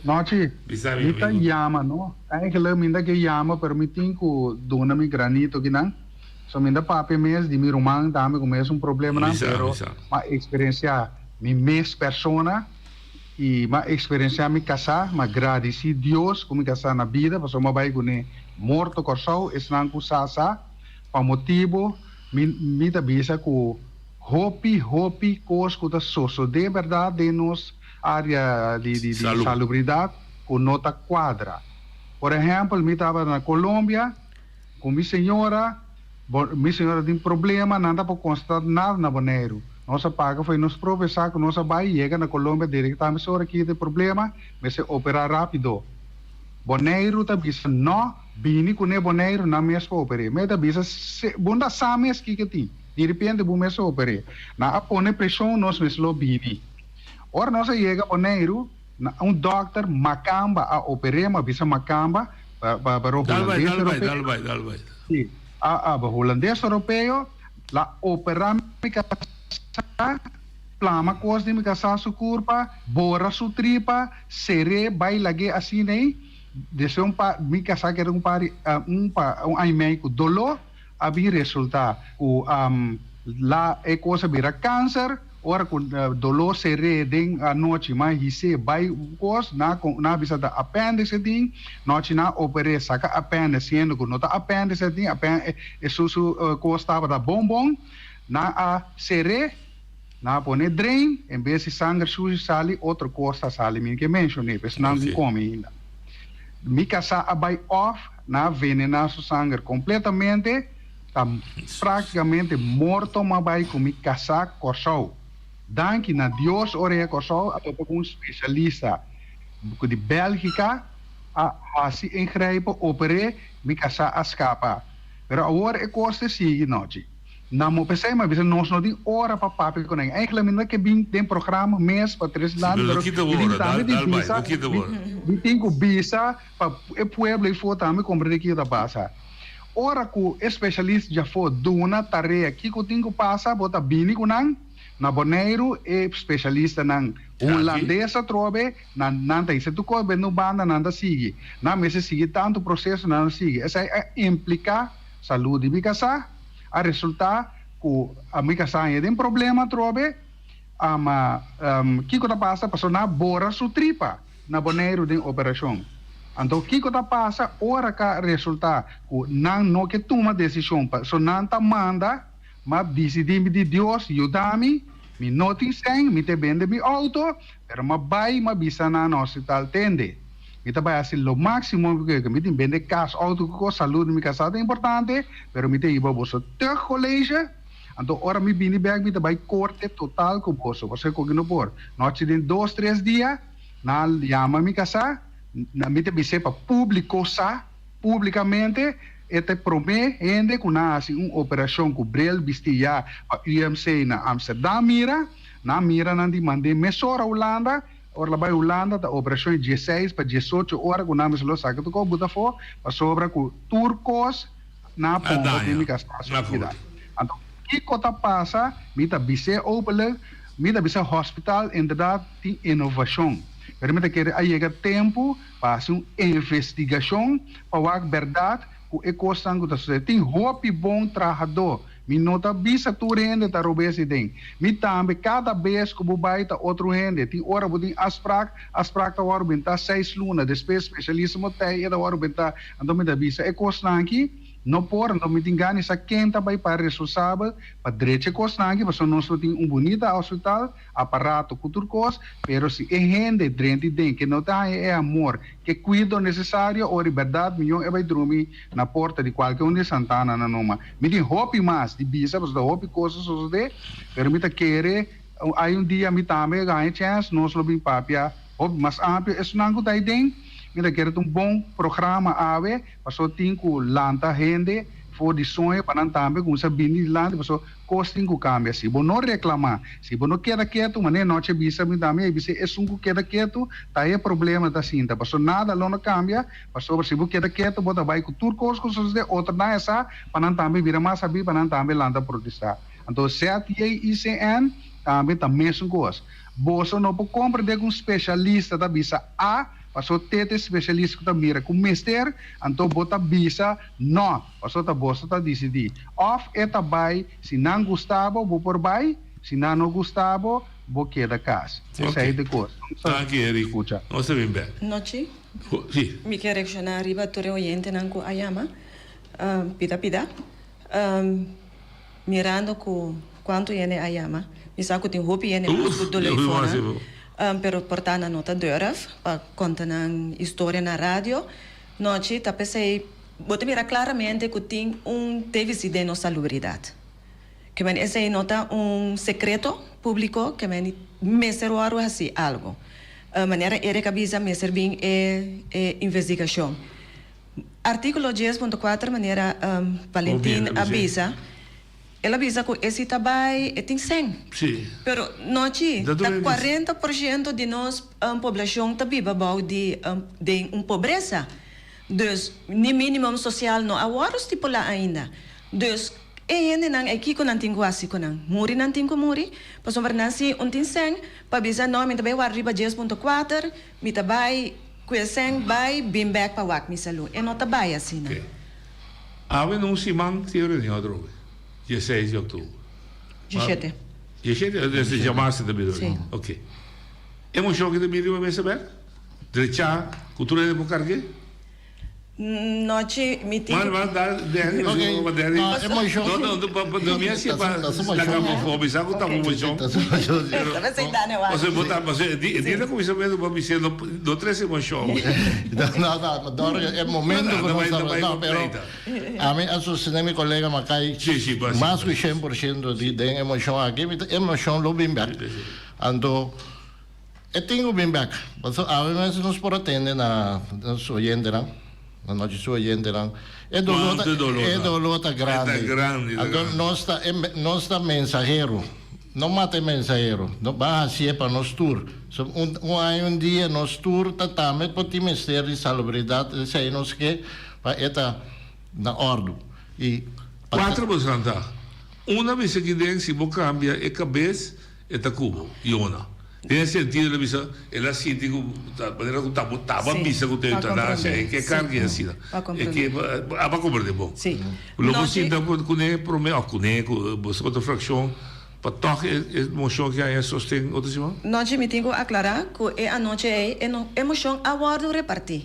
Nochi mi ta yama no eigenlijk mi ta ke yama pero mi tin ku duna mi granito kinan so mi ta papia mes di mi ruman tambe ku mes un problemanan pero mi a experiencia mi mes persona I m'a eksperensiá mi kasá, m'a gradisí Dios ku mi kasá na bida pasobra m'a bai kuné morto Kòrsou, esnan ku sa sa, pa motibu mi mi ta bisa ku hopi hopi kos ku ta sosodé bèrdat den nos área di di di salubridat ku no ta kuadra. Por ehèmpel mi tabata na Colombia ku mi señora, Bo, mi señora tin problema, nan ta por constata nada na Boneiru. Nos a paga for nos propio saco, nos a bay yega na Colombia directamente ora ki tin problema, mester opera rapido. Boneiru ta bisa no, bini cune Boneiru, nan mes por opere. Mi ta bisa, se, bo no ta sa mes kiko tin. Diripiente bo mester oper'é. Nan a pone preshon nos mester lo bini. Ora nos a yega Boneiru, na un dòkter makamba a oper'é, mi a bisa makamba, pa pa pa Dal bai, dal bai, dal bai, dal bai. Si, a a hulandes oropeo la operá mi kasá, plama kos di mi kasá su kurpa, bora su tripa, ser'é bai lag'é asina ei, despues un par mi kasá keda un par di un pa un aña i mei ku doló, A bin resulta cu la e cos a bira cancer, ora cu dolor ser'é den anochi ma his'é bay cos, na na bisa ta appendix e tin, nochi na oper'é saca appendix siendo cu no ta appendix e tin, e su su cos tabata bon bon, nan a ser'é, nan a pone drain, en bes di sanger sushi sali otro cos ta sali, mi no ke mencion'é, pues nan cu come ainda. Mi casá a bay off. Nan a venená su sanger kompletamente, ta práktikamente morto m'a bai ku mi kasá Kòrsou. Danki na Dios ora e Kòrsou a topa ku un spesialista ku di Bèlgika a hasi ingrijpen, oper'é, mi kasá a skapa. Pero awor e kos te sigui nochi. Nan mo pesey ma bisa nos no tin ora pa papia cu nan. Eigenlijk mi no ke bin den programa mes pa tres Sí, land, pero no pero kita mi tin ora, tambe dal, di dal bai, bisa, no kita mi, ora. mi tin cu bisa pa e pueblo eyfo tambe comprende kico ta pasa. Ora cu e specialist djafo duna tarea kico tin cu pasa, bo ta bini cu nan na Boneiru, e specialistanan Aki. Hulandes atrobe, nan, nan ta hisa tur cos bende un banda, nan ta sigui. Nan mester sigui tanto proceso, nan ta sigui. Esey a implica salud di mi casa. A resultá ku mi kasá haña den problema atrobe. Ama kiko ta pasa? Pasobra nan a bora su tripa na Boneiru den operashon. Anto kiko ta pasa ora ka resultá ku nan no ke tuma desishon? Pasobra nan ta manda, m'a disidí mi di Dios yuda mi, mi no tin sèn, mi te bende mi outo, pero m'a bai m'a bisa nan na hospital tende. Mi ta bai hasi lo máximo ku mi tin bende kas, outo ku kos, salud di mi kasá ta importante, pero mi ta hiba boso tuchtcollege, anto ora mi bini bèk mi ta bai korte total ku boso, pasobra koki no por. Nochi den dos tres dia nan yama mi kasá, mi ta bis'é pa públiko sa, públikamente e ta e promé hende ku nan hasi un operashon ku bril bistí ya pa UMC na Amsterdam mira, nan mira nan di mand'é mesora Hulanda, Ora la bai Hulanda ta operashon e dieseis pa diesocho ora ku nan mester lo saka tur kos buta afó pasobra ku tur kos nan a A pompa den daña. mi kasa Na vida. goed. Anto kiko ta pasa mi ta bis'é openlijk mi ta bisa hospital inderdaad tin inovashon pero mi ta kere a yega tempu pa hasi un investigashon pa wak bèrdat ku e kosnan ku ta sosede. Tin hopi bon trahadó Mi no ta bisa tur hende ta robes ei den. Mi tambe, kada bes ku bo bai ta otro hende. Tin ora bo tin afsprak, afsprak ta wòrdu bentá seis luna, despues spesialista mo tei e ta wòrdu bentá. Anto mi ta bisa e kosnan aki no por, anto mi tin gana di sa ken ta bai pa responsabel pa drecha e kosnan aki, pasobra nos lo tin un bunita hospital, aparato ku tur kos, pero si e hende drenti den ke no ta haña e amor, ke kuido nesesario, ora di bèrdat miyon e bai drumi na porta di kualke un di Santana na numa. Mi tin hopi mas di bisa pasobra ta hopi kos a sosodé, pero mi ta kere ai un dia mi tambe a haña chèns nos lo bin papia hopi mas amplio. Esunnan ku ta ai den mi ta kere ta un bon programa awe pasobra tin ku lanta hende for di soño pa nan tambe kuminsá bini dilanti pasobra Kos tin ku kambia. Si bo no reklamá, si bo no keda ketu, manera nochi a bisa mi tambe, e bisa esun ku keda ketu ta e problema ta sinta. Pasobra nada lo no kambia, pasobra si bo keda ketu bo ta bai ku tur kos ku sosodé, otronan e sa pa nan tambe bira mas sabí, pa nan tambe lanta protestá. Anto ZJICN tambe ta mesun kos. Boso no por komprendé ku un spesialista ta bisa A, pasobra te ta e spesialista ku ta mira ku mester, anto bo ta bisa nò. Paso ta boso ta disidí. Òf e ta bai, si nan gusta bo, bo por bai, si nan no gusta bo, bo keda kas. Esei ta e kos. Danki Eric. Nos ta bin bek. Nochi. Si. Mi ke reakshoná riba tur e oyentenan ku a yama. Pida pida. Mirando ku kuantu hende a yama, mi sa ku tin hopi hende mas ku telefonan, pero por ta nan no ta durf pa konta nan historia na radio. Nochi ta p'esei. Bo ta mira claramente cu tin un deficit den nos salubridad. Ke men esey no ta un secreto publico, ke men mester worde haci algo. Manera Eric a bisa mester bin e e investigacion. Articulo dies punto cuater manera Valentin a bisa. El a bisa ku e si ta bai e tin sèn. Sí. Pero nochi Ta ta tur 40% di nos poblashon ta biba bou di den un pobresa. Dus ni minimum sosial no a wòrdu stipulá ainda. Dus e hendenan ei kiko nan tin ku hasi ku nan? Muri nan tin ku muri? Pasobra nan si un tin sèn pa bisa no mi ta bai wòrdu riba 10.4, mi ta bai ku e sèn bai bin bèk pa wak mi salú. E no ta bai asina. Oké. Awe na un siman tin reunion atrobe, dieseis di òktober. Dieshete. Dieshete? Desde djamarse ta bira Sí. Oké. E moshon aki ta bini riba mesa bèk? Drechá ku tur hende por karg'é? Nochi mi tin. Man man da Danny Ok, pa Danny. no, e moshon. No no pa pa no mi hasi pa laga bo for bisa ku ta bo moshon. Ta su moshon si. Ta pensei Danny wak. Pasobra bo ta pasobra e di e dia ta kuminsá mester bo bisa no no trese moshon. No no ma dor e momento ku nos ta no pero ami a sostené mi kolega Makai mas ku 100% di den e moshon aki mi ta e moshon lo bin bek anto E tin ku bin bek. Pasobra awe mes nos por a tende na nos oyentenan, na nochi su oyentenan, e doló ta, Kuantu doló e ta. doló ta E ta grandi. grandi, ta Anto grandi. nos ta e nos ta mensahero. No mata e mensahero. No ban hasié pa nos tur. So un un aña un dia nos tur ta tambe por tin mester di salubridat, esei nos ke pa e ta na òrdu. I pa Kuater boso ta. Una bisa ki den si bo kambia e kabes E ta ku bo, Yona. Den e sentido el a bisa, el a sinti ku ta manera ku ta bo taba bisa ku ta eutanasia, e ke karga e asina. E ke a ba komprende bon. Lo bo sinta kuné promé òf kuné ku boso otro frakshon pa tòg e moshon ki haña sosten otro siman? Nochi mi tin ku aklará ku e anochi ei e moshon a wòrdu repartí.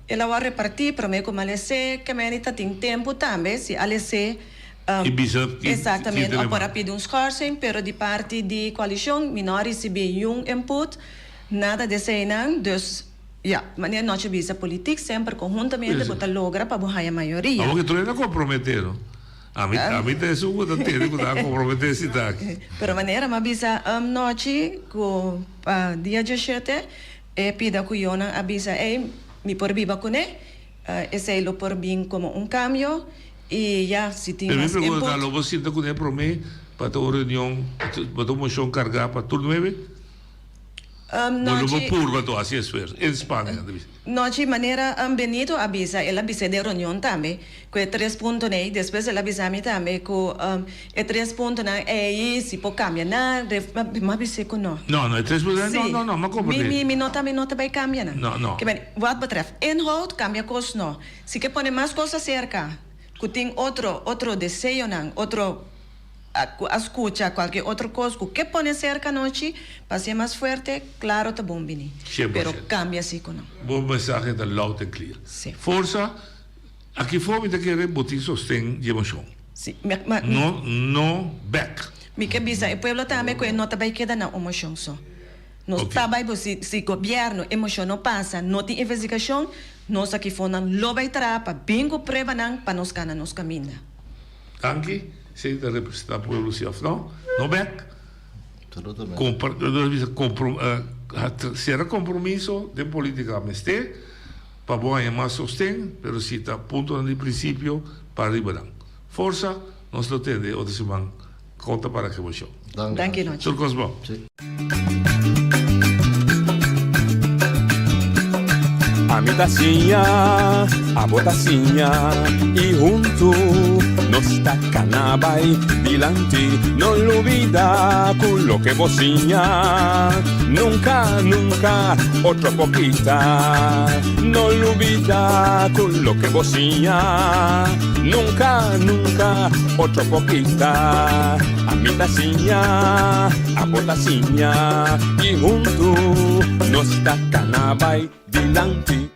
El a wòrdu repartí promé ku malesé, kemeni ta tin tempu tambe si a lesé. I bisa ki Exactamente, ki o por a pidi un schorsing, pero di parti di coalicion mi no a ricibi niun input, nada di eseinan, dus ya, manera nochi bisa politiek semper conhuntamente bo ta logra pa bo haya mayoria. Awor ke tur hende a compromete no, ami ami ta esun ku ta tende ku ta a compromete si ta aki. Pero manera mi a bisa nochi ku pa dia diashete e pida ku yonan a bisa ey mi por biba kuné, esei lo por bin como un cambio. I ya, si tin Pero mi mas pregunta ta, input. lo bo sinta kuné promé pa ta un reunion, pa ta un moshon kargá pa tur nuebe? Um, Bo lo bo nochi. purba to hasi esfuerso, inspanning nan ta bisa. Nochi, manera um Benito a bisa, el a bis'é den reunion tambe, ku e tres puntonan ei. Despues el a bisa mi tambe ku um e tres puntonan ei si por kambia nan, ref, mi a bis'é ku no. No, no, e tres puntonan, no, Sí. no, no, mi a Mi, komprendé. mi, mi no ta, mi no ta bai kambia nan. No, no. Ke men, wat betreft inhoud, kambia kos no. Si ke pone mas kos aserka, ku tin otro, otro deseonan, otro, ku a skucha kualke otro kos ku ke pone serka anochi pa hasié mas fuerte, klaro ta bon bini. Shen por Pero shent. kambia si ku no. Bo mensahe ta loud and clear. Si. Forsa, aki for mi ta kere bo tin sosten di emocion. Si. Mi, ma, mi. No, no bek. Mi ke bisa e pueblo tambe ku e no ta bai keda na un mocion so. Nos ta bai bo si, si gobierno e mocion no pasa, no tin investigashon, nos aki fonan lo bai traha pa bin ku pruebanan pa nos kana nos kaminda. Danki, esei ta representa pueblo si of no? No bek? Compra, nos bisa compro, sera compromiso den politica mester pa bo haña mas sosten, pero si ta puntonan di principio pa riba nan. Forsa, nos lo tende otro siman. Konta para ke bo show. Danki nochi. Tur kos bon. Ami ta siña, abo ta siña i huntu nos ta kana bai dilanti. No lubida ku loke bo siña nunka, nunka otro por kita. No lubida ku loke bo siña nunka, nunka otro por kita. Ami ta siña, abo ta siña i huntu nos ta kana bai dilanti.